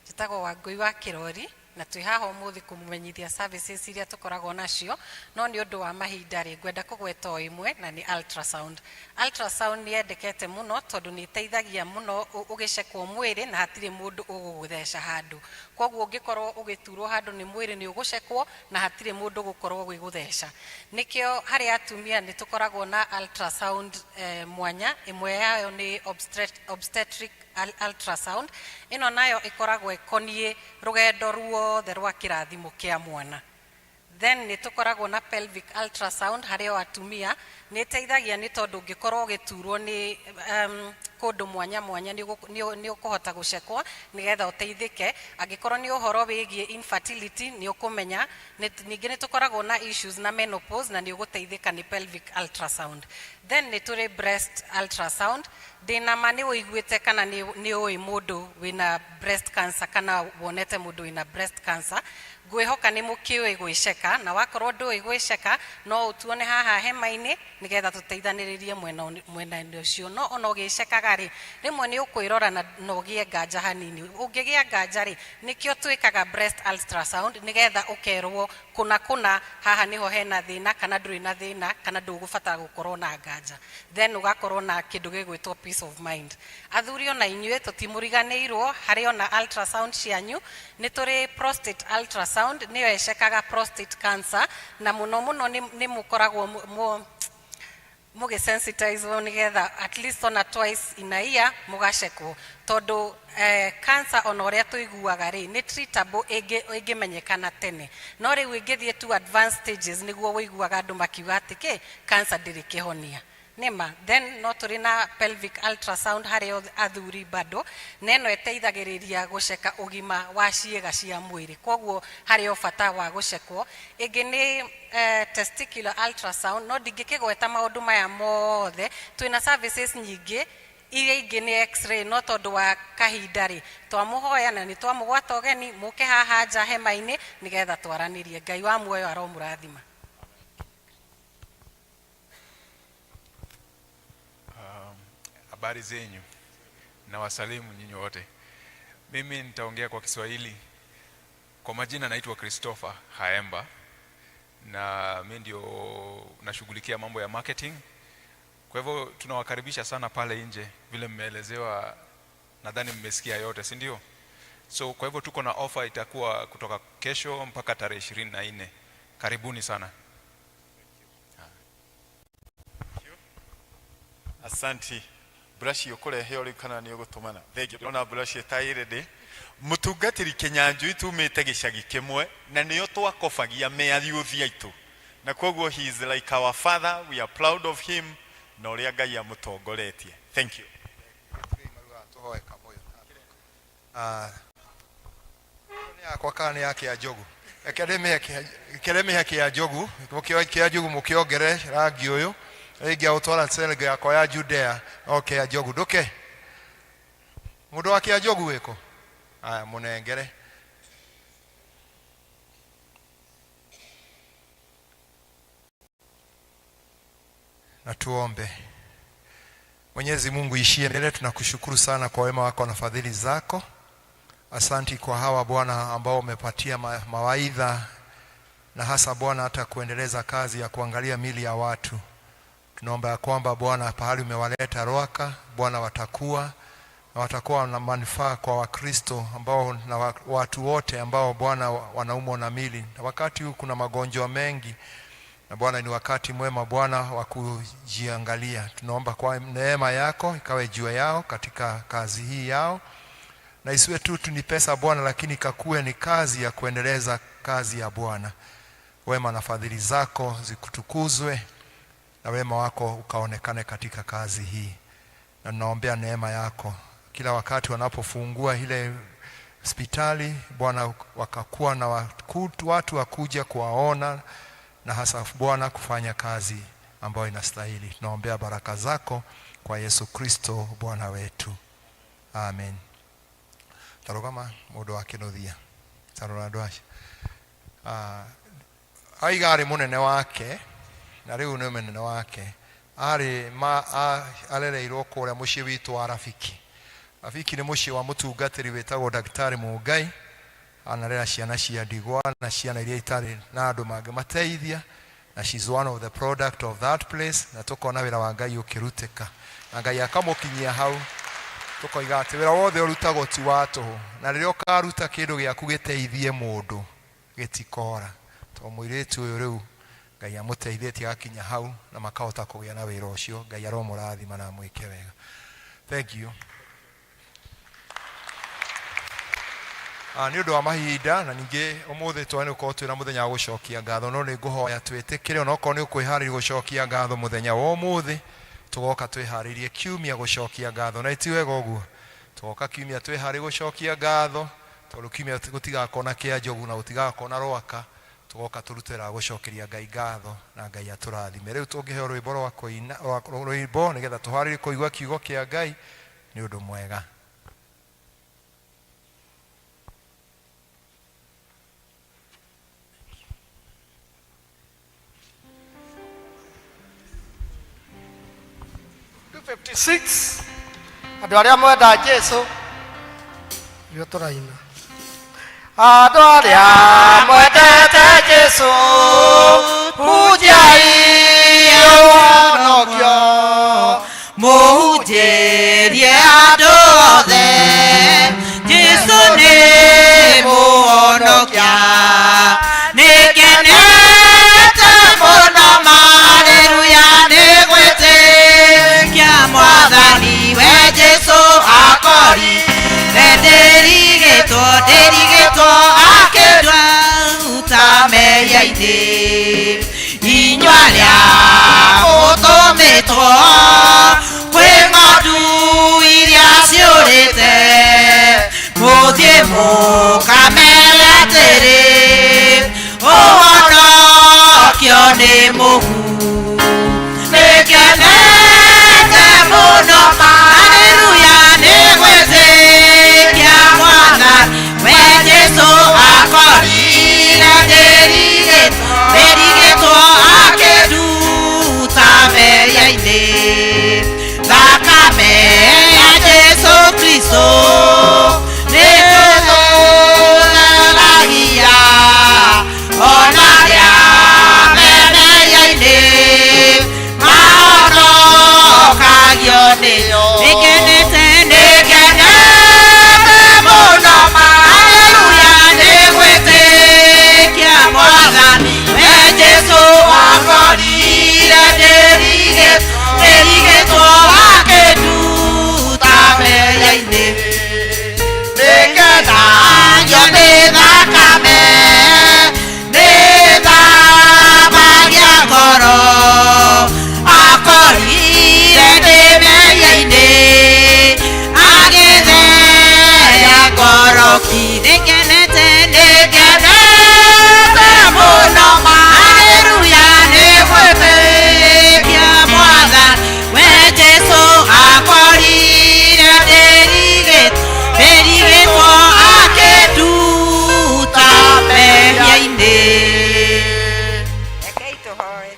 Njĩtagwo Wangũi wa Kĩrori, na twĩ haha ũmũthĩ kũmũmenyithia services iria tũkoragwo nacio, no nĩ ũndũ wa mahinda rĩ, ngwenda kũgweta o ĩmwe, na nĩ ultrasound. Ultrasound nĩ yendekete mũno tondũ nĩ ĩteithagia mũno ũgĩcekwo mwĩrĩ na hatirĩ mũndũ ũgũgũtheca handũ. Koguo ũngĩkorwo ũgĩturwo handũ nĩ mwĩrĩ, nĩ ũgũcekwo na hatirĩ mũndũ ũgũkorwo ũgĩgũtheca. Nĩkĩo harĩ atumia nĩ tũkoragwo na ultrasound mwanya. Ĩmwe yayo nĩ obstetric ultrasound. Ĩno nayo ĩkoragwo ĩkoniĩ rũgendo ruothe rwa kĩrathimo kĩa mwana. Then nĩ tũkoragwo na pelvic ultrasound harĩ o atumia. Nĩ ĩteithagia nĩ tondũ ũngĩkorwo ũgĩturwo nĩ kũndũ mwanya mwanya, nĩ ũkũhota gũcekwo nĩgetha ũteithĩke. Angĩkorwo nĩ ũhoro wĩgiĩ infertility, nĩ ũkũmenya. Ningĩ nĩ tũkoragwo na issues na menopause, na nĩ ũgũteithĩka nĩ pelvic ultrasound. Then nĩ tũrĩ breast ultrasound. Ndĩna ma nĩ ũiguĩte kana nĩ ũĩ mũndũ wĩna breast cancer, kana wonete mũndũ wĩna breast cancer. Ngwĩhoka nĩ mũkĩũĩ gwĩceka, na wakorwo ndũĩ gwĩceka, no ũtuone haha hema-inĩ nĩgetha tũteithanĩrĩrie mwena-inĩ ũcio. No ona ũgĩcekaga rĩ, rĩmwe nĩ ũkwĩrora na ũgĩe nganja hanini. Ũngĩgĩa nganja rĩ, nĩkĩo twĩkaga breast ultrasound, nĩgetha ũkerwo kũna kũna haha nĩho hena thĩna, kana ndũrĩ na thĩna, kana ndũgũbatara gũkorwo na nganja. Then ũgakorwo na kĩndũ gĩgwĩtwo peace of mind. Athuri, ona inyuĩ tũtimũriganĩirwo, harĩ ona ultrasound cianyu. Nĩ tũrĩ prostate ultrasound, nĩyo ĩcekaga prostate cancer, na mũno mũno nĩ mũkoragwo mũgĩsensitizwo nĩgetha at least ona twice in a year mũgacekwo, tondũ cancer ona ũrĩa tũiguaga rĩ, nĩ treatable ĩngĩmenyekana tene. No rĩu ĩngĩthiĩ to advanced stages, nĩguo ũiguaga andũ makiuga atĩ kĩ cancer ndĩrĩ kĩhonia. Nĩma. Then no tũrĩ na pelvic ultrasound harĩ athuri bado, na ĩno ĩteithagĩrĩria gũceka ũgima wa ciĩga cia mwĩrĩ, koguo harĩ o bata wa gũcekwo. Ĩngĩ nĩ testicular ultrasound. No ndingĩkĩgweta maũndũ maya mothe, twĩna services nyingĩ. Iria ingĩ nĩ X-ray, no tondũ wa kahinda rĩ, twamũhoya na nĩ twamũgwata ũgeni mũke haha nja hema-inĩ nĩgetha twaranĩrie. Ngai wa muoyo aromũrathima. Habari zenyu, na wasalimu nyinyi wote. Mimi nitaongea kwa Kiswahili. Kwa majina naitwa Christopher Haemba na mi ndio nashughulikia mambo ya marketing. Kwa hivyo tunawakaribisha sana pale nje, vile mmeelezewa, nadhani mmesikia yote, si ndio? So kwa hivyo tuko na offer itakuwa kutoka kesho mpaka tarehe 24. Karibuni sana. Asanti. Brush ũkũrehe ũrĩ kana nĩ ũgũtũmana? Thengiũ. Ndĩrona brush ĩtarĩ ready. Mũtungatĩri Kĩnyanjui tumĩte gĩcagi kĩmwe na nĩo twakobagia me ayuthi aitũ, na koguo he is like our father, we are proud of him na ũrĩa Ngai amũtongoretie. Thank you. Tũhoe kamũyũ. Ah, nĩ yakwa kana nĩ ya Kĩanjogu? Reke ndĩmĩhe Kĩanjogu. Kĩanjogu mũkĩongere rangi ũyũ rĩngĩ agũtwara Senegal yakwa ya Judea. No Kĩanjogu ndũke mũndũ wa Kĩanjogu wĩkũ? Aya, mũnengere. Na tuombe. Mwenyezi Mungu ishie mbele, tunakushukuru sana kwa wema wako na fadhili zako. Asanti kwa hawa Bwana ambao umepatia mawaidha na hasa Bwana hata kuendeleza kazi ya kuangalia mili ya watu. Tunaomba ya kwamba Bwana pahali umewaleta Ruaka, Bwana watakuwa na watakuwa na manufaa kwa Wakristo ambao na watu wote ambao Bwana wanaumwa na mili. Na wakati huu kuna magonjwa mengi, na Bwana ni wakati mwema Bwana wa kujiangalia. Tunaomba kwa neema yako ikawe juu yao katika kazi hii yao, na isiwe tu ni pesa Bwana, lakini ikakue ni kazi ya kuendeleza kazi ya Bwana. Wema na fadhili zako zikutukuzwe na wema wako ukaonekane katika kazi hii, na tunaombea neema yako kila wakati wanapofungua ile hospitali Bwana, wakakuwa na watu wakuja kuwaona na hasa Bwana kufanya kazi ambayo inastahili. Tunaombea baraka zako kwa Yesu Kristo Bwana wetu, amen. Tarugama mundu wa kinuthia tarora andu acio. Aiga arĩ mũnene wake na rĩu nĩ mũnene wake arĩ ma arereirwo kũrĩa mũciĩ witũ wa Rafiki. Rafiki nĩ mũciĩ wa mũtungatĩri wĩtagwo Daktari Mũngai, anarera ciana cia ndigwa na ciana iria itarĩ na andũ mangĩmateithia, na she's one of the product of that place, na tũkona wĩra wa Ngai ũkĩrutĩka na Ngai akamũkinyia hau. Tũkoiga atĩ wĩra wothe ũrutagwo ti wa tũhũ, na rĩrĩa ũkaruta kĩndũ gĩaku gĩteithie mũndũ gĩtikora, tondũ mũirĩtu ũyũ rĩu Ngai amũteithĩtie agakinya hau na makahota kũgĩa na wĩra ũcio. Ngai aromũrathima na amwĩke wega. Thank you. Nĩ ũndũ wa mahinda na ningĩ ũmũthĩ twa nĩ gũkorwo twĩna mũthenya wa gũcokia ngatho, no nĩ ngũhoya twĩtĩkĩre onokorwo nĩ ũkwĩharĩria gũcokia ngatho mũthenya wa ũmũthĩ, tũgoka twĩharĩirie kiumia gũcokia ngatho, na ti wega ũguo? Tũgoka kiumia twĩharĩrie gũcokia ngatho, tondũ kiumia gũtigakorwo na Kĩanjogu na gũtigakorwo na Rwaka. Tũgoka tũrute wĩra wa gũcokeria Ngai ngatho na Ngai atũrathime. Rĩu tũngĩheo rwĩmbo rwa kũina, rwĩmbo nĩgetha tũharĩrie kũigua kiugo kĩa Ngai, nĩ ũndũ mwega. 56 andũ arĩa mwenda Jesu nĩo tũraina. Andũ arĩa mwendete Jesu, hunjiai ũhonokio, mũhunjĩrie andũ othe Jesu nĩ mũhonokia. Nĩngenete mũno, haleluya, nĩ gwĩtĩkia Mwathani we Jesu akorire ndĩrigĩtwo, ndĩrigĩtwo akĩnduta mehia-inĩ. Inyuĩ arĩa mũtũmĩtwo kwĩ ng'ondu iria ciũrĩte, mũthiĩ mũkamere atĩrĩ, ũhonokio nĩ mũku. Nĩngenete mũno, haleluya, nĩ gwĩtĩkia Mwathani we Jesu akorire ndĩrigĩtwo, ndĩrigĩtwo akĩnduta mehia-inĩ. Thakame ya Jesu Kristo nĩtũtheragia. Tũhoe.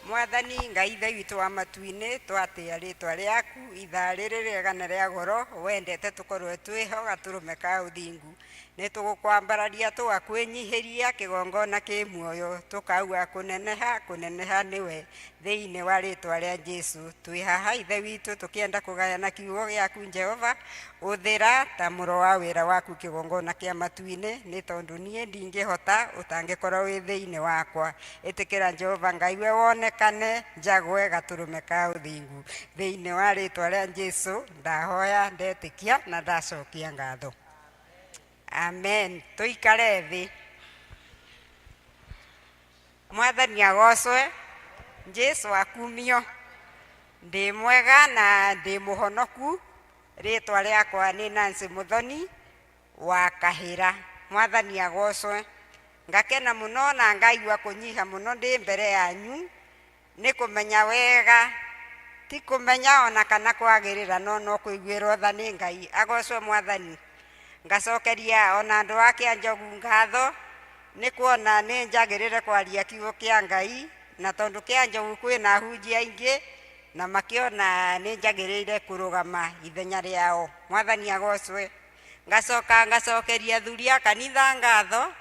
Mwathani Ngai Ithe witũ wa matu-inĩ, twatĩa rĩtwa rĩaku ithaa rĩrĩ rĩega na rĩa goro wendete tũkorwo twĩho gatũrũme ka ũthingu. Nĩ tũgũkwambararia tũgakwĩnyihĩria kĩgongona kĩ muoyo, tũkauga kũneneha kũneneha nĩwe thĩinĩ wa rĩtwa rĩa Jesu. Twĩ haha Ithe witũ tũkĩenda kũgayana kiugo gĩaku Jehova, ũthĩra ta mũro wa wĩra waku kĩgongona kĩa matu-inĩ, nĩ tondũ niĩ ndingĩhota ũtangĩkorwo wĩ thĩinĩ wakwa. Ĩtĩkĩra Jehova Ngai we wonekane njagwe gatũrũme ka ũthingu. Thĩinĩ wa rĩtwa rĩa Jesu ndahoya, ndetĩkia na ndacokia ngatho. Amen. Tũikare thĩ. Mwathani agocwe, Jesu akumio. Ndĩ mwega na ndĩ mũhonoku. Rĩtwa rĩakwa nĩ Nancy Muthoni wa Kahĩra. Mwathani agocwe. Ngakena mũno na ngaigua kũnyiha mũno ndĩ mbere yanyu nĩ kũmenya wega ti kũmenya ona kana kwagĩrĩra no no kũiguĩrwo tha nĩ Ngai. Agocwe Mwathani. Ngacokeria ona andũ a Kĩanjogu ngatho nĩ kuona nĩ njagĩrĩre kwaria kiugo kĩa Ngai, na tondũ Kĩanjogu kwĩna ahunjia aingĩ na makĩona nĩ njagĩrĩire kũrũgama ithenya rĩao. Mwathani agocwe. Ngacoka ngacokeria athuri a kanitha ngatho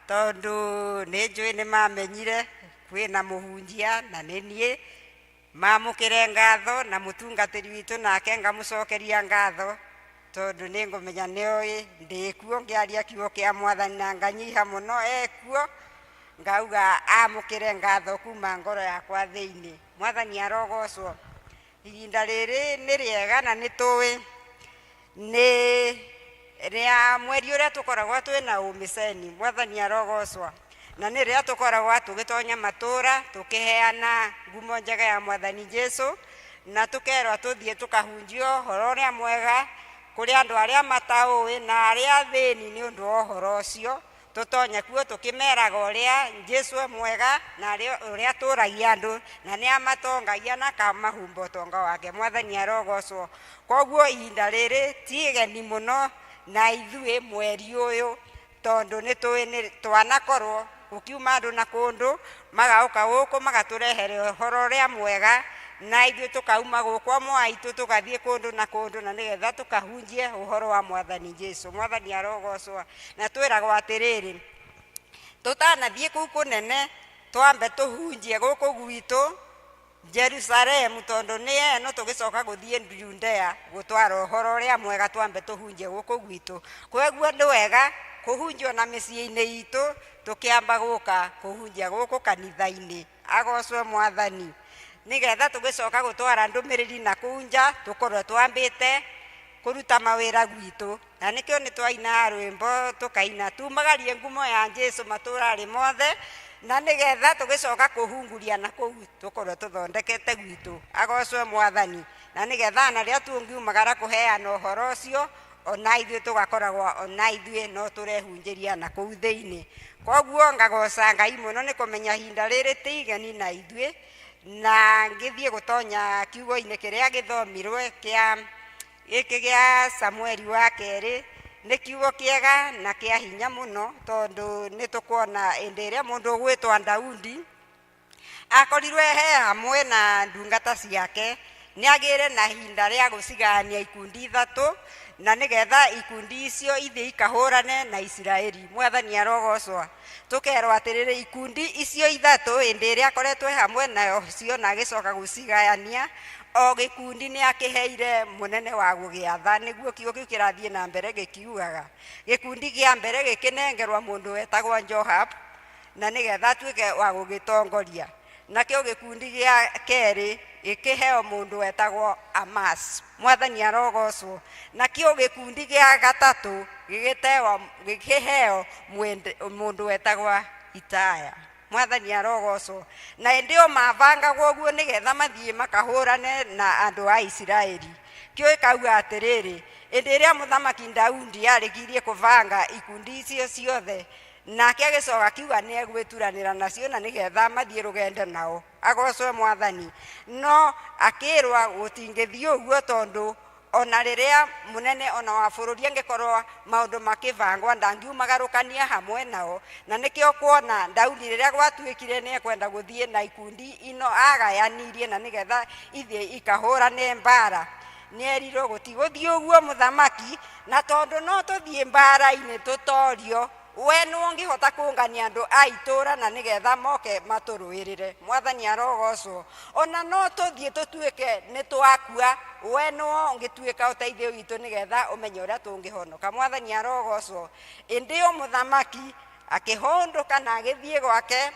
tondũ nĩ njũĩ nĩ mamenyire kwĩna mũhunjia na nĩ niĩ, mamũkĩre ngatho, na mũtungatĩri witũ nake ngamũcokeria ngatho tondũ nĩ ngũmenya nĩoĩ ndĩkuo ngĩaria kiugo kĩa Mwathani na nganyiha mũno ekuo, ngauga amũkĩre ngatho kuma ngoro yakwa thĩinĩ. Mwathani arogocwo. Ihinda rĩrĩ nĩ rĩega na nĩ tũĩ nĩ rĩa mweri ũrĩa tũkoragwo twĩna ũmĩceni. Mwathani arogocwo. Na nĩ rĩrĩa tũkoragwo tũgĩtonya matũra tũkĩheana ngumo njega ya Mwathani Jesu, na tũkerwo tũthiĩ tũkahunjia ũhoro ũrĩa mwega kũrĩ andũ arĩa mataũĩ na arĩa athĩni nĩ ũndũ wa ũhoro ũcio. Tũtonye kuo tũkĩmeraga ũrĩa Jesu e mwega na ũrĩa atũragia andũ na nĩ amatongagia na akamahumba ũtonga wake. Mwathani arogocwo. Koguo ihinda rĩrĩ ti igeni mũno na ithuĩ mweri ũyũ, tondũ nĩ tũĩ nĩ twanakorwo gũkiuma andũ na kũndũ magoka gũkũ magatũrehere ũhoro ũrĩa mwega, na ithuĩ tũkauma gũkũ amwe aitũ tũgathiĩ kũndũ na kũndũ na nĩgetha tũkahunjie ũhoro wa Mwathani Jesu. Mwathani arogocwo. Na twĩragwo atĩrĩrĩ, tũtanathiĩ kũu kũnene twambe tũhunjie gũkũ gwitũ Jerusalemu, tondũ nĩ eno tũgĩcoka gũthiĩ Judea gũtwara ũhoro ũrĩa mwega, twambe tũhunjie gũkũ gwitũ. Koguo nĩ wega kũhunjia na mĩciĩ-inĩ itũ tũkĩamba gũka kũhunjia gũkũ kanitha-inĩ. Agocwe Mwathani. Nĩgetha tũgĩcoka gũtwara ndũmĩrĩri na kũu nja tũkorwo twambĩte kũruta mawĩra gwitũ. Na nĩkĩo nĩ twaina rwĩmbo tũkaina tumagarie ngumo ya Jesu matũra-rĩ mothe, na nĩgetha tũgĩcoka kũhunguria na kũu tũkorwo tũthondekete gwitũ. Agocwe Mwathani. Na nĩgetha na rĩrĩa tũngiumagara kũheana ũhoro ũcio ona ithuĩ tũgakoragwo ona ithuĩ no tũrehunjĩria na kũu thĩinĩ. Koguo ngagoca Ngai mũno nĩ kũmenya ihinda rĩrĩ ti igeni na ithuĩ, na ngĩthiĩ gũtonya kiugo-inĩ kĩrĩa gĩthomirwe kĩa gĩkĩ gĩa Samueli wa kerĩ. Nĩ kiugo kĩega na kĩa hinya mũno, tondũ nĩ tũkuona hĩndĩ ĩrĩa mũndũ ũgwĩtwa Daudi akorirwe he hamwe na ndungata ciake, nĩ agĩire na ihinda rĩa gũcigania ikundi ithatũ, na nĩgetha ikundi icio ithiĩ ikahũrane na Isiraeli. Mwathani arogocwo. Tũkerwo atĩrĩrĩ, ikundi icio ithatũ hĩndĩ ĩrĩa akoretwo hamwe nacio na agĩcoka gũcigayania, o gĩkundi nĩ akĩheire mũnene wa gũgĩatha, nĩguo kiugo kĩu kĩrathiĩ na mbere gĩkiugaga. Gĩkundi kĩa mbere gĩkĩnengerwo mũndũ wetagwo Joab, na nĩgetha atuĩke wa gũgĩtongoria. Nakĩo gĩkundi gĩa kerĩ gĩkĩheo mũndũ wetagwo Amas. Mwathani arogocwo. Nakĩo gĩkundi gĩa gatatũ gĩkĩheo mũndũ wetagwo Itaya. Mwathani arogocwo. Na hĩndĩ ĩyo mabangagwo ũguo nĩgetha mathiĩ makahũrane na andũ a Isiraeli. Kĩo ĩkauga atĩrĩrĩ, hĩndĩ ĩrĩa mũthamaki Daudi arĩkirie kũbanga ikundi icio ciothe, nake agĩcoka akiuga nĩ egwĩturanĩra nacio na nĩgetha mathiĩ rũgendo nao. Agocwe Mwathani. No akĩrwa gũtingĩthiĩ ũguo tondũ Ona rĩrĩa mũnene ona wa bũrũri angĩkorwo maũndũ makĩbangwa, ndangiumagarũkania hamwe nao. Na nĩkĩo kuona Daudi rĩrĩa gwatuĩkire nĩ ekwenda gũthiĩ na ikundi ino agayanirie na nĩgetha ithiĩ ikahũrane mbara, nĩerirwo gũtigũthiĩ ũguo mũthamaki, na tondũ no tũthiĩ mbara-inĩ tũtorio, we nĩ ũngĩhota kũngania andũ a itũra na nĩgetha moke matũrũĩrĩre. Mwathani arogocwo. Ona no tũthiĩ tũtuĩke nĩ twakua, we nĩ ũngĩtuĩka ũteithio witũ nĩgetha ũmenye ũrĩa tũngĩhonoka. Mwathani arogocwo. Ĩndĩ ĩyo mũthamaki akĩhũndũka na agĩthiĩ gwake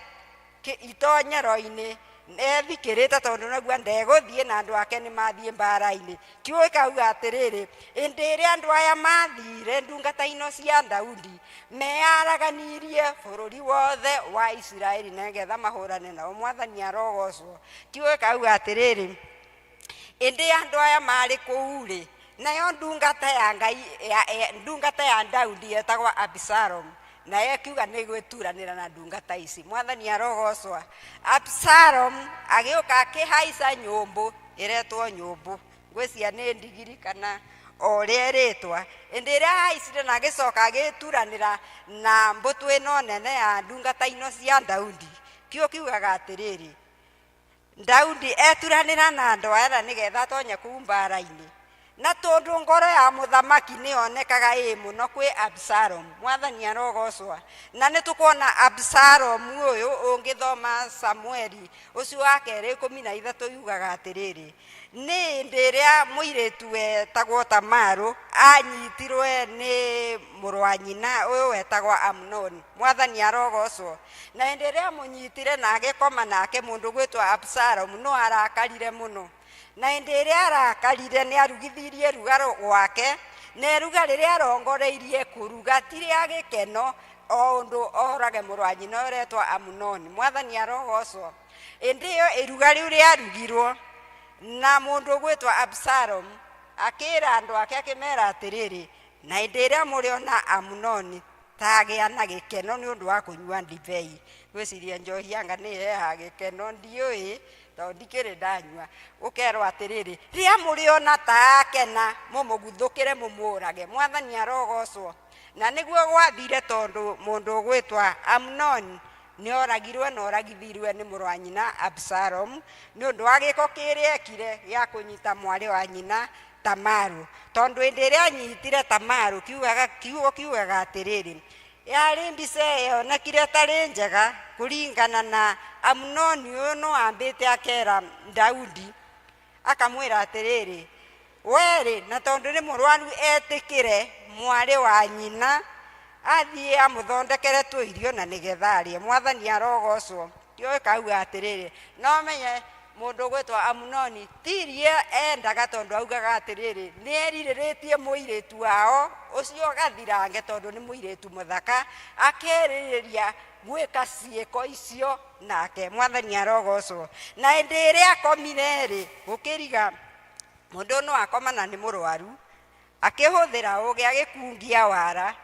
itonyero-inĩ ethikĩrĩte, tondũ naguo ndegũthiĩ na andũ ake nĩ mathiĩ mbara-inĩ. Kiugo gĩkauga atĩrĩrĩ, ĩndĩ ĩrĩa andũ aya mathire ndungata ino cia Daudi meyaraganirie bũrũri wothe wa Isiraeli nĩgetha mahũrane nao. Mwathani arogocwo. Kiugo gĩkauga atĩrĩrĩ, ĩndĩ andũ aya marĩ kũu rĩ, nayo ndungata ya Ngai ndungata ya Daudi yetagwo Absalom, nayo ĩkiuga nĩ gwĩturanĩra na ndungata ici. Mwathani arogocwa. Absalom agĩũka akĩhaica nyũmbũ ĩretwo nyũmbũ, ngwĩcia nĩ ndigiri kana o ũrĩa ĩrĩtwa. Ĩndĩ ĩrĩa ahaicire na agĩcoka agĩturanĩra na mbũtũ ĩno nene ya ndungata ino cia Daudi, kĩo kiugaga atĩrĩrĩ, Daudi eturanĩra na andũ aya na nĩgetha atonye kũu mbara-inĩ, na tondũ ngoro ya mũthamaki nĩyonekaga ĩ mũno kwĩ Absalom. Mwathani arogocwa. Na nĩ tũkuona Absalom ũyũ ũngĩthoma Samueli ũcio wa kerĩ 13 yugaga atĩrĩrĩ, nĩ hĩndĩ ĩrĩa mũirĩtu wetagwo Tamaru anyitirwe nĩ mũrũ wa nyina ũyũ wetagwo Amnoni. Mwathani arogocwo. Na hĩndĩ ĩrĩa amũnyitire na agĩkoma nake, mũndũ gwĩtwo Absalom no arakarire mũno. Na hĩndĩ ĩrĩa arakarire nĩ arugithirie ruga gwake, na iruga rĩrĩa arongoreirie kũruga ti rĩa gĩkeno, o ũndũ orage mũrũ wa nyina ũretwo Amunoni. Mwathani arogocwo. Hĩndĩ ĩyo iruga rĩu rĩarugirwo na mũndũ ũgwĩtwo Absalom akĩra andũ ake akĩmera atĩrĩrĩ, na hĩndĩ ĩrĩa mũrĩona Amunoni tagĩa na gĩkeno nĩ ũndũ wa kũnyua ndibei. Ngwĩciria njohi anga nĩ ĩrehaga gĩkeno, ndiũĩ tondũ ndikĩrĩ ndanyua. Ũkerwo atĩrĩrĩ, rĩrĩa mũrĩona ta akena mũmũguthũkĩre mũmũrage. Mwathani arogocwo. Na nĩguo gwathire, tondũ mũndũ ũgwĩtwa Amnoni nĩ oragirwe na oragithirwe nĩ mũrũ wa nyina Absalom nĩ ũndũ wa gĩko kĩrĩa ekire gĩa kũnyita mwarĩ wa nyina Tamaru. Tondũ hĩndĩ ĩrĩa anyitire Tamaru, kiugo kiugaga atĩrĩrĩ, yarĩ mbica yonekire tarĩ njega kũringana na Amunoni ũyũ no ambĩte akera Daudi akamwĩra atĩrĩrĩ, werĩ na tondũ nĩ mũrwaru etĩkĩre mwarĩ wa nyina athiĩ amũthondekere tũirio na nĩgetha arĩe. Mwathani arogocwo. Kĩo kauga atĩrĩrĩ, no menye mũndũ ũgwĩtwo Amunoni ti iria endaga, tondũ augaga atĩrĩrĩ, nĩ erirĩrĩtie mũirĩtu wao ũcio gathirange, tondũ nĩ mũirĩtu mũthaka, akerirĩria gwĩka ciĩko icio nake. Mwathani arogocwo. Na hĩndĩ ĩrĩa akomire rĩ, gũkĩriga mũndũ no akoma na nĩ mũrwaru, akĩhũthĩra ũgĩ agĩkungia wara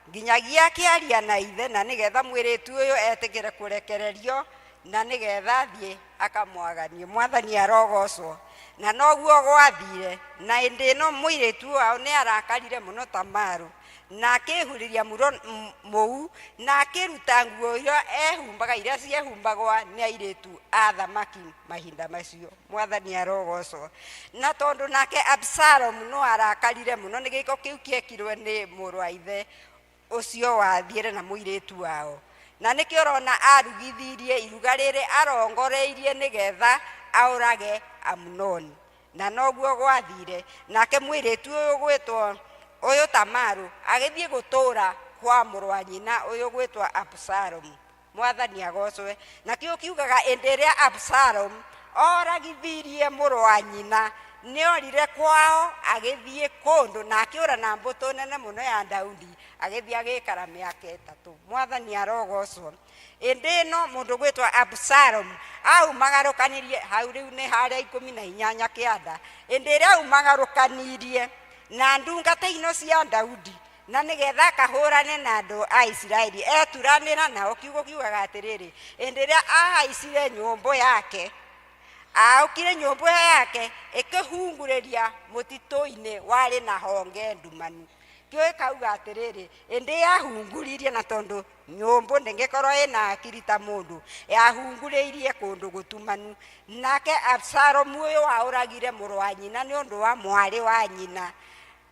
nginyagia akĩaria na ithe na nĩgetha mwĩrĩtu ũyũ etĩkĩre kũrekererio na nĩgetha athiĩ akamwaganie. Mwathani arogocwo. Na noguo gwathire. Na hĩndĩ ĩno mũirĩtu wao nĩ arakarire mũno Tamaru, na akĩhurĩria mũu na akĩruta nguo iria ehumbaga, iria ciehumbagwo nĩ airĩtu a thamaki mahinda macio. Mwathani arogocwo. Na tondũ nake Absalom no arakarire mũno nĩ gĩko kĩu kĩekirwe nĩ mũrũ wa ithe ũcio wathiĩre na mũirĩtu wao, na nĩkĩo ũrona arugithirie iruga rĩrĩ arongoreirie nĩgetha aũrage Amunoni. Na noguo gwathire. Nake mũirĩtu ũyũ gwĩtwo ũyũ Tamaru agĩthiĩ gũtũra kwa mũrũ wa nyina ũyũ gwĩtwo Absalom. Mwathani agocwe. Na kĩo kiugaga hĩndĩ ĩrĩa Absalom oragithirie mũrũ wa nyina, nĩ orire kwao agĩthiĩ kũndũ na akĩũra na mbũtũ nene mũno ya Daudi, agĩthiĩ agĩikara mĩaka 3. Mwathani arogocwo. Hĩndĩ ĩno mũndũ gwĩtwo Absalom aumagarũkanirie hau rĩu nĩ harĩa 18 kĩanda. Hĩndĩ ĩrĩa aumagarũkanirie na ndungata ino cia Daudi na nĩgetha akahũrane na andũ a Isiraeli, eturanĩra nao. Kiugo kiugaga atĩrĩrĩ, hĩndĩ ĩrĩa ahaicire nyũmbũ yake Aũkire nyũmbũ ĩyo yake ĩkĩhungurĩria mũtitũ-inĩ warĩ na honge ndumanu. Kĩo ĩkauga atĩrĩrĩ, ĩndĩ yahunguririe na tondũ nyũmbũ ndĩngĩkorwo ĩna akiri ta mũndũ, yahungurĩirie kũndũ gũtumanu. Nake Absalomu ũyũ waũragire mũrũ wa nyina nĩ ũndũ wa mwarĩ wa nyina,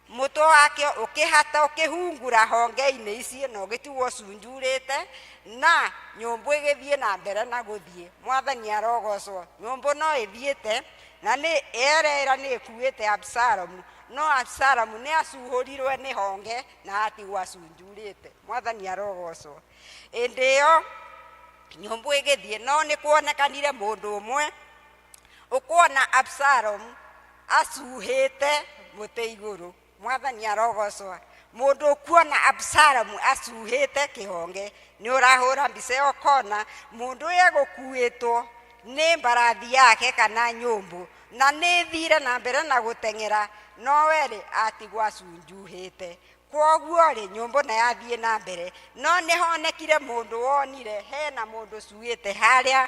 mũtwe wake ũkĩhata ũkĩhungura honge-inĩ icio na ũgĩtigwo ũcunjurĩte, na nyũmbũ ĩgĩthiĩ na mbere na gũthiĩ. Mwathani arogocwo. Nyũmbũ no ĩthiĩte na nĩ erera nĩ ĩkuĩte Absalomu, no Absalomu nĩ acuhũrirwe nĩ honge na atigwo acunjurĩte. Mwathani arogocwo. Ĩndĩ ĩyo nyũmbũ ĩgĩthiĩ, no nĩ kuonekanire mũndũ ũmwe ũkuona Absalomu acuhĩte mũtĩ igũrũ. Mwathani arogocwa. Mũndũ ũkuona Absalomu acuhĩte kĩhonge, nĩ ũrahũra mbica ĩyo ũkona mũndũ ũyũ egũkuĩtwo nĩ mbarathi yake kana nyũmbũ, na nĩ thire na mbere na gũteng'era, no werĩ atigwo acunjuhĩte. Kwoguo rĩ, nyũmbũ na yathiĩ na mbere, no nĩ honekire mũndũ wonire hena mũndũ ũcuĩte harĩa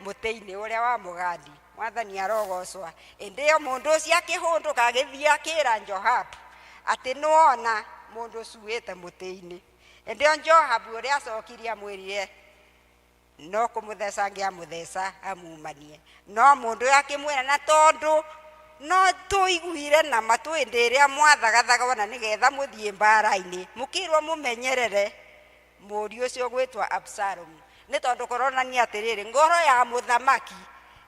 mũtĩ-inĩ ũrĩa wa mũgandi. Mwathani arogocwa. Ĩndĩ ĩyo mũndũ ũcio akĩhũndũka agĩthiĩ akĩra Joabu atĩ nĩwona mũndũ ũcuĩte mũtĩ-inĩ. Ĩndĩ ĩyo Joabu ũrĩa acokirie amwĩrire no kũmũtheca angĩamũtheca amumanie, no mũndũ ũyũ akĩmwĩra na tondũ no tũiguire na matũ hĩndĩ ĩrĩa mwathagathaga ona nĩgetha mũthiĩ mbara-inĩ, mũkĩrwo mũmenyerere mũriũ ũcio ũgwĩtwo Absalomu, nĩ tondũ kũronania atĩrĩrĩ, ngoro ya mũthamaki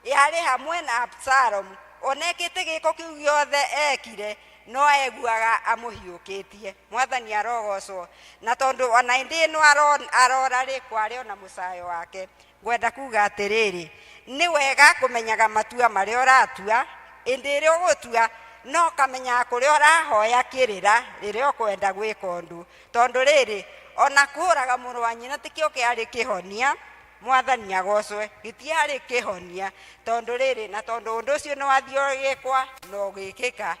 yarĩ hamwe na Absalomu, ona ekĩte gĩko kĩu gĩothe ekire, no eguaga amũhiũkĩtie. Mwathani arogocwo. Na tondũ ona hĩndĩ ĩno arora rĩ, kwarĩ ona mũcayo wake. Ngwenda kuga atĩrĩrĩ, nĩ wega kũmenyaga matua marĩa ũratua, ĩndĩ ĩrĩa ũgũtua no kamenyaga kũrĩa ũrahoya kĩrĩra rĩrĩa ũkwenda gwĩka ũndũ, tondũ rĩrĩ, ona kũũraga mũrũ wa nyina tikĩo kĩarĩ kĩhonia. Mwathani agocwe, gĩtiarĩ kĩhonia, tondũ rĩrĩ, na tondũ ũndũ ũcio nĩ wathiĩ ũgĩkwa na ũgĩkĩka,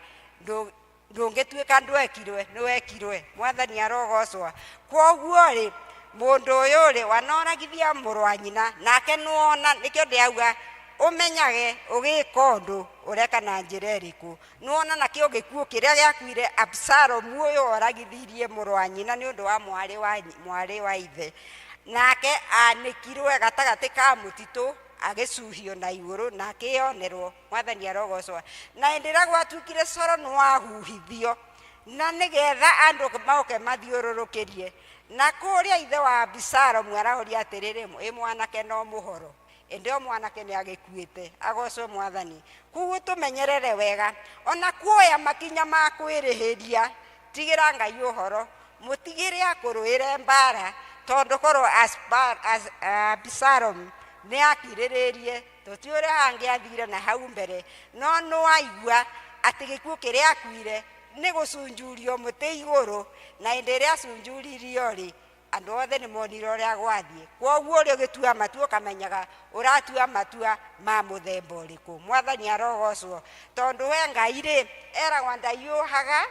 ndũngĩtuĩka ndwekirwe, nĩwekirwe. Mwathani arogocwa. Kwoguo rĩ, mũndũ ũyũ rĩ, wanoragithia mũrũ wa nyina, nake nĩwona, nĩkĩo ndĩrauga ũmenyage ũgĩka ũndũ ũreka na njĩra ĩrĩkũ. Nĩwona nakĩo gĩkuũ kĩrĩa gĩakuire Absalomu ũyũ oragithirie mũrũ wa nyina nĩ ũndũ wa mwarĩ wa ithe, nake anĩkirwe gatagatĩ ka mũtitũ agĩcuhio na igũrũ na akĩyonerwo. Mwathani arogocwa. Na hĩndĩ ĩrĩa gwatuĩkire coro nĩwahuhithio na nĩgetha andũ moke mathiũrũrũkĩrie, na kũrĩa ithe wa Abisalomu araũria atĩrĩrĩ, ĩ mwanake no mũhoro, ĩndĩ o mwanake nĩ agĩkuĩte. Agocwo Mwathani. Koguo tũmenyerere wega ona kuoya makinya ma kwĩrĩhĩria, tigĩra Ngai ũhoro, mũtigĩre akũrũĩre mbara, tondũ korwo Abisalomu nĩ akirĩrĩrie, tũtiũĩ ũrĩa angĩathire na hau mbere, no nĩwaigua atĩ gĩkuũ kĩrĩa akuire nĩ gũcunjurio mũtĩ igũrũ, na hĩndĩ ĩrĩa acunjuririo rĩ, andũ othe nĩ monire ũrĩa gwathiĩ. Kwoguo ũrĩa ũgĩtua matua ũkamenyaga ũratua matua ma mũthemba ũrĩkũ. Mwathani arogocwo, tondũ we Ngai rĩ, eragwo ndahiũhaga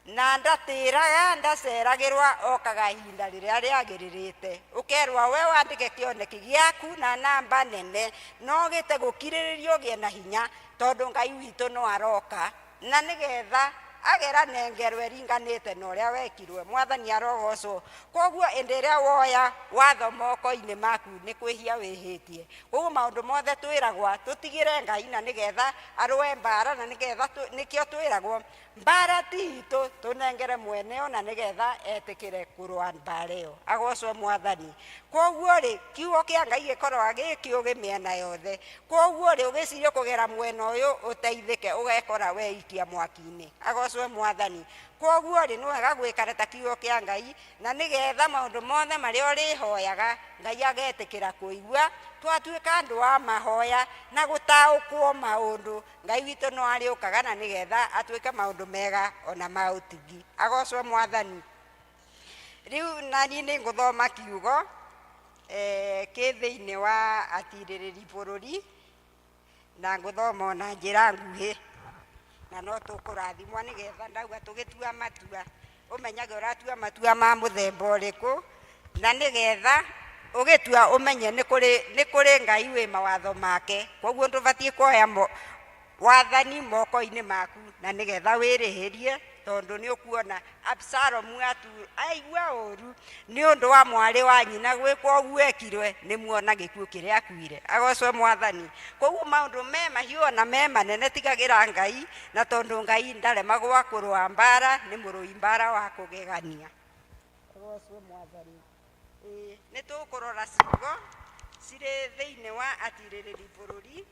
na ndatĩraga, ndaceragĩrwa, okaga ihinda rĩrĩa rĩagĩrĩrĩte. Ũkerwo we wandĩke kĩoneki gĩaku na namba nene, no ũgĩte gũkirĩrĩria ũgĩe na hinya, tondũ Ngai witũ no aroka na nĩgetha agera nengerwo ĩringanĩte na ũrĩa wekirwe. Mwathani arogocwo. Kwoguo hĩndĩ ĩrĩa woya watho moko-inĩ maku nĩ kwĩhia wĩhĩtie. Koguo maũndũ mothe twĩragwa tũtigĩre Ngai na nĩgetha arũe mbara, na nĩgetha nĩkĩo twĩragwo mbara ti itũ, tũnengere mwene ona nĩgetha etĩkĩre kũrũa mbara ĩyo. Agocwo Mwathani. Kwoguo rĩ, kiugo kĩa Ngai gĩkoragwo gĩ kĩũgĩ mĩena yothe. Kwoguo rĩ, ũgĩciria kũgera mwena ũyũ ũteithĩke, ũgekora weikia mwaki-inĩ. Agocwo Mwathani. Kwoguo rĩ, nĩ wega gwĩkara ta kiugo kĩa Ngai, na nĩgetha maũndũ mothe marĩa ũrĩhoyaga Ngai agetĩkĩra kũigua. Twatuĩka andũ a mahoya na gũtaũkwo maũndũ, Ngai witũ no arĩũkaga na nĩgetha atuĩke maũndũ mega ona ma ũtugi. Agocwo Mwathani. Rĩu nani nĩ ngũthoma kiugo kĩ thĩinĩ wa atirĩrĩri bũrũri, na ngũthoma ona njĩra nguhĩ, na no tũkũrathimwo nĩgetha ndauga tũgĩtua matua, ũmenyage ũratua matua ma mũthemba ũrĩkũ, na nĩgetha Ũgĩtua ũmenye nĩ kũrĩ nĩ kũrĩ Ngai wĩ mawatho make, koguo ndũbatiĩ kuoya wathani moko-inĩ maku na nĩgetha wĩrĩhĩrie, tondũ nĩ ũkuona Absalomu aigua ũru nĩ ũndũ wa mwarĩ wa nyina gwĩkwo ũguo ekirwe, nĩ muona gĩkuũ kĩrĩa akuire. Agocwe Mwathani. Koguo maũndũ me mahiũ ona me manene tigagĩra Ngai, na tondũ Ngai ndaremagwo kũrũa mbara, nĩ mũrũi mbara wa kũgegania. Agocwe Mwathani. Nĩ tũkũrora ciugo cirĩ thĩinĩ wa atirĩrĩri bũrũri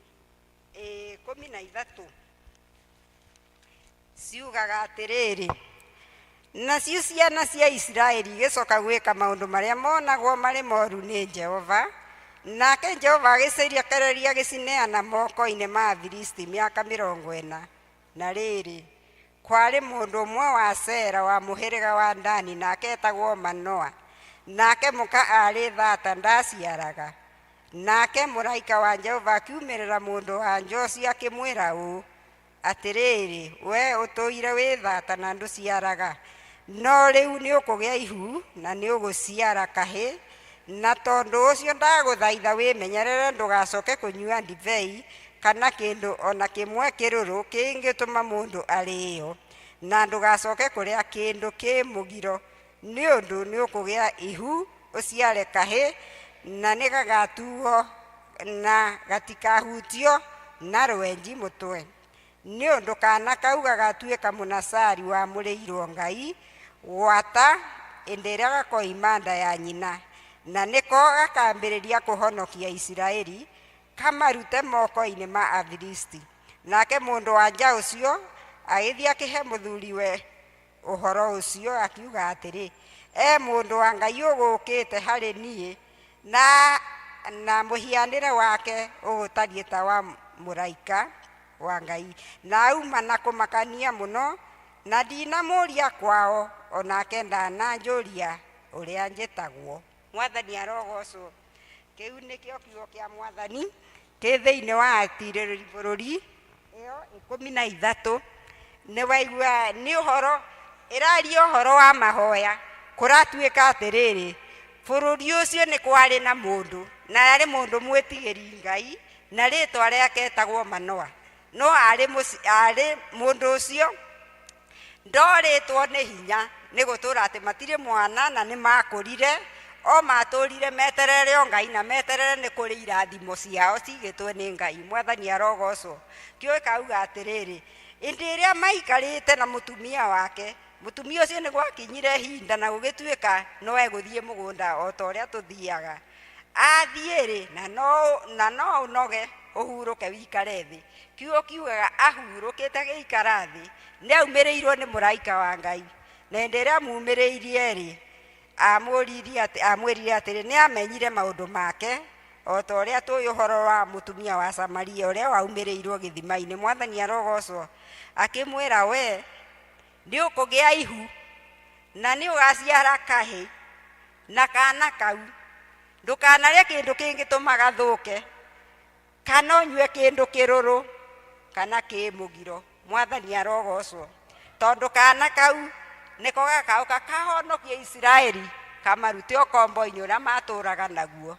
13, ciugaga atĩrĩrĩ, nacio ciana cia Isiraeli igĩcoka gwĩka maũndũ marĩa monagwo marĩ moru nĩ Jehova, nake Jehova agĩcirekereria agĩcineana moko-inĩ ma Afilisti mĩaka 40. Na rĩrĩ, kwarĩ mũndũ ũmwe wa Sera wa mũhĩrĩga wa Dani, nake etagwo Manoa, nake mũka aarĩ thata, ndaciaraga. Nake mũraika wa Jehova akiumĩrĩra mũndũ wa nja ũcio akĩmwĩra ũũ, atĩrĩrĩ, we ũtũire wĩ thata na ndũciaraga, no rĩu nĩ ũkũgĩa ihu na nĩ ũgũciara kahĩ, na tondũ ũcio ndagũthaitha wĩmenyerere ndũgacoke kũnyua ndibei kana kĩndũ ona kĩmwe kĩrũrũ kĩngĩtũma mũndũ arĩĩo, na ndũgacoke kũrĩa kĩndũ kĩ mũgiro, nĩ ũndũ nĩ ũkũgĩa ihu ũciare kahĩ, na nĩ gagatuo na gatikahutio na rwenji mũtwe, nĩ ũndũ kana kau gagatuĩka mũnacari wamũrĩirwo Ngai gwata hĩndĩ ĩrĩa gakoima nda ya nyina, na nĩko gakambĩrĩria kũhonokia Isiraeli kamarute moko-inĩ ma Afilisti. Nake mũndũ wa nja ũcio agĩthiĩ akĩhe mũthuriwe ũhoro ũcio, akiuga atĩrĩ, e mũndũ wa Ngai ũgũkĩte harĩ niĩ, na mũhianĩre wake ũgũtariĩ ta wa mũraika wa Ngai, na auma na kũmakania mũno, na ndinamũria kwao, onake ndananjũria ũrĩa njĩtagwo. Mwathani arogocwo. Kĩu nĩkĩo kiugo kĩa Mwathani kĩ thĩinĩ wa atirĩrĩri bũrũri ĩyo 13. Nĩ waigua nĩ ũhoro ĩraria ũhoro wa mahoya. Kũratuĩka atĩrĩrĩ, bũrũri ũcio nĩ kwarĩ na mũndũ, na arĩ mũndũ mwĩtigĩri Ngai, na rĩtwa rĩake etagwo Manoa. No arĩ mũndũ ũcio ndorĩtwo nĩ hinya nĩ gũtũra atĩ matirĩ mwana, na nĩ makũrire, o matũrire meterere o Ngai, na meterere nĩ kũrĩ irathimo ciao cigĩtwo nĩ Ngai. Mwathani arogocwo. Kĩo ĩkauga atĩrĩrĩ, hĩndĩ ĩrĩa maikarĩte na mũtumia wake, mũtumia ũcio nĩ gwakinyire ihinda na gũgĩtuĩka no egũthiĩ mũgũnda o ta ũrĩa tũthiaga. Athiĩ rĩ, na no ũnoge ũhurũke wikare thĩ. Kiugo kiugaga ahurũkĩte agĩikara thĩ, nĩ aumĩrĩirwo nĩ mũraika wa Ngai. Na hĩndĩ ĩrĩa amumĩrĩirie rĩ, amwĩrire atĩrĩ, nĩ amenyire maũndũ make o ta ũrĩa tũĩ ũhoro wa mũtumia wa Samaria ũrĩa waumĩrĩirwo gĩthima-inĩ. Mwathani arogocwo. Akĩmwĩra, we nĩ ũkũgĩa ihu na nĩ ũgaciara kahĩ, na kana kau ndũkanarĩe kĩndũ kĩngĩtũma gathũke, kana ũnyue kĩndũ kĩrũrũ kana kĩ mũgiro. Mwathani arogocwo. Tondũ kana kau nĩko gakaũka kahonokie Isiraeli kamarute ũkombo-inĩ ũrĩa matũraga naguo.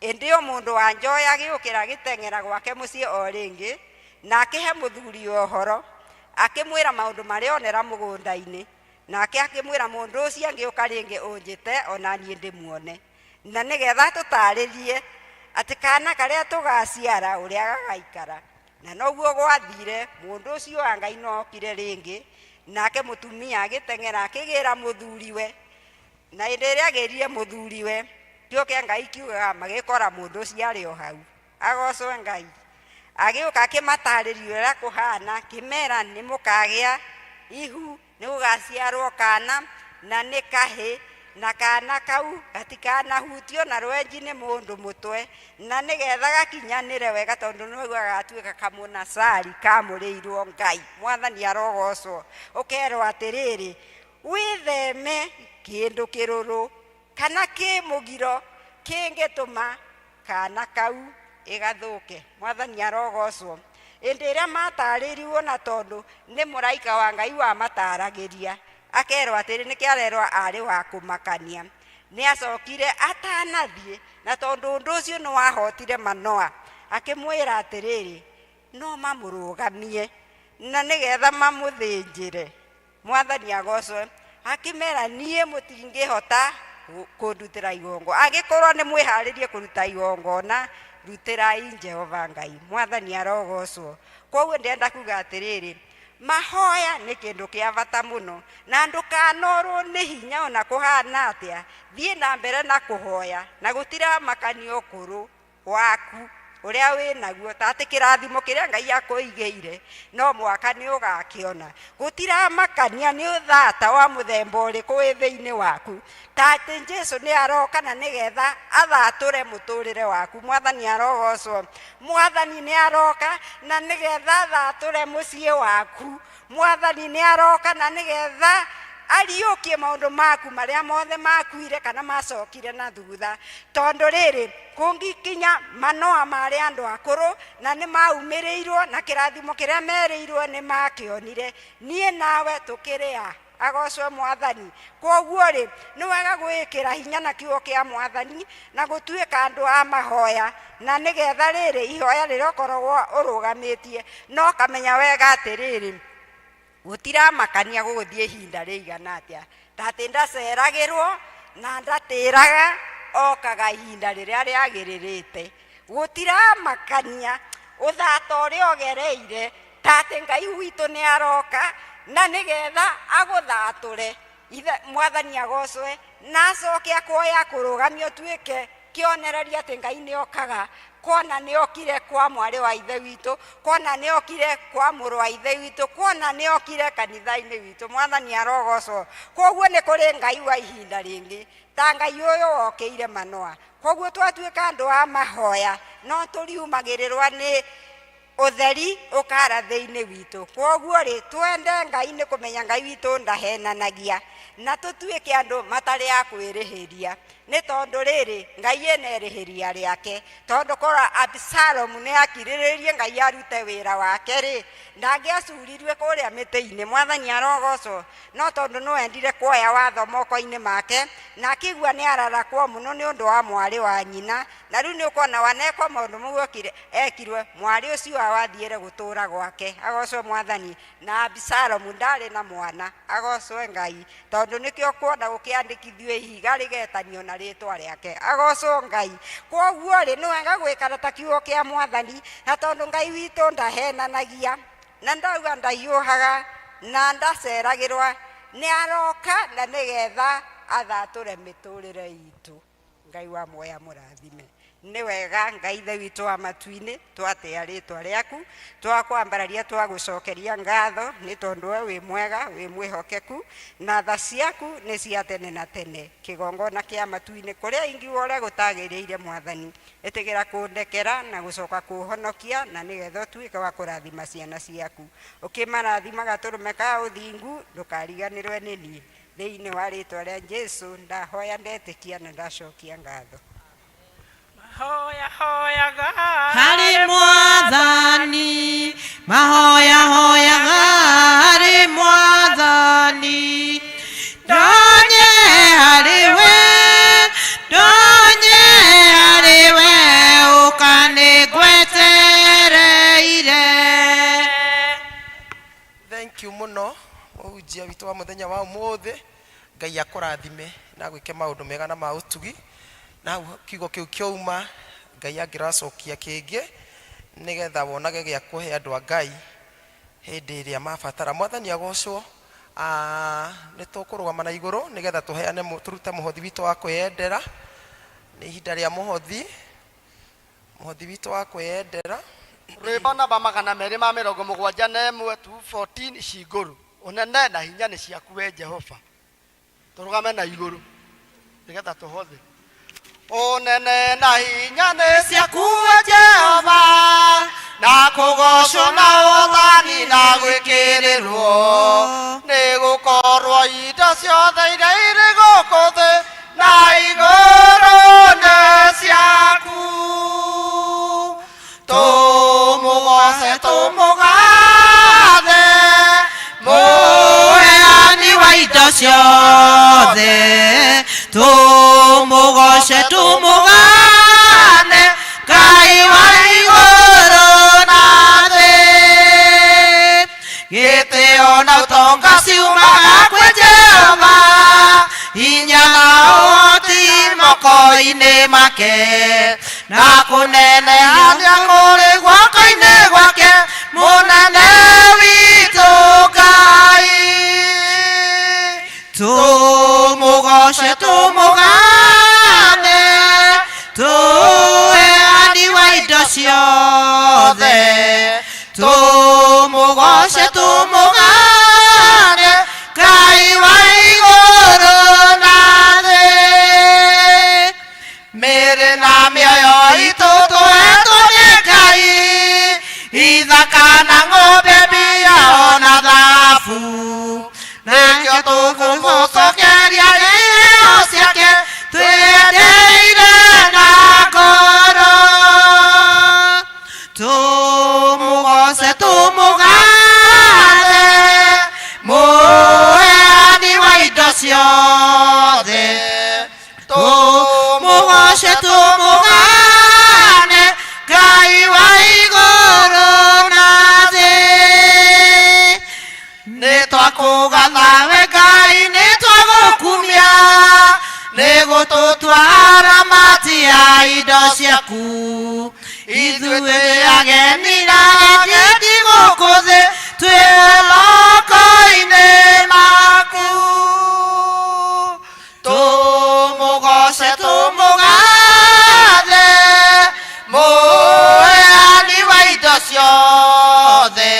Ĩndĩ o mũndũ wa njoya agĩũkĩra agĩteng'era gwake mũciĩ o rĩngĩ, na akĩhe mũthuri ũhoro, akĩmwĩra maũndũ marĩa onera mũgũnda-inĩ. Nake akĩmwĩra, mũndũ ũcio angĩũka rĩngĩ ũnjĩte ona niĩ ndĩmuone, na nĩgetha tũtarĩrie atĩ kana karĩa tũgaciara ũrĩa gagaikara. Na noguo gwathire, mũndũ ũcio wa Ngai no okire rĩngĩ, nake mũtumia agĩteng'era akĩgĩra mũthuriwe. Na hĩndĩ ĩrĩa agĩrire mũthuriwe, kĩo kĩa Ngai kiugaga magĩkora mũndũ ũcio arĩ o hau. Agocwe Ngai. Agĩũka akĩmatarĩria ũrĩa kũhana, kĩmera nĩ mũkagĩa ihu, nĩ gũgaciarwo kana, na nĩ kahĩ, na kana kau gatikanahutio na rwenji nĩ mũndũ mũtwe, na nĩgetha gakinyanĩre wega, tondũ nĩguo gagatuĩka kamũnacari kamũrĩirwo Ngai. Mwathani arogocwo. Ũkerwo atĩrĩrĩ, wĩtheme kĩndũ kĩrũrũ kana kĩ mũgiro kĩngĩtũma kana kau ĩgathũke. Mwathani arogocwo. Hĩndĩ ĩrĩa matarĩriwo, na tondũ nĩ mũraika wa Ngai wamataragĩria, akerwo atĩrĩ, nĩkĩo arerwo arĩ wa kũmakania. Nĩ acokire atanathiĩ, na tondũ ũndũ ũcio nĩ wahotire Manoa, akĩmwĩra atĩrĩrĩ, no mamũrũgamie na nĩgetha mamũthĩnjĩre. Mwathani agocwe. Akĩmera, niĩ mũtingĩhota kũndutĩra igongona. Angĩkorwo nĩ mwĩharĩrie kũruta igongona, rutĩrai Jehova Ngai. Mwathani arogocwo. Koguo ndĩrenda kuga atĩrĩrĩ, mahoya nĩ kĩndũ kĩa bata mũno, na ndũkanorwo nĩ hinya ona kũhana atĩa, thiĩ na mbere na kũhoya, na gũtiramakania ũkũrũ waku ũrĩa wĩ naguo, ta atĩ kĩrathimo kĩrĩa Ngai akũigĩire no mwaka nĩ ũgakĩona. Gũtiramakania nĩ ũthata wa mũthemba ũrĩkũ wĩ thĩinĩ waku, ta atĩ Jesu nĩ aroka na nĩgetha athatũre mũtũrĩre waku. Mwathani arogocwo. Mwathani nĩ aroka na nĩgetha athatũre mũciĩ waku. Mwathani nĩ aroka na nĩgetha ariũkie maũndũ maku marĩa mothe makuire kana macokire na thutha. Tondũ rĩrĩ, kũngĩkinya Manoa marĩ andũ akũrũ na nĩ maumĩrĩirwo na kĩrathimo kĩrĩa merĩirwo nĩ makĩonire, niĩ nawe tũkĩrĩ a? Agocwo Mwathani. Kwoguo rĩ, nĩ wega gwĩkĩra hinya na kiugo kĩa Mwathani na gũtuĩka andũ a mahoya, na nĩgetha rĩrĩ, ihoya rĩrĩa ũkoragwo ũrũgamĩtie na ũkamenya wega atĩrĩrĩ, gũtiramakania gũgũthiĩ ihinda rĩigana atĩa, ta atĩ ndaceragĩrwo na ndatĩraga, okaga ihinda rĩrĩa rĩagĩrĩrĩte. Gũtiramakania ũthata ũrĩa ũgereire, ta atĩ Ngai witũ nĩ aroka na nĩgetha agũthatũre. Ithe Mwathani agocwe, na acoke akuoye akũrũgamie ũtuĩke kĩonereria atĩ Ngai nĩ okaga, kuona nĩ okire kwa mwarĩ wa ithe witũ, kuona nĩ okire kwa mũrũ wa ithe witũ, kuona nĩ okire kanitha-inĩ witũ. Mwathani arogocwo. Koguo nĩ kũrĩ Ngai wa ihinda rĩngĩ ta Ngai ũyũ wokĩire Manoa. Koguo twatuĩka andũ a mahoya, no tũriumagĩrĩrwa nĩ ũtheri ũkara thĩinĩ witũ. Kwoguo rĩ, twende Ngai nĩ kũmenya Ngai witũ ndahenanagia, na tũtuĩke andũ matarĩ a kwĩrĩhĩria, nĩ tondũ rĩrĩ, Ngai ena ĩrĩhĩria rĩake. Tondũ korwo Abisalomu nĩ akirĩrĩirie Ngai arute wĩra wake rĩ, ndangĩacurirwe kũrĩa mĩtĩ-inĩ. Mwathani arogocwo. No tondũ nĩ wendire kuoya watho moko-inĩ make, na akĩigua nĩ ararakwo mũno nĩ ũndũ wa mwarĩ wa nyina, na rĩu nĩ ũkuona wanekwo maũndũ mau okire ekirwe, mwarĩ ũcio wao athiĩre gũtũũra gwake. Agocwo Mwathani. Na Abisalomu ndarĩ na mwana. Agocwe Ngai. Tondũ nĩkĩo ũkuona gũkĩandĩkithio ihiga rĩgetanio na rĩtwa rĩake. Agocwo Ngai. Kwoguo rĩ, nĩ wega gwĩkara ta kiugo kĩa Mwathani, na tondũ Ngai witũ ndahenanagia, na ndauga ndahiũhaga, na ndaceragĩrwa, nĩ aroka na nĩgetha athatũre mĩtũrĩre itũ. Ngai wa muoyo amũrathime. Nĩ wega Ngai Ithe witũ wa matu-inĩ, twatĩa rĩtwa rĩaku, twakwambararia, twagũcokeria ngatho nĩ tondũ we wĩ mwega, wĩ mwĩhokeku, na tha ciaku nĩ cia tene na tene. Kĩgongona kĩa matu-inĩ kũrĩa ingiuga ũrĩa gũtagĩrĩire Mwathani, ĩtĩkĩra kũndekera na gũcoka kũhonokia, na nĩgetha ũtuĩke wa kũrathima ciana ciaku. Ũkĩmarathima gatũrũme ka ũthingu, ndũkariganĩrwe nĩ niĩ. Thĩinĩ wa rĩtwa rĩa Jesu ndahoya, ndetĩkia na ndacokia ngatho. Mahoya hoyaga harĩ Mwathani, mahoya hoyaga harĩ Mwathani, ndonye harĩ we, ndonye harĩ we, ũkanĩngwetereire. Thank you mũno mũhunjia witũ wa mũthenya wa ũmũthĩ. Ngai akũrathime na agwĩke maũndũ mega na ma ũtugi. Na hau kiugo kĩu kĩauma, Ngai angĩracokia kĩngĩ nĩgetha wonage gĩa kũhe andũ a Ngai hĩndĩ ĩrĩa mabatara. Mwathani agocwo. Nĩ tũkũrũgama na igũrũ nĩgetha tũheane, tũrute mũhothi witũ wa kwĩyendera. Nĩ ihinda rĩa mũhothi, mũhothi witũ wa kwĩyendera. Rwĩmbo namba 271, 214, Cingũrũ. Ũnene na hinya nĩ ciaku we Jehova. Tũrũgame na igũrũ nĩgetha tũhothe. Ũnene na hinya nĩ ciaku we Jehova, na kũgocwo na ũthani na gwĩkĩrĩrwo, nĩ gũkorwo indo ciothe iria irĩ gũkũ thĩ na igũrũ nĩ ciaku. Tũmũgoce, tũmũgathe, mũheani wa indo ciothe. Tũmũgoce tũmũgane Ngai wa igũrũ na thĩ. Gĩtĩo na ũtonga ciumaga kwĩ Jehova, hinya na ũhoti moko-inĩ make, na kũneneha nĩakũrĩ guoko-inĩ gwake, mũnene witũ Ngai. Tũmũgoce tũmũgane, tũheani wa indo ciothe, tũmũgoce tũmũgane, Ngai wa igũrũ na thĩ. Mĩĩrĩ na mĩoyo itũ tũhetwo nĩ Ngai, ithaka na ng'ombe mbia ona thahabu, nĩkĩo tũkũmũcokeria iheo ciake twĩendeire na ngoro. Tũmũgoce tũmũgathe, mũheani wa indo ciothe, tũmũgoce tũmũgane, Ngai wa igũrũ na thĩ. Nĩ twakũgatha we Ngai, nĩ twagũkumia, nĩ gũtũtua aramati a indo ciaku. Ithuĩ twĩ ageni na agendi gũkũ thĩ, twĩ moko-inĩ maku. Tũmũgoce tũmũgathe, mũheani wa indo ciothe,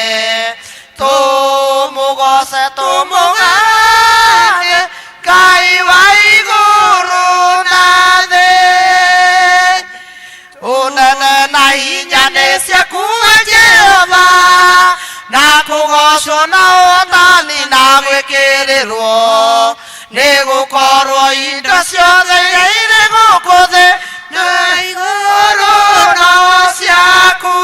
tũmũgoce tũmũgathe, Ngai wa igũrũ na thĩ. Ũnene na hinya nĩ ciaku we Jehova, na kũgocwo na ũtani na gwĩkĩrĩrwo, nĩ gũkorwo indo ciothe iria irĩ gũkũ thĩ na igũrũ no ciaku.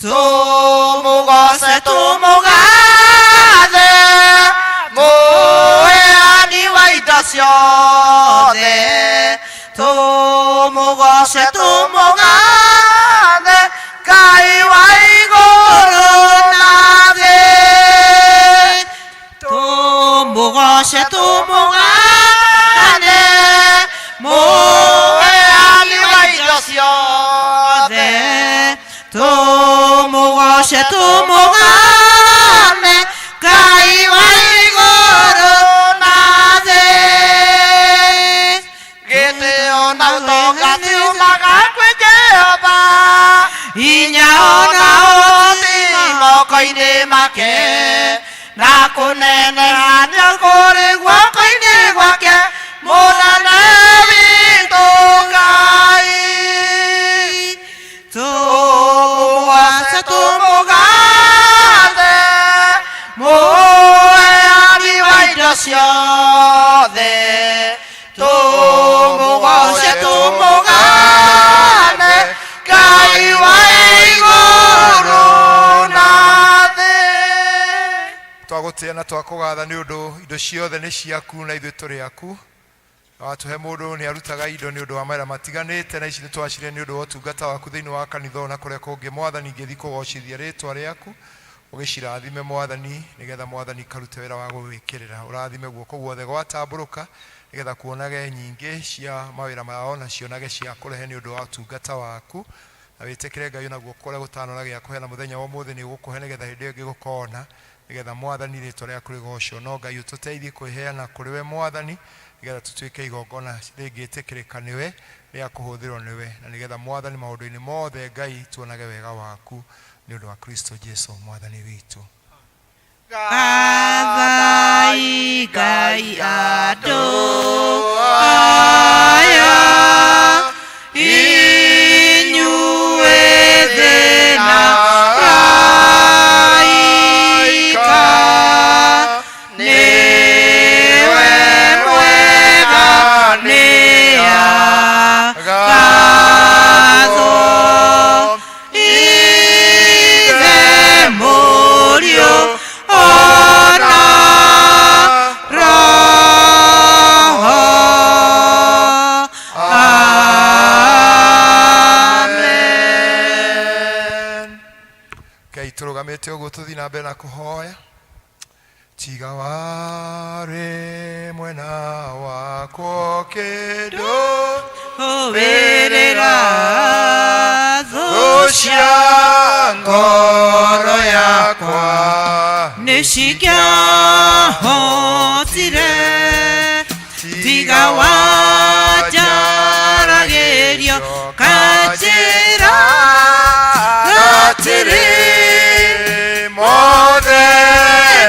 Tũmũgoce tũmũgathe, mũheani wa indo ciothe, tũmũgoce tũmũgathe, Ngai wa igũrũ na thĩ. Tũmũgoce tũmũgane, mũheani wa indo ciothe, tũmũgoce tũmũgane, Ngai wa igũrũ na thĩ. Gĩtĩo na ũtonga ciumaga kwĩ Jehova, hinya ona ũhoti moko-inĩ make, na kũneneha nĩkũrĩ guoko-inĩ gwake, mũnene witũ Ngai. Tũmũgoce tũmũgathe, mũheani wa indo ciothe, tũmũgoce tũmũgane, Ngai wa igũrũ na thĩ. Twagũtĩa na twakũgatha nĩ ũndũ indo ciothe nĩ ciaku na ithuĩ tũrĩ aku. Na watũhe mũndũ nĩ arutaga indo nĩ ũndũ wa mawĩra matiganĩte, na ici nĩ twacire nĩ ũndũ wa ũtungata waku thĩinĩ wa kanitha ũyũ na kũrĩa kũngĩ. Mwathani, ngĩthiĩ kũgocithia rĩtwa rĩaku, ũgĩcirathime Mwathani, nĩgetha Mwathani karute wĩra wa gũgwĩkĩrĩra. Ũrathime guoko guothe gwatambũrũka, nĩgetha kuonage nyingĩ cia mawĩra mao na cionage cia kũrehe nĩ ũndũ wa ũtungata waku. Na wĩtĩkĩre Ngai ona guoko kũrĩa gũtanona gĩa kũheana mũthenya wa ũmũthĩ nĩ ũgũkũhe, nĩgetha hĩndĩ ĩyo ĩngĩ gũkona, nĩgetha Mwathani rĩtwa rĩaku rĩgocwo. No Ngai ũtũteithie kwĩheana kũrĩ we Mwathani, nĩgetha tũtuĩke igongona rĩngĩtĩkĩrĩka nĩwe, rĩa kũhũthĩrwo nĩwe, na nĩgetha Mwathani maũndũ-inĩ mothe Ngai tuonage wega waku, nĩ ũndũ wa Kristo Jesu Mwathani witũ. Gathai Ngai andũ aya, inyuĩ thĩ na araika, nĩwe mwega nĩagathwo, Ithe Mũriũ ona Roho. Rekei tũrũgamĩte ũguo tũthiĩ na mbere na kũhoya. Tiga warĩ mwena wakwa kĩndũ Hũwĩrĩra thũ cia ngoro yakwa nĩcingĩahotire tiga wanjaragĩrio kanjĩra atĩrĩ mothe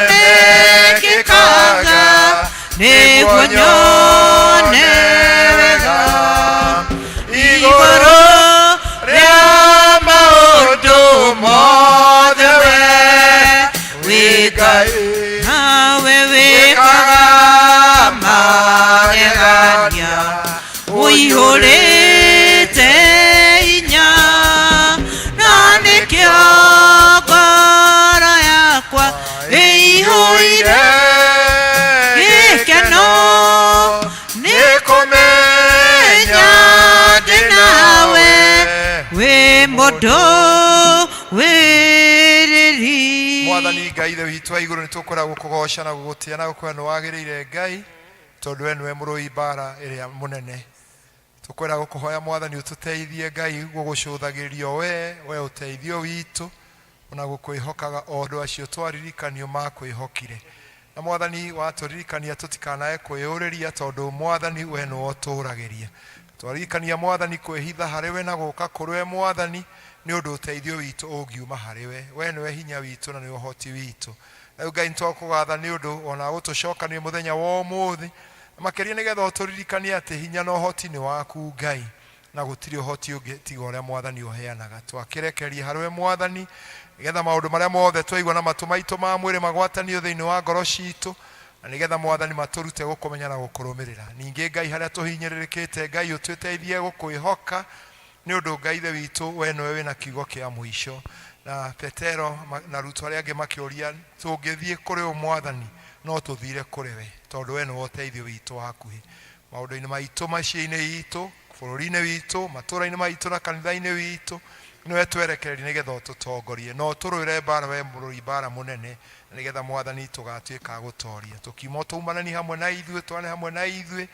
mekĩkaga nĩguo nyone wega igũrũ rĩa maũndũ mothe we wĩ Ngai nawe wĩkaga magegania ũihũrĩte hinya na nĩkĩo ngoro yakwa ĩihũire gĩkeno nĩ kũmenya ndĩ nawe wĩ mũndũ wĩrĩri Mwathani Ngai ithe witũ wa igũrũ nĩ tũkwenda gũkũgoca na gũgũtĩa na gũkwĩra nĩ wagĩrĩire Ngai tondũ we nĩwe mũrũi mbara ĩrĩa mũnene. Tũkwenda gũkũhoya Mwathani ũtũteithie Ngai gũgũcũthagĩrĩria we we ũteithio witũ ona gũkwĩhokaga o andũ acio twaririkanio makwĩhokire. Na Mwathani watũririkania tũtikanae kwĩyũrĩria tondũ Mwathani we nĩwe ũtũragĩria. Twaririkania Mwathani kwĩhitha harĩ we na gũka kũrĩ we Mwathani nĩ ũndũ ũteithio witũ ũngiuma harĩ we. We nĩwe hinya witũ na nĩwe ũhoti witũ. Rĩu Ngai nĩtwakũgatha nĩ ũndũ ona gũtũcokania mũthenya wa ũmũthĩ na makĩria nĩgetha ũtũririkanie atĩ hinya na ũhoti nĩ waku Ngai na gũtirĩ ũhoti ũngĩ tiga ũrĩa Mwathani ũheanaga. Twakĩrekeria harĩ we Mwathani nĩgetha maũndũ marĩa mothe twaigua na matũ maitũ ma mwĩrĩ magwatanio thĩinĩ wa ngoro citũ na nĩgetha Mwathani matũrute gũkũmenya na gũkũrũmĩrĩra. Ningĩ Ngai harĩa tũhinyĩrĩrĩkĩte Ngai ũtũteithie gũkwĩhoka nĩ ũndũ Ngai ithe witũ we nĩwe wĩna kiugo kĩa mũico. Na Petero na arutwo arĩa angĩ makĩũria tũngĩthiĩ kũrĩ ũ Mwathani no tũthire kũrĩ we tondũ we nĩwe ũteithio witũ wa hakuhĩ. Maũndũ-inĩ maitũ, mĩciĩ-inĩ itũ, bũrũri-inĩ witũ, matũũra-inĩ maitũ na kanitha-inĩ witũ nĩwe twerekereria nĩgetha ũtũtongorie na ũtũrũĩre mbara we mũrũi mbara mũnene na nĩgetha Mwathani tũgatuĩka a gũtoria. Tũkiuma ũtũumanani hamwe na ithuĩ, twane hamwe na ithuĩ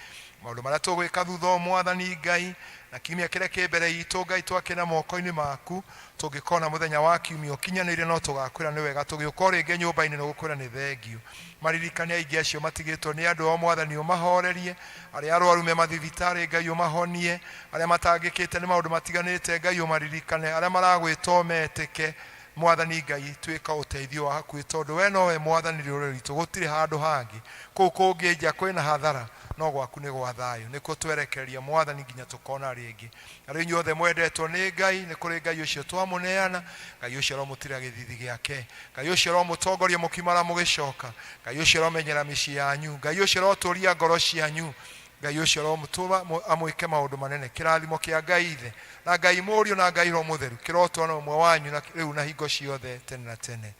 maũndũ marĩa tũgwĩka thutha ũyũ Mwathani Ngai na kiumia kĩrĩa kĩ mbere itũ Ngai twakĩna moko-inĩ maku tũngĩkona mũthenya wa kiumia ũkinyanĩire no tũgakwĩra nĩ wega tũgĩũka o rĩngĩ nyũmba-inĩ nĩ gũkwĩra nĩ thengiũ. Maririkane aingĩ acio matigĩtwo nĩ andũ ao Mwathani ũmahorerie, arĩa arwaru me mathibitarĩ Ngai ũmahonie, arĩa matangĩkĩte nĩ maũndũ matiganĩte Ngai ũmaririkane, arĩa maragwĩta ũmetĩke Mwathani Ngai tuĩka ũteithio wa hakuhĩ tondũ we nowe Mwathani rĩũrĩro ritũ gũtirĩ handũ hangĩ kũu kũngĩ nja kwĩna hathara no gwaku nĩ gwa thayũ nĩkuo twerekereria Mwathani nginya tũkona rĩngĩ. Na rĩu inyuothe mwendetwo nĩ Ngai nĩ kũrĩ Ngai ũcio twamũneana Ngai ũcio aromũtirĩra gĩthithi gĩake Ngai ũcio aromũtongoria mũkiumara mũgĩcoka Ngai ũcio aromenyera mĩciĩ yanyu Ngai ũcio arotũria ngoro cianyu Ngai ũcio aromũtũma amwĩke maũndũ manene. Kĩrathimo kĩa Ngai Ithe na Ngai Mũriũ na Ngai Roho Mũtheru kĩrotũra na ũmwe wanyu na rĩu na hingo ciothe tene na tene.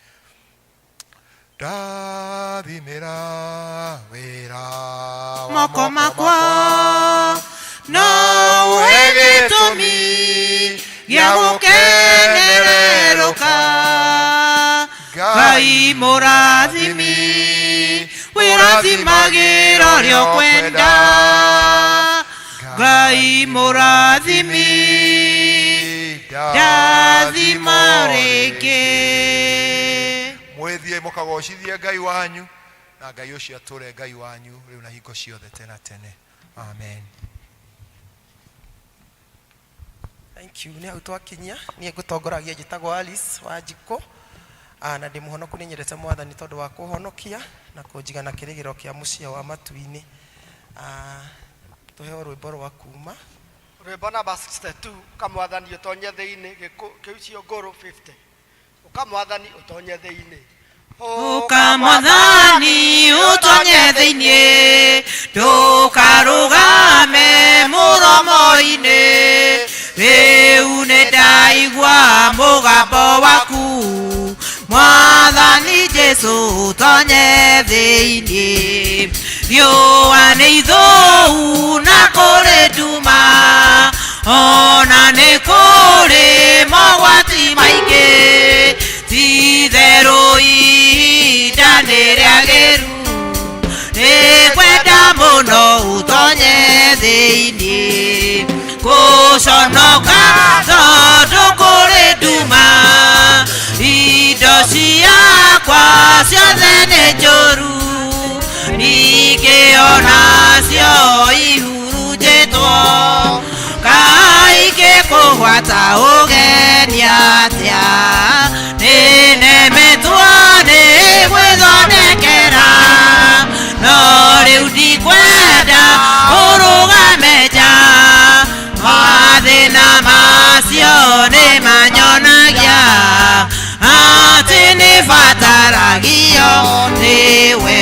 Ndathimĩra wĩra wa moko makwa no ũhe gĩtũmi gĩa gũkenererũka Ngai mũrathimi wĩrathimagĩra ũrĩa ũkwenda Ngai mũrathimi ndathima rĩngĩ Mwĩthiĩ mũkagocithie Ngai wanyu na Ngai ũcio atũre Ngai wanyu rĩu na hingo ciothe tene na tene. Amen. Thank you. Nĩ hau twakinyia niĩ ngũtongoragia njĩtagwo Alice Wanjikũ na ndĩ mũhonoku nĩ nyendete Mwathani tondũ wa kũhonokia na kũnjiga na kĩrĩgĩrĩro kĩa mũciĩ wa matu-inĩ. Tũheo rwĩmbo rwa kuma Rwĩmbo namba 62 ũka Mwathani ũtonye thĩinĩ kĩu cio ngũrũ 50 ũka Mwathani ũtonye thĩinĩ. Ũka Mwathani ũtonye thĩinĩ ndũkarũgame mũromo-inĩ rĩu nĩ ndaigua mũgambo waku Mwathani Jesu ũtonye thĩinĩ riũa nĩ ithũu na kũrĩ nduma ona nĩ kũrĩ mogwati maingĩ tiga Thĩinĩ gũconoka tondũ kũrĩ nduma, indo ciakwa ciothe nĩ njũru, ningĩ onacio ihurunjĩtwo. Kaingĩ kũgwata ũgeni atĩa, nĩnemetwo nĩ gwĩthondekera, no rĩu ndikwenda ũrũgame nja. Mathĩna macio nĩ manyonagia atĩ nĩ bataragio nĩwe.